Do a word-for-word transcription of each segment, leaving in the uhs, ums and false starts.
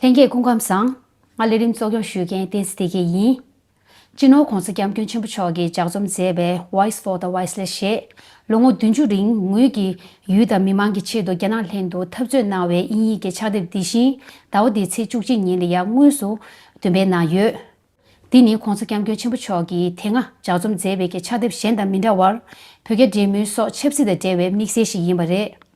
ལྷན་རྒྱས་སྐུ་ཁམས་བཟང་། ང་ལས་རིམ་གཙོ་སྐྱོང་ཞུ་མཁན་བསྟན་འཛིན་བདེ་སྐྱིད་ཡིན། སྤྱི་ནོར་༸གོང་ས་༸སྐྱབས་མགོན་ཆེན་པོ་མཆོག་གིས་ལྗགས་རྩོམ་མཛད་པའི་Voice for the Voiceless ཞེས། ལོ་ངོ་བདུན་ཅུ་རིང་ངོས་ཀྱིས་ཡུལ་དང་མི་མང་གི་ཆེད་དུ་རྒྱ་ནག་ལྷན་དུ་འཐབ་རྩོད་གནང་བའི་དབྱིན་ཡིག་གི་ཕྱག་དེབ་འདི་བཞིན་ཟླ་བ་འདིའི་ཚེས་བཅུ་གཅིག་ཉིན་ལ་ཡང་དངོས་སུ་འདོན་སྤེལ་གནང་ཡོད། འདི་ནི་༸གོང་ས་༸སྐྱབས་མགོན་ཆེན་པོ་མཆོག་གིས་དེ་སྔ་ལྗགས་རྩོམ་མཛད་པའི་གི་ཕྱག་དེབ་གཞན་དང་མི་འདྲ་བར། བོད་རྒྱ་འབྲེལ་མོལ་སོགས་ཆབ་སྲིད་དང་འབྲེལ་བའི་དམིགས་བསལ་ཞིག་ཡིན་པ་རེད།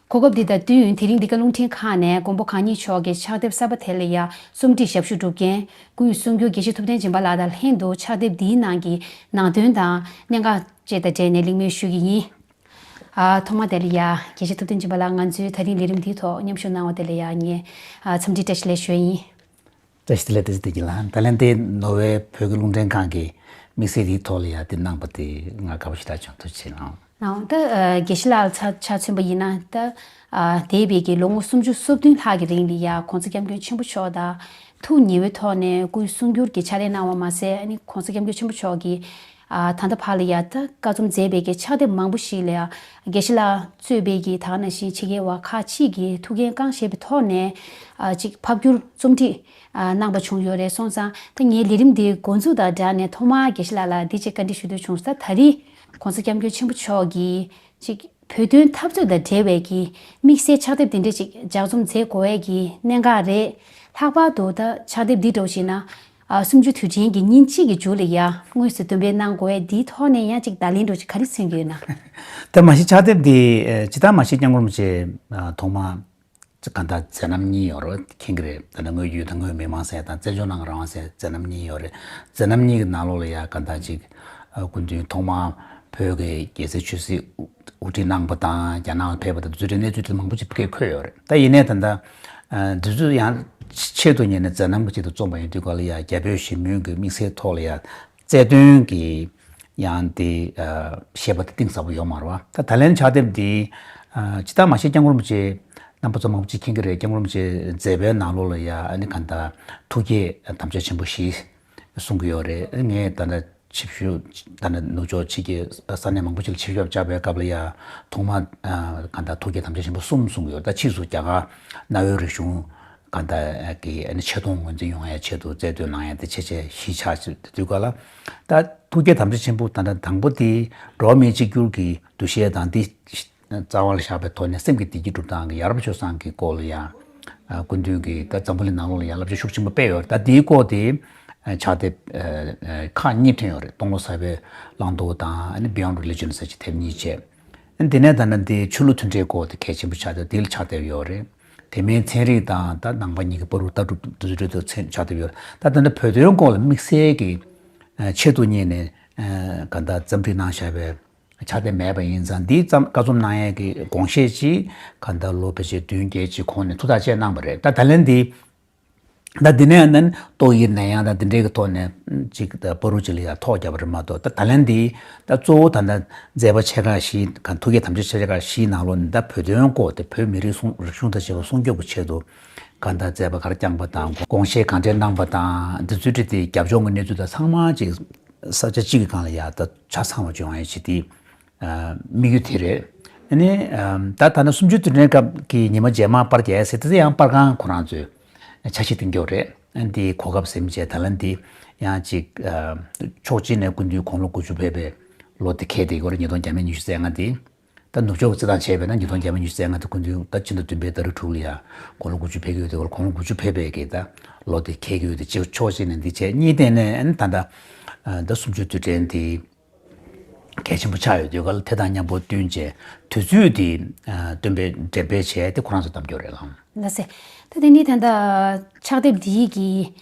གོ་སྐབས་འདི་དང་བསྟུན། དེ་རིང་འདི་ག་རླུང་འཕྲིན་ཁང་ནས་མགོན་པོ་གང་ཉིད་མཆོག་གི་ཕྱག་དེབ་གསར་པ་དེ་ལ་ཡང་རྩོམ་སྒྲིག་ཞབས་ཞུ་སྒྲུབ་མཁན་སྐུའི་གསུང་སྒྱུར་དགེ་བཤེས་ཐུབ་བསྟན་སྦྱིན་པ་ལགས་དང་ལྷན་དུ་ཕྱག་དེབ་འདིའི་ནང་གི་ནང་དོན་དང་གནད་འགག་བཅས་དང་འབྲེལ་ནས་གླེང་མོལ་ཞུ་གི་ཡིན། ཨ། ཐོག་མ་དེ་ལ་ཡང་དགེ་བཤེས་ཐུབ་བསྟན་སྦྱིན་པ་ལགས་ང་ཚོའི་ད་རིང་ལས་རིམ་འདིའི་ཐོག་མཉམ་ཞུགས་གནང་བ་དེ་ལ་ཡང་ངས་ཨ། འཚམས་འདྲི་བཀྲ་ཤིས་བདེ་ལེགས་ཞུ་ཡ་ཡིན། བཀྲ་ཤིས་བདེ་ལེགས། བཀྲ་ཤིས་བདེ་ལེགས་ལགས། ད་ལན་དེ་ནོར་ཝེ་བོད་ཀྱི་རླུང་འཕྲིན་ཁང་གི་དམིགས་བསལ་དེའི་ཐོག་ལ་ཡང་དེ་གནང་པ་དེ་ང་དགའ་པོ་ཞེ་དྲག་བྱུང་། ཐུགས་རྗེ་ཆེ་གནང་། ཨང་། ད་ཨ། དགེ་བཤེས་ལགས་ལ་ཆ་ཆ་མཚོན་པ་ཡིན་ན། ད་ཨ། འདས་པའི་གི་ལོ་ངོ་སུམ་ཅུ་སོ་བདུན་ལྷག་གི་རིང་ལ་ཡང་༸གོང་ས་༸སྐྱབས་མགོན་ཆེན་པོ་མཆོག་དང་ཐུགས་ཉེ་བའི་ཐོག་ནས་སྐུའི་གསུང་སྒྱུར་གྱི་ཕྱག་ལས་གནང་བ་མ་ཟད། ཨ་ནི་༸གོང་ས་༸སྐྱབས་མགོན་ཆེན་པོ་མཆོག་གིས་ཨ། ད་ལྟ་བར་ལ་ཡང་ད་བཀའ་རྩོམ་མཛད་པའི་གི་ཕྱག་དེབ་མང་པོ་ཞིག་ལ་ཡང་དགེ་བཤེས་ལགས་གཙོས་པའི་གི་ད་ག་ནང་བཞིན་ཕྱི་རྒྱལ་བ་ཁག་ཅིག་གིས་ཐུགས་འགན་བསྐྱངས་བཞེས་པའི་ཐོག་ནས་ཨ། ཅིག་ཕབ་བསྒྱུར་རྩོམ་སྒྲིག་ཨ། གནང་པ་བྱུང་ཡོད་རེད། སོང་ཙང་ད་ངའི་ལས་རིམ་འདི་འགོ་འཛུགས་དང་སྦྲགས་ནས་ཐོག་མར་དགེ་བཤེས་ལགས་ལ་འདི་གཅིག་བཀའ་འདྲི་ཞུ་འདོད་བྱུང་སོང་། ད་ད་རེས་༸གོང་ས་༸སྐྱབས་མགོན་ཆེན་པོ་མཆོག་གིས་ཅིག་བོད་དོན་འཐབ་རྩོད་དང་འབྲེལ་བའི་གི་དམིགས་བསལ་ཕྱག་དེབ་དེ་འདྲས་ཅིག་ལྗགས་རྩོམ་མཛད་དགོས་ཡས་ཀྱི་གནད་འགག་རེད། ལྷག་པར་དུ་ད་ཕྱག་དེབ་འདི་འདྲ་བོ་ཞིག་ན་ཨ། སུམ་ཅུ་དུས་དྲན་གྱི་ཉིན་གཅིག་གི་མཇུག་ལ་ཡ་དངོས་སུ་འདོན་སྤེལ་གནང་དགོས་ཡས་འདིའི་ཐོག་ནས་ཡང་ཅིག་བརྡ་ལན་འདྲ་བོ་ཅིག་ག་རེ་མཚོན་གྱི་ཡོད་ན། ད་མ་གཞི་ཕྱག་དེབ་འདི་ཨ། ཇི་ལྟར་མ་གཞི་སྐྱབས་མགོན་རིན་པོ་ཆེ་ཨ། ཐོག་མ་གང་ལྟར་མཛད་རྣམ་གཉིས་ཡོད་རེད། མཁྱེན་གྱི་རེད། ད་ནི་དངོས་ཡུལ་དང་དངོས་མི་མང་ཟེར་དང་བཙན་བྱོལ་ནང་གི་རང་དབང་ཟེར་མཛད་རྣམ་གཉིས་ཡོད་རེད། མཛད་རྣམ་གཉིས་ཀྱི་ནང་ལོགས་ལ་ཡ་གང་ལྟར་ཅིག་ཨ། སྐུ་མདུན་ཐོག་མར་བོད་ཀྱི་རྒྱལ་སྲིད་ཆོས་སྲིད་དབུ་ཁྲིད་གནང་པ་དང་རྒྱ་ནག་ལ་ཕེབས་པ་དང་དེ་ཚོའི་གནས་ཚུལ་དེ་མང་པོ་ཅིག་ཕ་གིར་འཁོད་ཡོད་རེད། ད་ཡིན་ནའི་ད་ལྟ་ཨ། འདི་ཚོ་ཡང་ཆེད་དུ་གཉེར་ནས་མཛད་རྣམ་གྱི་ཆེད་དུ་རྩོམ་པ་ཡིན་དུས་ག་ལ་ཡ་རྒྱ་བོད་ཞི་མོལ་གྱི་དམིགས་བསལ་ཐོག་ལ་ཡ་རྩལ་འདོན་གྱི་ཡང་དེ་ཨ། བཤད་པ་དེ་གཏིང་ཟབ་པོ་ཡོད་མ་རེད་བ། ད་ད་ལན་ཕྱག་དེབ་འདི་ཨ། ཇི་ལྟར་མ་གཞི་སྐྱབས་མགོན་རིན་པོ་ཆེ་རྣམ་པ་ཚོ་མང་པོ་ཅིག་མཁྱེན་གྱི་རེད། སྐྱབས་མགོན་རིན་པོ་ཆེ་མཛད་པའི་ནང་ལོགས་ལ་ཡ་ཨ་ནི་གང་ལྟར་ཐུགས་བསྐྱེད་དམ་བཅའ་ཆེན་པོ་བཞི་གསུང་གི་ཡོད་རེད། ངས་ད་ལྟ་ཆིབས་ཞབས་ད་ནི་ནུབ་ཕྱོགས་ཕྱི་རྒྱལ་ས་གནས་མང་པོ་ཅིག་ལ་ཆིབས་ཞབས་བཅར་བའི་སྐབས་ལ་ཡ་ཐོག་མ་ཨ། གང་ལྟར་ཐུགས་བསྐྱེད་དམ་བཅའ་ཆེན་པོ་གསུམ་གསུང་གི་ཡོད། ད་ཕྱིས་སུ་རྒྱ་གར་གནའ་བོའི་རིག་གཞུང་གང་ལྟར་གྱི་ཨ་ནི་ཆེ་མཐོང་ངོས་འཛིན་ཡོང་ཡ་ཆེད་དུ་རྩལ་འདོན་གནང་ཡ་དེ་ཆེ་ཆེ་བཞི་ཆགས་ཀྱི་དུས་སྐབས་ལ། ད་ཐུགས་བསྐྱེད་དམ་བཅའ་ཆེན་པོ་ད་ལྟ་དང་པོ་དེ་འགྲོ་བ་མིའི་གཅིག་གྱུར་གྱི་འདུ་ཤེས་དང་དེ་རྩ་བ་ལ་བཞག་པའི་ཐོག་ནས་སེམས་ཀྱི་བདེ་སྐྱིད་སྒྲུབ་སྟངས་ཀྱི་ཡ་རབས་སྤྱོད་བཟང་གི་སྐོར་ལ་ཡང་སྐུ་མདུན་གྱིས་ད་འཛམ་བུ་གླིང་ནང་ལོགས་ལ་ཡང་བསླབ་བྱ་ཤུགས་ཆེན་པོ་སྤེལ་ཡོད་རེད། ད་དེའི་སྐོར་དེ་ཕྱག་དེབ་ཁག་གཉིས་ཐོན་ཡོད་རེད། སྟོང་ལོ་གསར་པའི་བླང་དོར་དང་ཨ་ནི་Beyond Religion ཟེར་གྱི་དེབ་གཉིས་བྱས། དེ་ནས་ད་ནི་འདི་ཆོས་ལུགས་མཐུན་འབྲེལ་སྐོར་དེ་གལ་ཆེན་པོ་ཆགས་ཏེ་དེ་ལ་ཕྱག་དེབ་ཡོད་རེད། དེ་མིན་ཚན་རིག་དང་ད་ནང་པ་གཉིས་ཀྱི་བར་དུ་ལྟ་གྲུབ་དེ་ཚོའི་གྲས་དུ་ཚན་ཕྱག་དེབ་ཡོད་རེད། ད་ད་ནི་བོད་དོན་སྐོར་ལ་དམིགས་བསལ་གྱི་ཆེད་དུ་གཉེར་ནས་གང་ལྟར་རྩོམ་སྒྲིག་གནང་བཞག་པའི་ཕྱག་དེབ་མེད་པ་ཡིན་ཙང་། འདིའི་བཀའ་རྩོམ་གནང་ཡས་ཀྱི་དགོངས་བཞེད་ཅིག་གང་ལྟར་ལོ་ཕལ་ཆེར་བདུན་བརྒྱད་ཅིག་གོང་ནས་ཐུགས་ཐག་བཅད་གནང་བ་རེད། ད་ད་ལན་འདི་ད་འདི་ནས་ནན་ཏོག་དབྱིབས་ནད་ཡམས་དང་འདི་འདྲའི་གི་ཐོག་ནས་ཅིག་ད་བར་དུ་ཅིག་ལ་ཡ་ཐོག་བརྒྱབ་པ་རེད་མ་གཏོགས། ད་ད་ལན་འདི་ད་གཙོ་བོ་ད་ད་མཛད་པ་ཆེ་ཁག་བཞི་གང་ཐུགས་བསྐྱེད་དམ་བཅའ་ཆེ་ཁག་བཞིའི་ནང་ལོགས་ནས་ད་བོད་དོན་སྐོར་དེ་བོད་མི་རིགས་སྲུང་རིག་གཞུང་དང་བཅས་པ་སྲུང་སྐྱོབ་ཀྱི་ཆེད་དུ་གང་ལྟར་མཛད་པ་ག་རེ་བསྐྱངས་པ་དང་དགོངས་བཞེད་གང་འགྲེལ་གནང་པ་དང་འདི་ཚོའི་གྲས་དེ་རྒྱབ་ལྗོངས་ཀྱི་གནས་ཚུལ་དང་ཚང་མ་ཅིག་ས་ཆ་གཅིག་གི་སྒང་ལ་ཡ་ད་ཆ་ཚང་བ་བྱུང་ཡ་ཆེད་དེ། ཨ། དམིགས་ཡུལ་དེ་རེད། ཨ་ནི་ཨམ། ད་ད་ནི་སུམ་ཅུ་དུས་དྲན་སྐབས་ཀྱི་ཉི་མ་རྗེས་མ་པར་རྒྱག་ཟེར་དེ་ཚོ་ཡང་པར་ཁང་ཁོ་རང་ཚོས་འཆར་གཞི་འདིང་རྒྱུ་རེད། ཨ། འདིའི་གོ་སྐབས་ཟིན་བྱས་ད་ལན་འདི་ཡང་ཅིག་ཨ། ཕྱོགས་གཅིག་ནས་སྐུ་མདུན་དགུང་ལོ་དགུ་བཅུ་ཕེབས་པའི་ལོ་དེ་འཁེལ་བསྡད་ཡོད་རེད། ཉིས་སྟོང་བརྒྱ་མེད་ཉི་ཤུ་རྩ་ལྔ་དེ། ད་ནུབ་ཕྱོགས་ཀྱི་རྩིས་སྟངས་བྱས་པས་ན་ཉིས་སྟོང་བརྒྱ་མེད་ཉི་ཤུ་རྩ་ལྔ་དེ་སྐུ་མདུན་ད་ཕྱི་ཟླ་བདུན་པའི་ཟླ་རེ་དྲུག་ལ་ཡང་དགུང་ལོ་དགུ་བཅུ་ཕེབས་པའི་གི་ད་ལོ་དེ་འཁེལ་གྱི་ཡོད་དེ། ཕྱོགས་གཅིག་ནས་འདི་བྱས། གཉིས་སྟེང་ནས་ཨ་ནི་ད་ད་ད་སུམ་ཅུ་དུས་དྲན་དེ། གལ་ཆེན་པོ་ཆགས་ཡོད་དུས་ག་ལ་དེ་དང་མཉམ་པོ་བསྟུན་བྱས་དུས་ཚོད་དེ་ཨ། སྟོན་པའི་འགྲེམས་སྤེལ་བྱས་དེ་ཁོ་རང་ཚོ་གདམ་རྒྱུ་རེད་ལགས། ལགས་སེ། ད་དེ་ནི་ད་ལྟ་ཕྱག་དེབ་འདིའི་གི་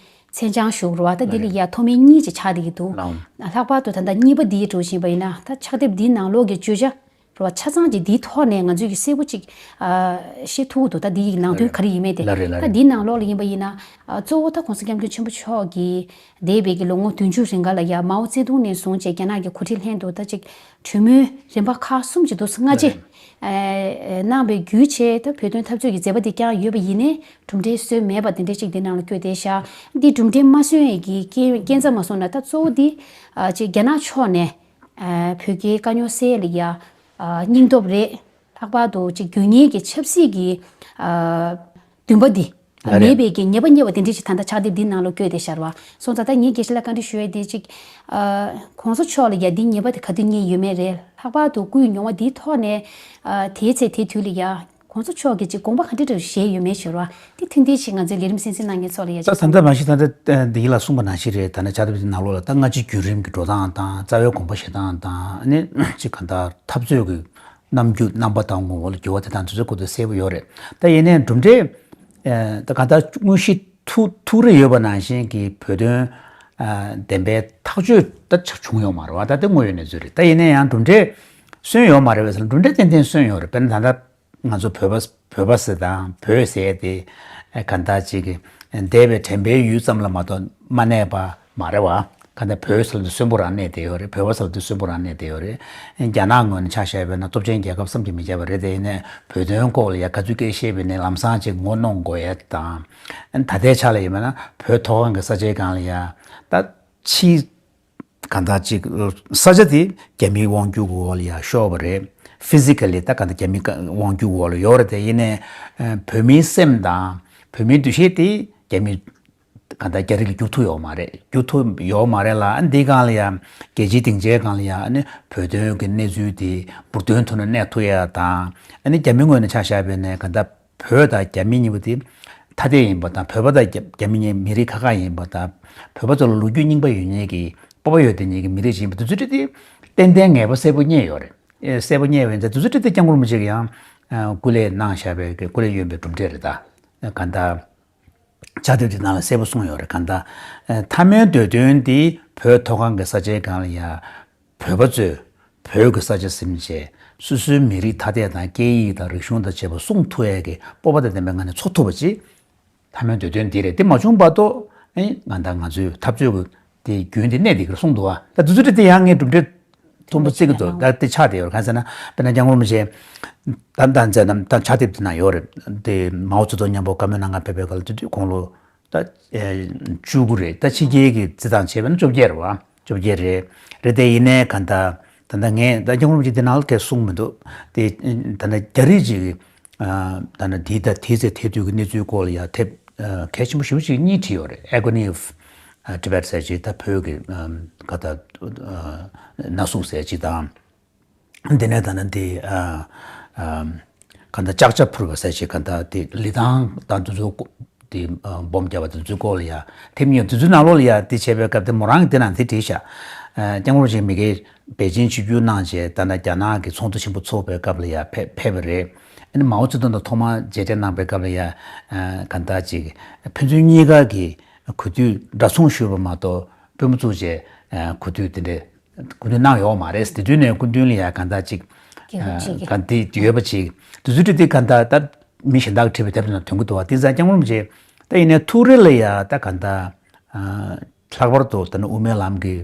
མཚན་བྱང་ཞུ་རུ་བ། ད་འདི་ལ་ཡ་མཐོ་དམན་གཉིས་ཅིག་ཆགས་བསྡད་ཀྱི་འདུག། ལགས། ལྷག་པར་དུ་ད་ལྟ་གཉིས་པ་འདི་འགྲོ་བཞིན་པ་ཡིན་ན། ད་ཕྱག་དེབ་འདིའི་ནང་ལོགས་ཀྱི་བརྗོད་བྱ་རུ་བ་ཆ་ཚང་ཅིག་འདིའི་ཐོག་ནས་ང་ཚོས་ཀྱི་གསལ་པོ་ཅིག་ཨ། ཤེས་ཐུབ་ཀྱི་འདུག། ད་འདི་ཡི་ནང་དོན་ག་རེ་ཡིན་མིན་དེ། ལགས་རེད། ལགས་རེད། ད་འདིའི་ནང་ལོགས་ལ་ཡིན་པ་ཡིན་ན། ཨ། གཙོ་བོ་ད་༸གོང་ས་༸སྐྱབས་མགོན་ཆེན་པོ་མཆོག་གིས་འདས་པའི་གི་ལོ་ངོ་བདུན་ཅུ་རིང་ག་ལ་ཡ་མའོ་ཙེ་ཏུང་ནས་བཟུང་བྱས་རྒྱ་ནག་གི་འགོ་ཁྲིད་ལྷན་དུ་ད་ཅིག་གྲོས་མོལ་རིམ་པ་ཁག་གསུམ་ཅིག་འདུག་སྔ་རྗེས། ཨེ། གནང་བའི་བརྒྱུད་བྱས་ད་བོད་དོན་འཐབ་རྩོད་ཀྱི་མཛད་པ་འདི་བསྐྱངས་ཡོད་པ་ཡིན་ནའི་གྲུབ་འབྲས་སོན་མེད་པ་དེ་འདྲ་ཅིག་འདི་ནང་ལ་བཀོད་བསྡད་ཤག། འདི་གྲུབ་འབྲས་མ་སོན་ཡས་ཀྱི་རྐྱེན་རྐྱེན་རྩ་མ་སོང་ན། ད་གཙོ་བོ་འདི་ཨ། ཅིག་རྒྱ་ནག་ཕྱོགས་ནས་ཨ། བོད་རྒྱའི་དཀའ་རྙོག་སེལ་ཡ་ལ་ཡ་ཨ། སྙིང་སྟོབས་རེད། ལྷག་པར་དུ་ཅིག་དགོས་ངེས་ཀྱི་ཆབ་སྲིད་ཀྱི་ཨ། འདུན་པ་འདི་ ད་རེད། མེད་པའི་གི་ཉེས་པ་རྙེད་པ་དེ་འདྲ་ཞིག་ད་ལྟ་ཕྱག་དེབ་འདི་ནང་ལ་བཀོད་དེ་ཤར་བ་སོང་ཙང་། ད་ངས་དགེ་བཤེས་ལ་བཀའ་འདྲི་ཞུ་ཡས་དེ་གཅིག་ཨ། གོང་ས་མཆོག་ལ་ཡ་འདི་ཉེས་པ་དེ་ག་དུས་རྙེད་ཡོད་མེད་རེད། ལྷག་པར་དུ་སྐུའི་མྱོང་བ་འདིའི་ཐོག་ནས། ཨ། དེའི་ཚེ་དེའི་དུས་ལ་ཡ་གོང་ས་མཆོག་གིས་ཅིག་དགོངས་པ་ག་འདྲ་འདྲ་བཞེས་ཡོད་མེད་ཞུ་བ་དེ་ཐུང་ཐུང་ཞིག་ང་ཚོའི་ལས་རིམ་གསན་གཟིགས་གནང་མཁན་ཚོ་ལ་ཡ་ད་ཅིག་ད་ལྟ་མ་གཞི་ད་ལྟ་འདི་ཡིན་ལ་གསུངས་པ་ནང་བཞིན་རེད། ད་ནི་ཕྱག་དེབ་འདི་ནང་ལོགས་ལ་ད་སྔ་ཕྱི་བརྒྱུད་རིམ་གྱི་འགྲོ་སྟངས་དང་རྩ་བའི་དགོངས་པ་བཞེས་སྟངས་དང་ནི་ཅིག་ག་ད་འཐབ་རྩོད་ཀྱི་རྣམ་འགྱུར་རྣམ་པ་དང་ངོ་བོ་ལ་འགྱུར་བ་དེ་དང་དེ་ཚོའི་སྐོར་དུ་གསལ་པོ་ཡོད་རེད། ད་ཡིན་ནའི་གྲུབ་འབྲས། ཨ། ད་གང་ལྟར་དངོས་གཞི་ཐུགས་ཐུགས་རེ་ཡོད་པ་ནང་བཞིན་གྱི་བོད་དོན། ཨ། བདེན་པའི་ཐག་གཅོད་ད་ཆ་བྱུང་ཡོད་མ་རེད་བ། ད་དེ་དངོས་ཡོད་གནས་ཚུལ་རེད། ད་ཡིན་ན་ཡང་གྲུབ་འབྲས་སོན་ཡོད་མ་རེད་བས་ཟེར་ན་གྲུབ་འབྲས་ཏན་ཏན་སོན་ཡོད་རེད། དཔེར་ན་ད་ལྟ་ང་ཚོ་བོད་པ་བོད་པ་ཟེར་དང་བོད་ཟེར་དེ་གང་ལྟར་ཅིག་གི་འདས་པའི་དྲན་པའི་ཡུལ་ཙམ་ལ་མ་གཏོགས་མ་གནས་པ་མ་རེད་བ། གང་ལྟར་བོད་ཟེར་ལ་དེ་གསོན་པོ་རང་གནས་བསྡད་ཡོད་རེད། བོད་པ་ཟེར་ལ་དེ་གསོན་པོ་རང་གནས་བསྡད་ཡོད་རེད། རྒྱ་ནག་ངོས་ནས་ཆ་བཞག་པ་ཡིན་ན་སྟོབས་ཆེན་རྒྱལ་ཁབ་བསམ་གྱིས་མི་ཁྱབ་པ་རེད། དེ་ཡིན་ནའི་བོད་དོན་སྐོར་ལ་ཡ་ག་ཚོད་སྐད་བཤད་པ་ཡིན་ནའི་ལམ་སང་ཅིག་ངོ་གནོང་དགོས་ཡ་དང་། ད་ལྟའི་ཆ་ལ་ཡིན་པ་ན་བོད་མཐོ་སྒང་གི་ས་ཆའི་སྒང་ལ་ཡ་ད་ཕྱིའི་གང་ལྟར་ཅིག་ས་ཆ་དེ་རྒྱ་མིའི་དབང་སྒྱུར་གྱི་འོག་ལ་ཡ་ཤོར་བ་རེད། ཕི་ཟི་ཀ་ལི་ད་གང་ལྟར་རྒྱ་མིའི་དབང་སྒྱུར་གྱི་འོག་ལ་ཡོད་རེད། དེ་ཡིན་ནའི་བོད་མིའི་སེམས་དང་བོད་མིའི་འདུ་ཤེས་དེ་རྒྱ་མིའི་གང་ལྟར་རྒྱ་རིགས་ལ་བསྒྱུར་ཐུབ་ཡོད་མ་རེད། བསྒྱུར་ཐུབ་ཡོད་མ་རེད་ལ། ཨ་ནི་འདིའི་སྒང་ལ་ཡང་རྒྱལ་སྤྱིའི་སྡིངས་ཆའི་སྒང་ལ་ཡང་ཨ་ནི་བོད་དོན་གྱི་གནས་ཚུལ་དེ་འབུར་འདོན་ཐུབ་ན་གནས་ཐུབ་ཡ་དང་། ཨ་ནི་རྒྱ་མི་ངོས་ནས་ཆ་བཞག་པ་ཡིན་ན་གང་ལྟར་བོད་དང་རྒྱ་མི་གཉིས་པོ་དེ་ཐ་དད་ཡིན་པ་དང་། བོད་པ་དང་རྒྱ་རྒྱ་མི་གཉིས་མི་རིགས་ཁག་ཁག་ཡིན་པ་དང་། བོད་པ་ཚོ་ལ་ལོ་རྒྱུས་རྙིང་པ་ཡོད་མཁན་གྱི་སྤོབས་པ་ཡོད་བསྡད་མཁན་གྱི་མི་རིགས་ཤིག་ཡིན་པ་དེ་ཚོ་དེ་ཏན་ཏན་ངེས་པ་གསལ་པོ་རྙེད་ཡོད་རེད། ཨེ་གསལ་པོ་རྙེད་པ་ཡིན་ཙང་དེ་ཚོ་དེ་སྐྱབས་མགོན་རིན་པོ་ཆེ་གིས་ཡང་སྐུ་ལས་གནང་བཞག་པའི་སྐུ་ལས་གཡོན་པའི་གྲུབ་འབྲས་རེད། ད་གང་ལྟར། ཕྱག་དེབ་དེ་ནང་ལ་གསལ་པོ་གསུངས་ཡོད་རེད། གང་ལྟར། ཨ། མཐའ་མའི་འདོད་དོན་འདི་བོད་མཐོ་སྒང་གི་ས་ཆའི་སྒང་ལ་ཡ་བོད་པ་ཚོས་བོད་ཀྱི་ས་ཆ་ཟིན་བྱས་སོ་སོའི་མི་རིགས་ཐ་དད་དང་སྐད་ཡིག་དང་རིག་གཞུང་དང་བཅས་པ་སྲུང་ཐུབ་ཡས་ཀྱི་སྤོབས་པ་དང་ལྡན་པའི་ངང་ནས་འཚོ་ཐུབ་པ་ཅིག་མཐའ་མའི་འདོད་དོན་འདི་རེད། དེ་མ་བྱུང་བར་དུ་ཨེ་གང་ལྟར་ང་ཚོའི་འཐབ་རྩོད་ཀྱི་དེ་རྒྱུན་དེ་གནས་བསྡད་ཀྱི་རེད་གསུངས་འདུག་བ། ད་དེ་ཚོ་དེ་ཡང་ངས་གྲུབ་འབྲས་མཐོན་པོ་བརྩི་གི་འདུག་ད་དེ་ཆགས་བསྡད་ཡོད་རེད། གང་ཟེར་ན་དཔེར་ན་སྐྱབས་མགོན་རིན་པོ་ཆེ་ད་ལྟ་མཛད་རྣམ་ད་ཕྱག་དེབ་དེ་ན་ཡོད་རེད། དེ་མའོ་ཙེ་ཏུང་མཉམ་པོ་བཀའ་མོལ་གནང་ག་ཕེབས་པའི་སྐབས་ལ་དེ་དུས་དགུང་ལོ་ད་ཨེ་བཅུ་དགུ་རེད། ད་ཕྱི་རྒྱལ་གྱི་རྩིས་སྟངས་བྱས་པ་ན་བཅོ་བརྒྱད་རེད་བ། བཅོ་བརྒྱད་རེད། རེད་དེ་ཡིན་ནའི་གང་ལྟར་ད་ལྟ་ངས་ད་སྐྱབས་མགོན་རིན་པོ་ཆེ་དེ་ནང་ལ་གས་གསུངས་མི་འདུག་དེ་ད་ལྟ་རྒྱ་རིགས་ཅིག་གིས་ཨ་ད་ལྟ་དེའི་ད་དེའི་ཚེ་དེ་དུས་ཀྱི་གནས་ཚུལ་སྐོར་ལ་ཡ་དེབ་ཨ་གལ་ཆེན་པོ་ཞེ་པོ་ཅིག་གཉིས་བྲིས་ཡོད་རེད། Agony of Tibet ཟེར་ཅིག་ད་བོད་ཀྱི་ཨ་ག་ད་ཨ་མནའ་ཟུག་ཟེར་ཅིག་དང་། དེ་ནས་ད་ནི་དེ་ཨ་ཨ་གང་ལྟར་ལྕགས་བྱ་འཕུར་བ་ཟེར་ཞིག་གང་ལྟར་དེ་ལི་ཐང་དང་དེ་ཚོ་དེ་ཨ་སྦོམ་བརྒྱབ་པ་དེ་ཚོའི་སྐོར་ལ་ཡ་དེ་མིན་དེ་ཚོའི་ནང་ལོགས་ལ་ཡ་དེ་བྱས་པའི་སྐབས་དེ་མོ་རང་གིས་དེ་ནང་དེ་བྲིས་ཤག་ཨ་སྐྱབས་མགོན་རིན་པོ་ཆེ་མ་གིར་པེ་ཅིན་ཆིབས་བསྒྱུར་གནང་རྗེས་ད་ནི་རྒྱ་ནག་གི་ཚོགས་འདུ་ཆེན་པོ་ཚོགས་པའི་སྐབས་ལ་ཡ་ཕེབས་ཕེབས་པ་རེད། ཨ་ནི་མའོ་ཙེ་ཏུང་དང་ཐོག་མར་མཇལ་འཕྲད་གནང་པའི་སྐབས་ལ་ཡ་ཨ་གང་ལྟར་ཅིག་ཕན་ཚུན་གཉིས་ཀ་གི་གུས་འདུད་འདྲ་མཚུངས་ཞུས་པ་མ་གཏོགས་པུས་མོ་བཙུགས་རྗེས་ཨ་གུས་འདུད་དེ་འདྲའི་སྐུ་མདུན་གནང་ཡོད་མ་རེད། དེ་དུས་ནས་སྐུ་མདུན་ལ་ཡ་གང་ལྟར་ཅིག་རྒྱལ་ཁབ་ཅིག་གི་གང་དེ་ཡོད་པ་ཅིག་དུས་ཚོད་དེ་གང་ལྟར་ད་མི་གཞན་དག་གིས་བྲིས་པའི་དེབ་ནང་དོན་གྱི་འདུག་བ། དེ་ཙང་སྐྱབས་མགོན་རིན་པོ་ཆེ་ད་ཡིན་ནའི་ཐུགས་རེ་ལ་ཡ་ད་གང་ལྟར་ལྷག་པར་དུ་ད་ནི་དབུ་མའི་ལམ་གྱི་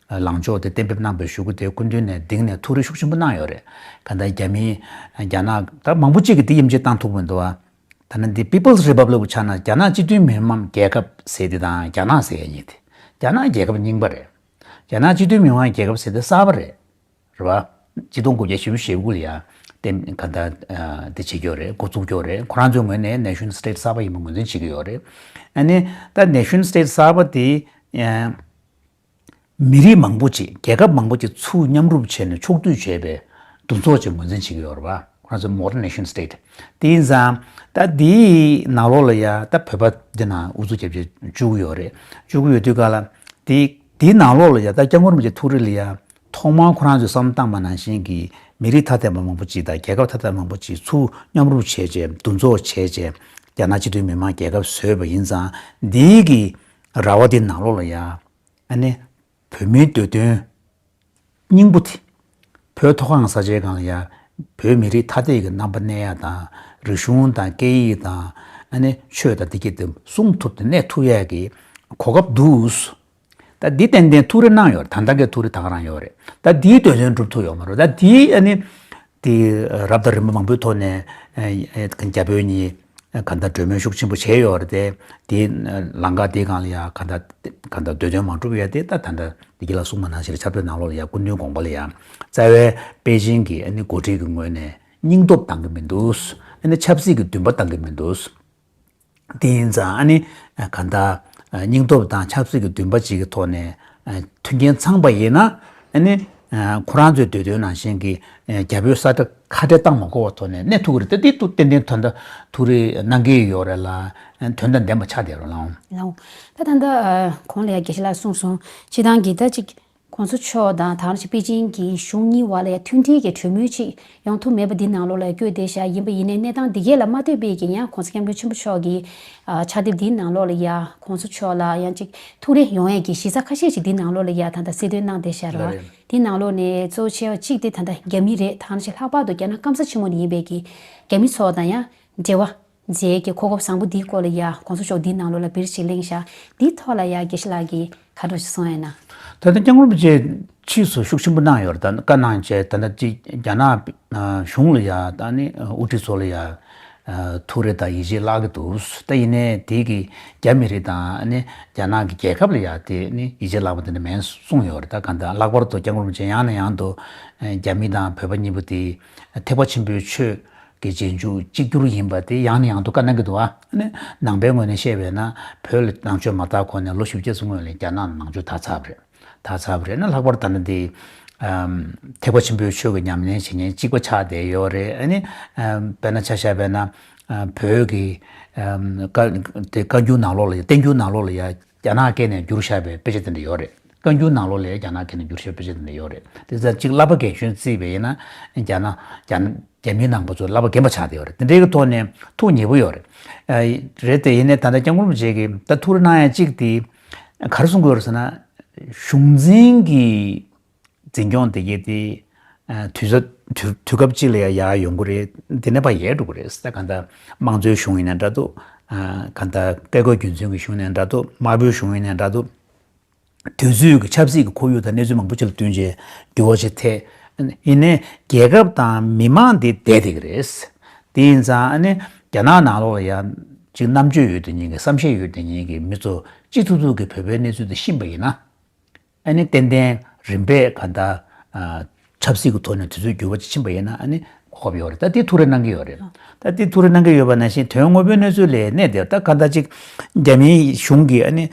ལངས་ཕྱོགས་དེ་གཏན་འབེབས་གནང་བའི་གཞུག་གུ་དེ་སྐུ་མདུན་ནས་གདེང་ནས་ཐུགས་རེ་ཤུགས་ཆེན་པོ་གནང་ཡོད་རེད། གང་ལྟར་རྒྱ་མི་རྒྱ་ནག་ད་མང་པོ་ཅིག་གིས་དེ་དབྱེ་འབྱེད་བཏང་ཐུབ་མི་འདུག་བ། ད་ནི་འདི་People's Republic ཆགས་ན་རྒྱ་ནག་སྤྱི་མཐུན་མི་དམངས་རྒྱལ་ཁབ་ཟེར་དེ་དང་རྒྱ་ནག་ཟེར་ཡ་གཉིས་དེ། རྒྱ་ནག་རྒྱལ་ཁབ་རྙིང་པ་རེད། རྒྱ་ནག་སྤྱི་མཐུན་མི་དམངས་རྒྱལ་ཁབ་ཟེར་དེ་གསར་པ་རེད། རེད་བ། གཅིག་སྟོང་དགུ་བརྒྱ་བཞི་བཅུ་ཞེ་དགུ་ལ་ཡ་དེ་ག་ད་དེ་བྱེད་ཀྱི་ཡོད་རེད། འགོ་བཙུགས་ཀྱི་ཡོད་རེད། ཁོ་རང་ཚོའི་ངོས་ནས་Nation State གསར་པ་ཡིན་པ་ངོས་འཛིན་བྱེད་ཀྱི་ཡོད་རེད། ཨ་ནི་ད་Nation State གསར་པ་དེ་ཨ། མི་རིགས་མང་པོ་ཅིག་རྒྱལ་ཁབ་མང་པོ་ཅིག་ཚུར་མཉམ་རུབ་བྱས་ནས་ཕྱོགས་བསྡུས་བྱས་པའི་འདུ་ཚོགས་ཅིག་ངོས་འཛིན་བྱེད་ཀྱི་ཡོད་རེད་བ། ཁོ་རང་ཚོ་Modern Nation State། དེ་ཡིན་ཙང་ད་འདིའི་ནང་ལོགས་ལ་ཡ་ད་བོད་པ་འདི་ནང་ཨུ་ཚུགས་རྒྱབ་བྱས་བཅུག་གི་ཡོད་རེད། བཅུག་གི་ཡོད་དུས་ག་ལ་དེ་དེའི་ནང་ལོགས་ལ་ཡ་ད་སྐྱབས་མགོན་རིན་པོ་ཆེ་ཐུགས་རེ་ལ་ཡ་ཐོག་མར་ཁོ་རང་ཚོས་བསམ་བློ་བཏང་པ་ནང་བཞིན་གྱི་མི་རིགས་ཐ་དད་པ་མང་པོ་ཅིག་དང་རྒྱལ་ཁབ་ཐ་དད་མང་པོ་ཅིག་ཚུར་མཉམ་རུབ་བྱས་བྱས་འདུ་ཚོགས་བྱས་བྱས་རྒྱ་ནག་སྤྱི་མཐུན་མི་དམངས་རྒྱལ་ཁབ་བཟོས་པ་ཡིན་ཙང་འདིའི་གི་ར་བ་འདི་ནང་ལོགས་ལ་ཡ། ཨ་ནི། བོད་མིའི་འདོད་དོན་སྙིང་པོ་དེ། བོད་མཐོ་སྒང་ས་ཆའི་སྒང་ལ་ཡ། བོད་མི་རིགས་ཐ་དད་ཀྱི་རྣམ་པ་གནས་ཡ་དང་། རིག་གཞུང་དང་སྐད་ཡིག་དང་། ཨ་ནི་ཆོས་དང་བདེ་སྐྱིད་དེ་སྲུང་ཐུབ་སྟེ་གནས་ཐུབ་ཡ་གི་གོ་སྐབས་འདུག་ད་འདི་ཏན་ཏན་ཐུགས་རེ་གནང་ཡོད་རེད། ད་ལྟ་གི་ཐུགས་རེ་ད་ག་རང་ཡོད་རེད། ད་འདིའི་འདོད་དོན་འགྲུབ་ཐུབ་ཡོད་མ་རེད། ད་འདི་ཨ་ནི། དེ་རབ་དང་རིམ་པ་མང་པོའི་ཐོག་ནས་ཨ་ཨ་རྒྱ་བོད་གཉིས་གང་ལྟར་གྲོས་མོལ་ཤུགས་ཆེན་པོ་བྱས་ཡོད་རེད་དེ། དེ་ལམ་ཁ་དེའི་སྒང་ལ་ཡ་གང་ལྟར་གང་ལྟར་འདོད་དོན་མ་འགྲུབ་ཡ་དེ་ད་ད་ལྟ་བདེ་སྐྱིད་ལགས་གསུངས་པ་ནང་བཞིན་ཕྱག་དེབ་ནང་ལོགས་ལ་ཡ་སྐུ་མདུན་དགོངས་པ་ལ་ཡ་རྩ་བའི་པེ་ཅིང་གི་ཨ་ནི་འགོ་ཁྲིད་ཀྱི་ངོས་ནས་སྙིང་སྟོབས་འདང་གི་མི་འདུག་ཨ་ནི་ཆབ་སྲིད་ཀྱི་འདུན་པ་འདང་གི་མི་འདུག་དེ་ཡིན་ཙང་ཨ་ནི་གང་ལྟར་སྙིང་སྟོབས་དང་ཆབ་སྲིད་ཀྱི་འདུན་པ་ཅིག་གི་ཐོག་ནས་མཐུན་རྐྱེན་ཚང་པ་ཡིན་ན་ཨ་ནི་ཁོ་རང་ཚོའི་འདོད་དོན་ནང་བཞིན་གྱི་རྒྱ་བོད་ས་ཁྲ་ཁ་བྲལ་བཏང་མ་དགོས་པའི་ཐོག་ནས་གནས་ཐུབ་ཀྱི་རེད། ད་འདི་ཏན་ཏན་ད་ལྟ་ཐུགས་རེ་གནང་གི་ཡོད་རེད་ལ། དོན་དང་ལྡན་པ་ཆགས་བསྡད་རོགས་གནང་། ལགས། ད་ད་ལྟ་གོང་ལ་ཡ་དགེ་བཤེས་ལགས་གསུངས་སོང་། སྤྱིར་བཏང་གི་ད་ཅིག་༸གོང་ས་མཆོག་དང་ད་ག་ནང་བཞིན་པེ་ཅིང་གི་གཞུང་གཉིས་བར་ལ་ཡ་མཐུན་སྒྲིལ་གྱི་གྲོས་མོལ་ཅིག་ཡོང་ཐུབ་མེད་པ་འདི་ནང་ལོགས་ལ་ཡ་བསྐྱོད་བསྡད་ཤག་ཡིན་པ་ཡིན་ནའི་གནས་སྟངས་འདི་གས་ལ་མ་ལྟོས་པའི་གི་ཡང་༸གོང་ས་༸སྐྱབས་མགོན་ཆེན་པོ་མཆོག་གི་ཕྱག་དེབ་འདིའི་ནང་ལོགས་ལ་ཡ་༸གོང་ས་མཆོག་ལ་ཡང་ཅིག་ཐུགས་རེ་ཡོང་ཡས་ཀྱི་གཞི་རྩ་ཁ་ཤས་ཤིག་འདིའི་ནང་ལོགས་ལ་ཡ་ད་ལྟ་གསལ་སྟོན་གནང་བསྡད་ཤག་རེད་བ། ལགས་རེད། འདིའི་ནང་ལོགས་ནས་གཙོ་ཆེ་བ་གཅིག་དེ་ད་ལྟ་རྒྱ་མི་རེད། ད་ག་ནང་བཞིན་ལྷག་པར་དུ་རྒྱ་ནག་སྐམ་ས་ཆེན་མོ་ནས་ཡིན་པའི་གི་རྒྱ་མི་ཚོ་དང་ཡང་འབྲེལ་བ་མཛད་ཀྱི་གོ་སྐབས་བཟང་པོ་འདིའི་སྐོར་ལ་ཡ་༸གོང་ས་མཆོག་འདིའི་ནང་ལོགས་ལ་བིར་ཞིག་གླེང་ཤག་འདིའི་ཐོག་ལ་ཡ་དགེ་བཤེས་ལགས་ཀྱིས་ག་འདྲ་ཞིག་གསུང་ཡོད་ན། ད་ལྟ་སྐྱབས་མགོན་རིན་པོ་ཆེ་ཕྱིས་སུ་ཤུགས་ཆེན་པོ་གནང་ཡོད་རེད། ད་བཀའ་གནང་བྱས་ད་ལྟ་ཅིག་རྒྱ་ནག་གཞུང་ལ་ཡ་ད་ནི་དབུ་ཁྲིད་ཚོ་ལ་ཡ་ཐུགས་རེ་དང་ཡིད་ཆེས་བརླག་གི་འདུག་ད་ཡིན་ནའི་དེ་གི་རྒྱ་མི་རིགས་དང་ནི་རྒྱ་ནག་གི་རྒྱལ་ཁབ་ལ་ཡ་དེ་ནི་ཡིད་ཆེས་བརླག་པ་དེ་འདྲ་མེད་གསུངས་ཡོད་རེད། ད་གང་ལྟར་ལྷག་པར་དུ་སྐྱབས་མགོན་རིན་པོ་ཆེ་ཡང་ནས་ཡང་དུ་རྒྱ་མི་དང་བོད་པ་གཉིས་པོ་དེ་ཐེག་པ་ཆེན་པོའི་ཆོས་ཀྱི་རྗེས་འཇུག་གཅིག་གྱུར་ཡིན་པ་དེ་ཡང་ནས་ཡང་དུ་བཀའ་གནང་གི་འདུག་ཨ་ནི་ནང་པའི་ངོས་ནས་བཤད་པས་ན་བོད་ལ་ནང་ཆོས་མ་དར་གོང་ནས་ལོ་བཞི་བཅུ་ཙམ་སྔོན་ལ་རྒྱ་ནག་ནང་ཆོས་དར་ཚར་བ་རེད། དར་ཚར་བ་རེད་ན་ལྷག་པར་ད་ནི་འདི་ཐེག་པ་ཆེན་པོའི་ཆོས་ཀྱི་ཉམས་ལེན་བྱེད་མཁན་གཅིག་པ་ཆགས་བསྡད་ཡོད་རེད། ཨ་ནི་དཔེར་ན་ཆ་བཞག་པས་ན་བོད་ཀྱི་བཀའ་དེ་བཀའ་འགྱུར་ནང་ལོགས་ལ་ཡ་བསྟན་འགྱུར་ནང་ལོགས་ལ་ཡ་རྒྱ་ནག་སྐད་ནས་བསྒྱུར་བཞག་པའི་དཔེ་ཆ་དེ་འདྲ་ཡོད་རེད། བཀའ་འགྱུར་ནང་ལོགས་ལ་རྒྱ་ནག་སྐད་ནས་བསྒྱུར་བཞག་པའི་དཔེ་ཆ་དེ་འདྲ་ཡོད་རེད། དེ་ཚོ་གཅིག་བསླབ་པ་རྒན་གཞོན་བརྩིས་པ་ཡིན་ན་རྒྱ་ནག་རྒྱ་རྒྱ་མིའི་ནང་པ་ཚོ་བསླབ་པ་རྒན་པ་ཆགས་བསྡད་ཡོད་རེད། དེ་འདྲའི་གི་ཐོག་ནས་ཐུགས་མཉེས་པོ་ཡོད་རེད། རེད་དེ་ཡིན་ནའི་ད་ལྟ་སྐྱབས་མགོན་རིན་པོ་ཆེ་གིས་ད་ཐུགས་རེ་གནང་ཡ་གཅིག་དེ་ག་རེ་གསུང་གི་ཡོད་རེད་ཟེར་ན། གཞུང་འཛིན་གྱི་འཛིན་སྐྱོང་དེ་གས་དེ་དུས་ཚོད་དུས་དུས་སྐབས་གཅིག་ལ་ཡ་ཡར་ཡོང་གི་རེད། དེ་ནས་ཕར་ཡལ་འགྲོ་གི་རེད། ད་གང་ལྟར་དམངས་གཙོའི་གཞུང་ཡིན་ན་འདྲ་འདུག་གང་ལྟར་བཀས་བཀོད་རྒྱུད་འཛིན་གྱི་གཞུང་ཡིན་ན་འདྲ་འདུག་དམར་པོའི་གཞུང་ཡིན་ན་འདྲ་འདུག་དུས་ཚོད་ཀྱི་ཆབ་སྲིད་ཀྱི་ཁོར་ཡུག་དང་གནས་ཚུལ་མང་པོ་ཅིག་ལ་བསྟུན་བྱས་འགྱུར་བ་ཅིག་ཐེབས། ཡིན་ནའི་རྒྱལ་ཁབ་དང་མི་མང་འདི་བསྡད་བསྡད་ཀྱི་རེད། དེ་ཡིན་ཙང་ཨ་ནི་རྒྱ་ནག་ནང་ལོགས་ལ་ཡང་ཅིག་རྣམ་དཔྱོད་ཡོད་དེ་ཉིད་ཀྱི་བསམ་ཤེས་ཡོད་དེ་ཉིད་ཀྱི་མི་ཚོ་སྤྱི་ཐུབ་ཐུབ་ཀྱི་བོད་པའི་གནས་ཚུལ་དེ་ཤེས་པ་ཡིན་ན། ཨ་ནི་ཏན་ཏན་རིམ་པས་ག་ད་ཆབ་སྲིད་ཀྱི་ཐོག་ནས་དུས་ཚོད་འགྱུར་བ་ཅིག་ཕྱིན་པ་ཡིན་ན་ཨ་ནི་གོ་སྐབས་ཡོད་རེད། ད་དེ་ཐུགས་རེ་གནང་གི་ཡོད་རེད། ད་དེ་ཐུགས་རེ་གནང་གི་ཡོད་པ་ནང་བཞིན་དོན་དངོས་པོའི་གནས་ཚུལ་ལ་གནས་དེ་ད་ག་ད་ཅིག་རྒྱ་མིའི་གཞུང་གིས་ཨ་ནི་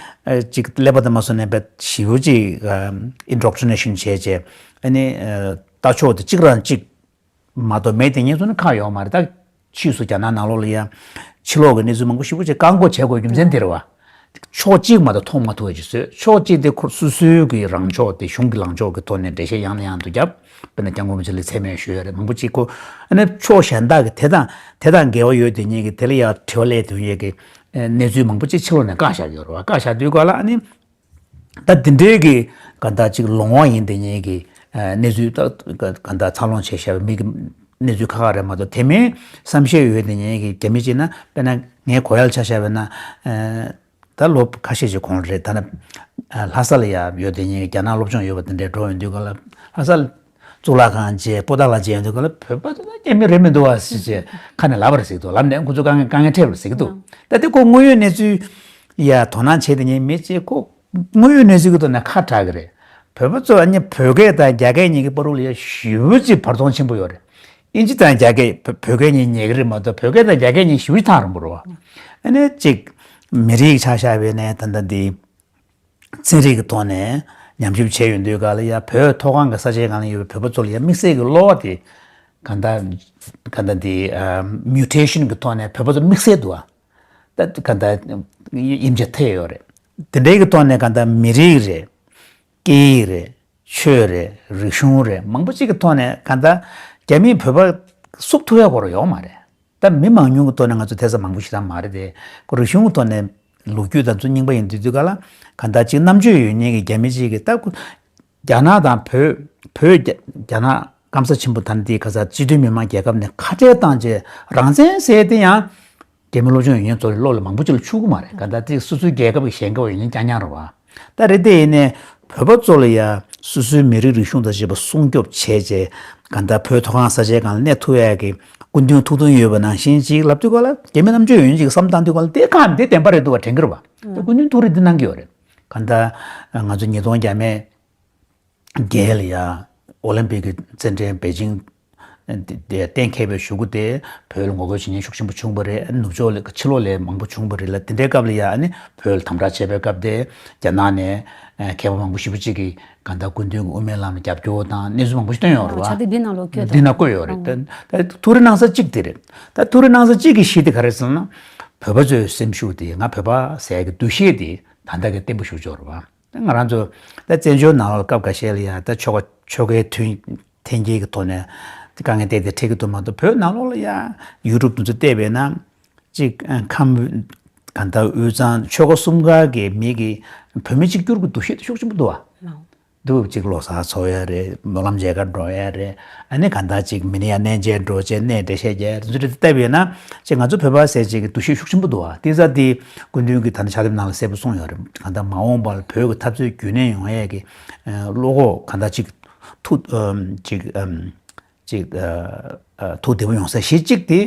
ཅིག་ཀླད་པ་དེ་མ་སོང་ནས་བས་ཞེ་པོ་ཅིག་ཨིན་ཌོག་ཊི་རི་ནེ་ཤན་བྱས་བྱས་ཨ་ནི་ལྟ་ཕྱོགས་དེ་གཅིག་རང་གཅིག་མ་གཏོགས་མེད་དེ་ངེད་ཚོ་ནི་ཁག་ཡོད་མ་རེད། ད་ཕྱིས་སུ་རྒྱ་ནག་ནང་ལོགས་ལ་ཡང་ཕྱི་ལོགས་ཀྱི་གནས་ཚུལ་མང་པོ་ཞིག་པོ་ཅིག་བཀག་འགོག་བྱེད་དགོས་རྒྱུ་མཚན་དེ་རེད་བ། ཕྱོགས་གཅིག་མ་གཏོགས་མཐོང་མ་ཐུབ་པ་ཅིག་བཟོས། ཕྱོགས་གཅིག་དེ་ཁོ་སོ་སོའི་གི་རང་ཕྱོགས་དེ་གཞུང་གི་ལངས་ཕྱོགས་ཀྱི་ཐོག་ནས་འགྲེལ་བཤད་ཡང་ནས་ཡང་དུ་བརྒྱབ། དཔེར་ན་སྐྱབས་མགོན་རིན་པོ་ཆེ་ལ་མཚན་སྨད་ཞུས་ཡོད་རེད། མང་པོ་ཅིག་ཁོ་ཨ་ནི་ཕྱོགས་གཞན་དག་གི་དེ་དང་དེ་དང་འགལ་བ་ཡོད་དེ་ཉིད་ཀྱི་དེ་ལ་ཡང་དྲི་བ་སླེབས་དོན་ཡོད་ཀྱི་གནས་ཚུལ་མང་པོ་ཅིག་ཕྱི་ལོགས་ནས་བཀག་བཞག་ཡོད་རེད་བ། བཀག་བཞག་དུས་ག་ལ་ཨ་ནི། ད་འདི་འདྲའི་གི་ག་ད་ཅིག་ལོང་བ་ཡིན་དེ་ཉིད་ཀྱི་གནས་ཚུལ་ད་ག་ད་འཚར་ལོངས་བྱས་བཞག་པའི་མི་གི་གནས་ཚུལ་ཁག་ཁག་རེད་མ་གཏོགས་དེ་མིན་བསམ་ཤེས་ཡོད་དེ་ཉིད་ཀྱི་རྒྱ་མི་ཅིག་ན་དཔེར་ན་ངའི་གོ་ཡ་ལ་ཆ་བཞག་པ་ན་ད་ལོ་ཁ་ཤས་ཤིག་གོང་རེད། ད་ན་ལྷ་ས་ལ་ཡ་ཡོད་དེ་ཉིད་ཀྱི་རྒྱ་ནག་སློབ་སྦྱོང་ཡོད་པ་དེ་འདྲའི་འགྲོ་ཡོང་དུས་ག་ལ་ལྷ་ས་གཙུག་ལག་ཁང་མཇལ་པོ་ཏཱ་ལ་མཇལ་ཡོང་དུས་ག་ལ་བོད་པ་ཚོ་ད་རྒྱ་མི་རེད་མི་འདུག་བ་ཟེར་བྱས་ཁ་ནས་ལབ་པ་རེད་ཟེར་གི་འདུག་ལབ་ནས་ཁོ་ཚོ་དཀའ་ངལ་དཀའ་ངལ་འཕྲད་པ་རེད་ཟེར་གི་འདུག་ད་དེ་ཁོ་དངོས་ཡོད་གནས་ཚུལ་ཡ་དོ་སྣང་བྱས་དེ་ཉིད་མི་ཅིག་ཁོ་དངོས་ཡོད་གནས་ཚུལ་གྱི་ཐོག་ནས་ཁ་གྲག་གི་རེད། བོད་པ་ཚོ་ཨ་ནི་བོད་སྐད་དང་རྒྱ་སྐད་གཉིས་ཀྱི་བར་དུ་ལ་ཡ་ཞེ་པོ་ཅིག་བར་མཚམས་ཆེན་པོ་ཡོད་རེད། ཨིན་ཇི་དང་རྒྱ་སྐད་བོད་བོད་སྐད་གཉིས་ཉན་གི་རེད་མ་གཏོགས་བོད་སྐད་དང་རྒྱ་སྐད་གཉིས་ཞེ་པོ་ཅིག་ཐག་རིང་པོ་རེད་བ། ཨ་ནི་ཅིག་མི་རིགས་ཆ་བཞག་པའི་ནས་ད་ལྟ་འདི་ཚན་རིག་གི་ཐོག་ནས་ཉམས་ཞིབ་བྱས་ཡོང་དུས་ག་ལ་ཡ་བོད་མཐོ་སྒང་གི་ས་ཆའི་སྒང་ལ་ཡོད་པའི་བོད་པ་ཚོ་ལ་ཡ་དམིགས་བསལ་གྱི་གློ་བ་དེ་ག་ད་ག་ད་འདི་མིའུ་ཊེ་ཤན་གྱི་ཐོག་ནས་བོད་པ་ཚོ་དམིགས་བསལ་འདུག་བ། ད་ག་ད་དབྱེ་འབྱེད་ཐེབས་ཡོད་རེད། དེ་འདྲའི་གི་ཐོག་ནས་ག་ད་མི་རིགས་རེད། སྐད་ཡིག་རེད། ཆོས་རེད། རིག་གཞུང་རེད། མང་པོ་ཅིག་གི་ཐོག་ནས་ག་ད་རྒྱ་མིས་བོད་པ་བསུབ་ཐུབ་ཡ་སྐོར་ཡོད་མ་རེད། ད་མི་མང་ཉུང་གི་ཐོག་ནས་ང་ཚོ་ཐེ་ཚོམ་མང་པོ་ཞིག་ད་མ་རེད་དེ། ཁོ་རིག་གཞུང་གི་ཐོག་ནས་ལོ་རྒྱུས་དང་ཚོ་རྙིང་པ་ཡིན་དུས་དུས་ག་ལ་ག་ད་ཅིག་རྣམ་དཔྱོད་ཡོད་མཁན་གྱི་རྒྱ་མི་ཅིག་གིས་ད་ཁོ་རྒྱ་ནག་དང་བོད་བོད་རྒྱ་རྒྱ་ནག་སྐམ་ས་ཆེན་པོ་ད་ནི་དེའི་ཁ་ས་སྤྱི་མཐུན་མི་མང་རྒྱལ་ཁབ་ནས་ཁ་བྲལ་བཏང་རྗེས་རང་བཙན་ཟེར་དེ་ཡང་རྒྱ་མི་སློབ་སྦྱོང་ཡོད་མཁན་ཚོ་ལ་བློ་ལ་མང་པོ་ཅིག་ལ་ཆུད་ཀྱི་མ་རེད། ག་ད་དེ་སོ་སོའི་རྒྱལ་ཁབ་ཀྱི་ཞེན་ཁ་བ་ཡོད་མཁན་རྐྱང་རྐྱང་རེད་བ། ད་རེད་དེ་ཡིན་ནའི་བོད་པ་ཚོ་ལ་ཡ་སོ་སོའི་མི་རིགས་རིག་གཞུང་དང་བཅས་པ་སྲུང་སྐྱོབ་བྱས་རྗེས་ག་ད་བོད་མཐོ་སྒང་ས་ཆའི་སྒང་ལ་གནས་ཐུབ་ཡ་གི་སྐུ་མདུན་ཐུགས་འདུན་ཡོད་པ་ནང་བཞིན་ཅིག་ལབ་དུས་ག་ལ་རྒྱ་མི་རྣམ་དཔྱོད་ཡོད་མཁན་ཅིག་གི་བསམ་བཏང་དུས་ག་ལ་དེ་ག་དེ་བདེན་པ་རེད་འདུག་བ་དྲན་གི་རེད་བ། ད་སྐུ་མདུན་ཐུགས་རེ་འདི་གནང་གི་ཡོད་རེད། ག་ད་ང་ཚོ་ཉིས་སྟོང་བརྒྱ་མེད་རྒྱལ་ལ་ཡ་ཨོ་ལིམ་པིག་གི་རྩེད་འགྲན་པེ་ཅིང་ དེ་གཏན་འཁེལ་བའི་གཞུག་གུ་དེ་བོད་ལ་ངོ་རྒོལ་བྱེད་མཁན་ཤུགས་ཆེན་པོ་བྱུང་བ་རེད། ནུབ་ཕྱོགས་ལ་ཕྱི་ལོགས་ལ་མང་པོ་བྱུང་བ་རེད་ལ། དེ་འདྲའི་སྐབས་ལ་ཡ་ཨ་ནི་བོད་ལ་དམ་དྲག་བྱས་པའི་སྐབས་དེ་རྒྱ་ནག་ནས་མཁས་པ་མང་པོ་ཞེ་པོ་ཅིག་གིས་གང་ལྟར་སྐུ་མདུན་གྱི་དབུ་མའི་ལམ་ལ་རྒྱབ་སྐྱོར་དང་གནས་ཚུལ་མང་པོ་ཞིག་བཏོན་ཡོད་རེད་བ། ཕྱག་དེབ་འདི་ནང་ལོགས་བཀོད་འདི་ནང་བཀོད་ཡོད་རེད། ད་ད་ཐུགས་རེ་གནང་ས་གཅིག་དེ་རེད། ད་ཐུགས་རེ་གནང་ས་གཅིག་གི་གཞི་དེ་ག་རེ་ཟེར་ན། བོད་པ་ཚོའི་སེམས་ཤུགས་དེ། ང་བོད་པ་ཟེར་གྱི་འདུ་ཤེས་དེ་ད་ལྟ་གི་བརྟན་པོ་ཞེ་པོ་ཅིག་ཡོད་རེད་བ། ང་རང་ཚོ་ད་བཙན་བྱོལ་ནང་ལོགས་སྐབས་འགའ་ཤས་ལ་ཡ་ད་ཆོལ་ཁ་ཆོལ་ཁའི་མཐུན་འཐེན་འཁྱེར་གྱི་ཐོག་ནས་དཀའ་ངལ་འཕྲད་དེ་འཕྲད་ཀྱི་འདུག་མ་གཏོགས། བོད་ནང་ལོགས་ལ་ཡ་ཡུ་ཊུབ་དེ་ཚོ་བལྟས་པས་ན་ཅིག་ཨ་ཁམས་གང་ལྟར་དབུས་གཙང་ཆོལ་ཁ་གསུམ་ཀ་གི་མི་གི་བོད་མི་གཅིག་གྱུར་གྱི་འདུ་ཤེས་དེ་ཤུགས་ཆེན་པོ་འདུག་བ། འདུག་ཅིག་ལོ་གསར་འཚོགས་ཡ་རེད། སྨོན་ལམ་མཇལ་ཁ་འགྲོ་ཡ་རེད། ཨ་ནི་གང་ལྟར་ཅིག་མི་ནི་ཡ་གནས་མཇལ་འགྲོ་བྱས་གནས་འགྲེལ་བཤད་རྒྱག་ཡ་རེད། ཚོ་དེ་བལྟས་པས་ན་ཅིག་ང་ཚོ་བོད་པ་ཟེར་ཅིག་གི་འདུ་ཤེས་ཤུགས་ཆེན་པོ་འདུག་བ། དེ་ཚ་དེ་སྐུ་མདུན་གྱིས་ད་ནི་ཕྱག་དེབ་ནང་ལ་གསལ་པོ་གསུངས་ཡོད་རེད། གང་ལྟར་མ་འོངས་པར་བོད་ཀྱི་འཐབ་རྩོད་རྒྱུན་གནས་ཡོང་ཡས་ཀྱི་ཨ་བློ་ཁོག་གང་ལྟར་ཅིག་ཐུགས་ཨམ་ཅིག་ཨམ་ཅིག་ཨ་ཨ་ཐུགས་བདེ་པོ་ཡོང་ས་གཞི་གཅིག་དེ་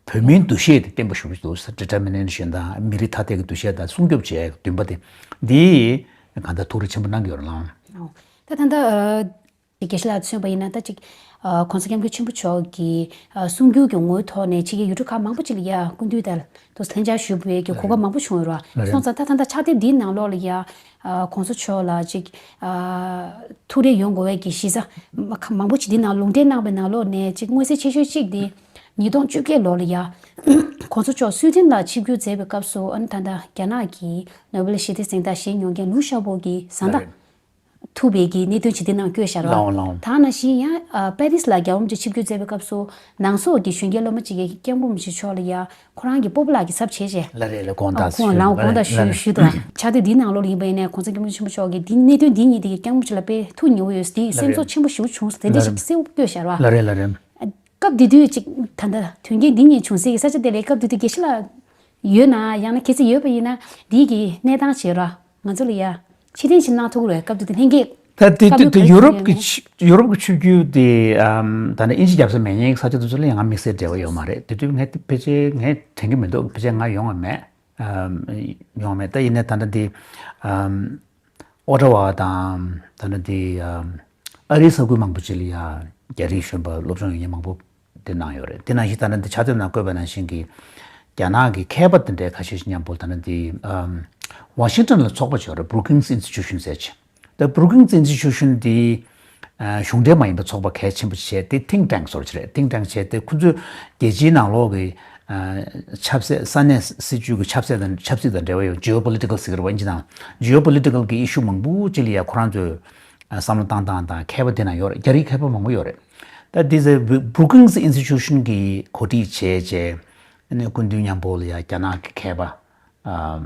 བོད་མིའི་འདུ་ཤེས་དེ་བརྟན་པོ་ཞེ་པོ་ཅིག་འདུག། Determination་དང་མི་རིགས་ཐ་དད་ཀྱི་འདུ་ཤེས་དང་སྲུང་སྐྱོབ་བྱེད་ཡས་ཀྱི་འདུན་པ་དེ། འདི་གང་ལྟར་ཐུགས་རེ་ཆེན་པོ་གནང་གི་ཡོད་རེད་ལགས། ཨོ། ད་ད་ལྟ་ཨ་དགེ་བཤེས་ལགས་མཚོན་པ་ཡིན་ན། ད་ཅིག་ཨ་༸གོང་ས་༸སྐྱབས་མགོན་ཆེན་པོ་མཆོག་གི་ཨ་གསུང་སྒྱུར་གྱི་ངོ་བོའི་ཐོག་ནས་ཕྱི་རྒྱལ་ཡུལ་གྲུ་ཁག་མང་པོ་ཅིག་ལ་ཡ་སྐུ་མདུན་དང་དུ་ལྷན་བཅར་ཞུས་པའི་གི་གོ་སྐབས་མང་པོ་བྱུང་ཡོད་རེད་བ། སོང་ཙང་ད་ད་ལྟ་ཕྱག་དེབ་འདིའི་ནང་ལོགས་ལ་ཡ་ཨ་༸གོང་ས་མཆོག་ལ་ཅིག་ཨ་ཐུགས་རེ་ཡོང་དགོས་པའི་གི་གཞི་རྩ་མ་མང་པོ་ཅིག་འདི་ནང་ལུང་འདྲེན་གནང་པའི་ནང་ལོགས་ནས་ཅིག་མངོན་གསལ་ཆེ་ཤོས་གཅིག་དེ། ཉིས་སྟོང་བཅོ་བརྒྱད་ལོ་ལ་ཡ་༸གོང་ས་མཆོག་སུའེ་ཌེན་ལ་ཆིབས་བསྒྱུར་མཛད་པའི་སྐབས་སུ། ཨ་ནི་ད་ལྟ་རྒྱ་ནག་གི་ནོ་བེལ་ཞི་བདེ་གཟེངས་རྟགས་བཞེས་མྱོང་མཁན་ལུའུ་ཞའོ་པོ་གི་བཟའ་ཟླ་ཐུག་པའི་གི་གནད་དོན་ཅིག་འདི་ནང་བཀོད་བཞག་ར། ལའོ་ལའོ། ད་ནང་བཞིན་ཡང་ཨ་པེ་རིས་ལ་རྒྱལ་བ་རིན་པོ་ཆེ་ཆིབས་བསྒྱུར་མཛད་པའི་སྐབས་སུ། ནང་སོག་གི་གཞོན་སྐྱེས་སློབ་མ་ཅིག་གིས་སྐྱབས་མགོན་རིན་པོ་ཆེ་མཆོག་ལ་ཡ་ཁོ་རང་གི་སྤོ་བོ་ལགས་ཀྱི་ཚབ་བྱས་བྱས། ལ་རེ་ལ་དགོངས་དག་ཨ་ཁོང་ལ་ཞུས་དགོངས་དག་ལ་ཞུས་རེ་ཞུས་འདུག། ཕྱག་དེབ་འདིའི་ནང་ལོགས་ལ་ཡིན་པ་ཡིན་ནའི་༸གོང་ས་༸སྐྱབས་མགོན་ཆེན་པོ་མཆོག་གིས་འདི་གནད་དོན་འདི་གཉིས་དེ་གི་སྐྱབས་མགོན་ཆེན་པོ་ལ་དཔེ་ཐུགས་མཉེས་པོ་ཡོད་ཟེར། དེ་ལ་སེམས་རེ་ཚོར་ཆེན་པོ་ཞེ་པོ་བྱུང་ཟེར། དེ་འདྲ་ཞིག་གསལ་པོ་བཀོད་བཞག་ར། ལ་རེ་ལ་རེ། སྐབས་དེ་དུས་ཅིག་ད་ལྟ་དོན་རྐྱེན་འདི་གཉིས་བྱུང་སའི་ས་ཆ་དེ་ལས་སྐབས་དེ་དུས་དགེ་བཤེས་ལགས་ཡོད་ན། ཡང་ན་གལ་སྲིད་ཡོད་པ་ཡིན་ན་འདིའི་གི་གནས་སྟངས་བྱེད་ར། ང་ཚོ་ལ་ཡ་ཕྱིར་འཐེན་ཞིག་གནང་ཐུབ་ཀྱི་རེད། སྐབས་དེ་དུས་ལྷན་རྒྱས་ད་དེ་ཁ་དུས་དེ་ཡུ་རོབ་ཀྱི་ཆིབས་ཡུ་རོབ་ཀྱི་ཆིབས་བསྒྱུར་དེ་ཨམ་ད་ནི་དབྱིན་ཇི་རྒྱབ་ས་མེད་མཁན་གྱི་ས་ཆ་དེ་ཚོ་ལ་ཡང་ང་དམིགས་བསལ་འབྲེལ་བ་ཡོད་མ་རེད། དེ་དུས་ངས་ཕལ་ཆེར་ངས་དྲན་གྱི་མི་འདུག། ཕལ་ཆེར་ང་ཡོང་བ་མེད། ཨམ་ཡོང་བ་མེད། ད་ཡིན་ནའི་ད་ནི་དེ་ཨམ་ཨོ་ཊ་ཝ་དང་ད་ནི་དེ་ཨམ་ཨ་རིའི་ས་ཁུལ་མང་པོ་ཅིག་ལ་ཡ་རྒྱ་རིགས་གཞོན་པ་སློབ་སྦྱོང་ཡོད་མཁན་མང་པོ་དེ་གནང་ཡོད་རེད། དེ་ནང་བཞིན་ད་ནི་འདི་ཕྱག་དེབ་ནང་བཀོད་པ་ནང་བཞིན་གྱི་རྒྱ་ནག་གི་མཁས་པ་དེ་འདྲའི་ཁ་ཤས་ཤིག་མཉམ་པོ་ད་ནི་འདི་ཨམ་ཝ་ཤིང་ཊོན་ལ་ཚོགས་པ་ཅིག་ཡོད་རེད། Brookings Institution ཟེར་ཅིག། ད་Brookings Institution འདི་ཨ་གཞུང་འབྲེལ་མ་ཡིན་པའི་ཚོགས་པ་གལ་ཆེན་པོ་ཅིག་བྱས་ཏེ། Think Tank ཟེར་བ་ཅིག་རེད། Think Tank བྱས་ཏེ་ཁོ་ཚོས་རྒྱལ་སྤྱིའི་ནང་ལོགས་ཀྱི་ཨ་ཆབ་སྲིད་ས་གནས་སྲིད་ཇུས་ཀྱི་ཆབ་སྲིད་དང་ཆབ་སྲིད་དང་འབྲེལ་བ་ཡོད། Geopolitical ཟེར་གྱི་རེད་བ་དབྱིན་ཇི་ནང་། Geopolitical གྱི་issue མང་པོ་ཅིག་ལ་ཡ་ཁོ་རང་ཚོས་ཨ་བསམ་བློ་བཏང་སྟངས་དང་། མཁས་པ་དེ་ན་ཡོད་རེད། རྒྱ་རིགས་མཁས་པ་མང་པོ་ཡོད་རེད། ད་འདི་ཚོ་Brookings Institution གིས་གོ་སྒྲིག་བྱས་བྱས། ཨ་ནི་སྐུ་མདུན་མཉམ་པོ་ལ་ཡ་རྒྱ་ནག་གི་མཁས་པ་ཨ་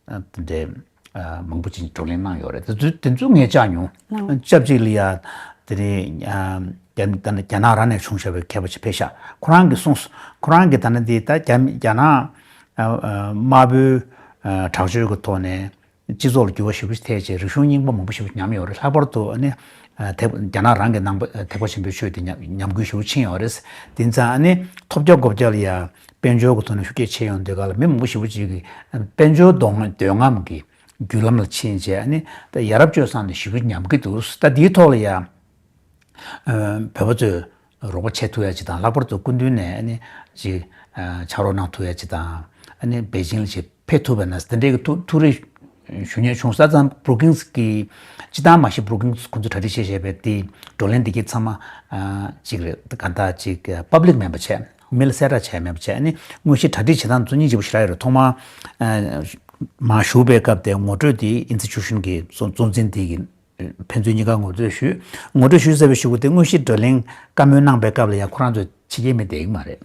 ཨ་དེ་འདྲའི་ཨ་མང་པོ་ཅིག་བགྲོ་གླེང་གནང་ཡོད་རེད། དེ་ཚོ་དེ་ཚོ་ངས་བཅར་མྱོང་། ལགས། སྐབས་གཅིག་ལ་ཡ་དེ་རིང་ཨ་རྒྱ་རྒྱ་ནག་རང་ནས་བྱུང་བཞག་པའི་མཁས་པ་ཅིག་ཕེབས་ཤག། ཁོ་རང་གིས་གསུངས། ཁོ་རང་གིས་ད་ནི་འདི་ད་རྒྱ་རྒྱ་ནག་ཨ་ཨ་དམར་པོའི་ཨ་དྲག་སྤྱོད་ཀྱི་ཐོག་ནས་སྤྱི་ཚོགས་ལ་འགྱུར་བ་ཞེ་པོ་ཅིག་ཐེབས་བྱས། རིག་གཞུང་རྙིང་པ་མང་པོ་ཞེ་པོ་ཉམས་ཡོད་རེད། ལྷག་པར་དུ་ཨ་ནི་ཨ་ཐེག་རྒྱ་ནག་རང་གི་ནང་པ་ཐེག་པ་ཆེན་པོའི་ཆོས་དེ་ཉམས་ཉམས་རྒུད་ཞེ་པོ་ཕྱིན་ཡོད་རེད། དེ་ཙང་ཨ་ནི་ཐོབ་རྒྱག་གོ་རྒྱག་ལ་ཡ་དཔལ་འབྱོར་གྱི་ཐོག་ནས་ཤུགས་རྐྱེན་ཕྱིན་ཡོང་དུས་སྐབས་ལ། མི་མང་པོ་ཞེ་པོ་ཅིག་གིས་དཔལ་འབྱོར་འདོད་འདོད་རྔམ་གྱི་རྒྱུ་ལམ་ལ་ཕྱིན་བྱས། ཨ་ནི་ད་ཡ་རབས་སྤྱོད་བཟང་དེ་ཞེ་པོ་ཉམས་ཀྱི་འདུག། ད་འདིའི་ཐོག་ལ་ཡ་ཨ་བོད་པ་ཚོས་རོགས་པ་བྱེད་ཐུབ་ཡ་ཅིག་དང་། ལྷག་པར་དུ་སྐུ་མདུན་ནས་ཨ་ནི་ཅིག་ཨ་ཕྱག་རོགས་གནང་ཐུབ་ཡ་ཅིག་དང་། ཨ་ནི་པེ་ཅིང་ལ་ཅིག་ཕེབས་ཐུབ་པ་ན་དེ་འདྲའི་གི་ཐུགས་ཐུགས་རེ་ཞུ་སྙན་བྱུང་། ས་ཙང་Brookings གི་སྤྱི་བཏང་མ་གཞི་Brookings ཁོང་ཚོས་གྲ་སྒྲིག་བྱས་བྱས་པའི་དེ་བགྲོ་གླེང་དེ་གའི་ཚང་མ་ཨ་ཅིག་རེད། གང་ལྟར་ཅིག་པབ་ལིག་མེད་པ་བྱས། མི་ལ་གསལ་བསྒྲགས་བྱས་མེད་པ་བྱས། ཨ་ནི་དངོས་གཞི་གྲ་སྒྲིག་བྱེད་སྟངས་ཚོ་སྙིང་རྗེ་པོ་ཞེ་དྲག་ཡོད་རེད། ཐོག་མར་ཨ་མར་ཞུགས་པའི་སྐབས་དེ་ངོ་སྤྲོད་དེ་Institution གི་གཙོ་གཙོ་འཛིན་དེ་གི་ཕན་ཚུན་གཉིས་ཀ་ངོ་སྤྲོད་ཞུས། ངོ་སྤྲོད་ཞུས་ཚར་བའི་གཞུག་གུ་དེ་དངོས་གཞི་བགྲོ་གླེང་བཀའ་མོལ་གནང་པའི་སྐབས་ལ་ཡང་ཁོ་རང་ཚོ་ཕྱི་རྒྱལ་མི་བསྡད་ཀྱི་མ་རེད།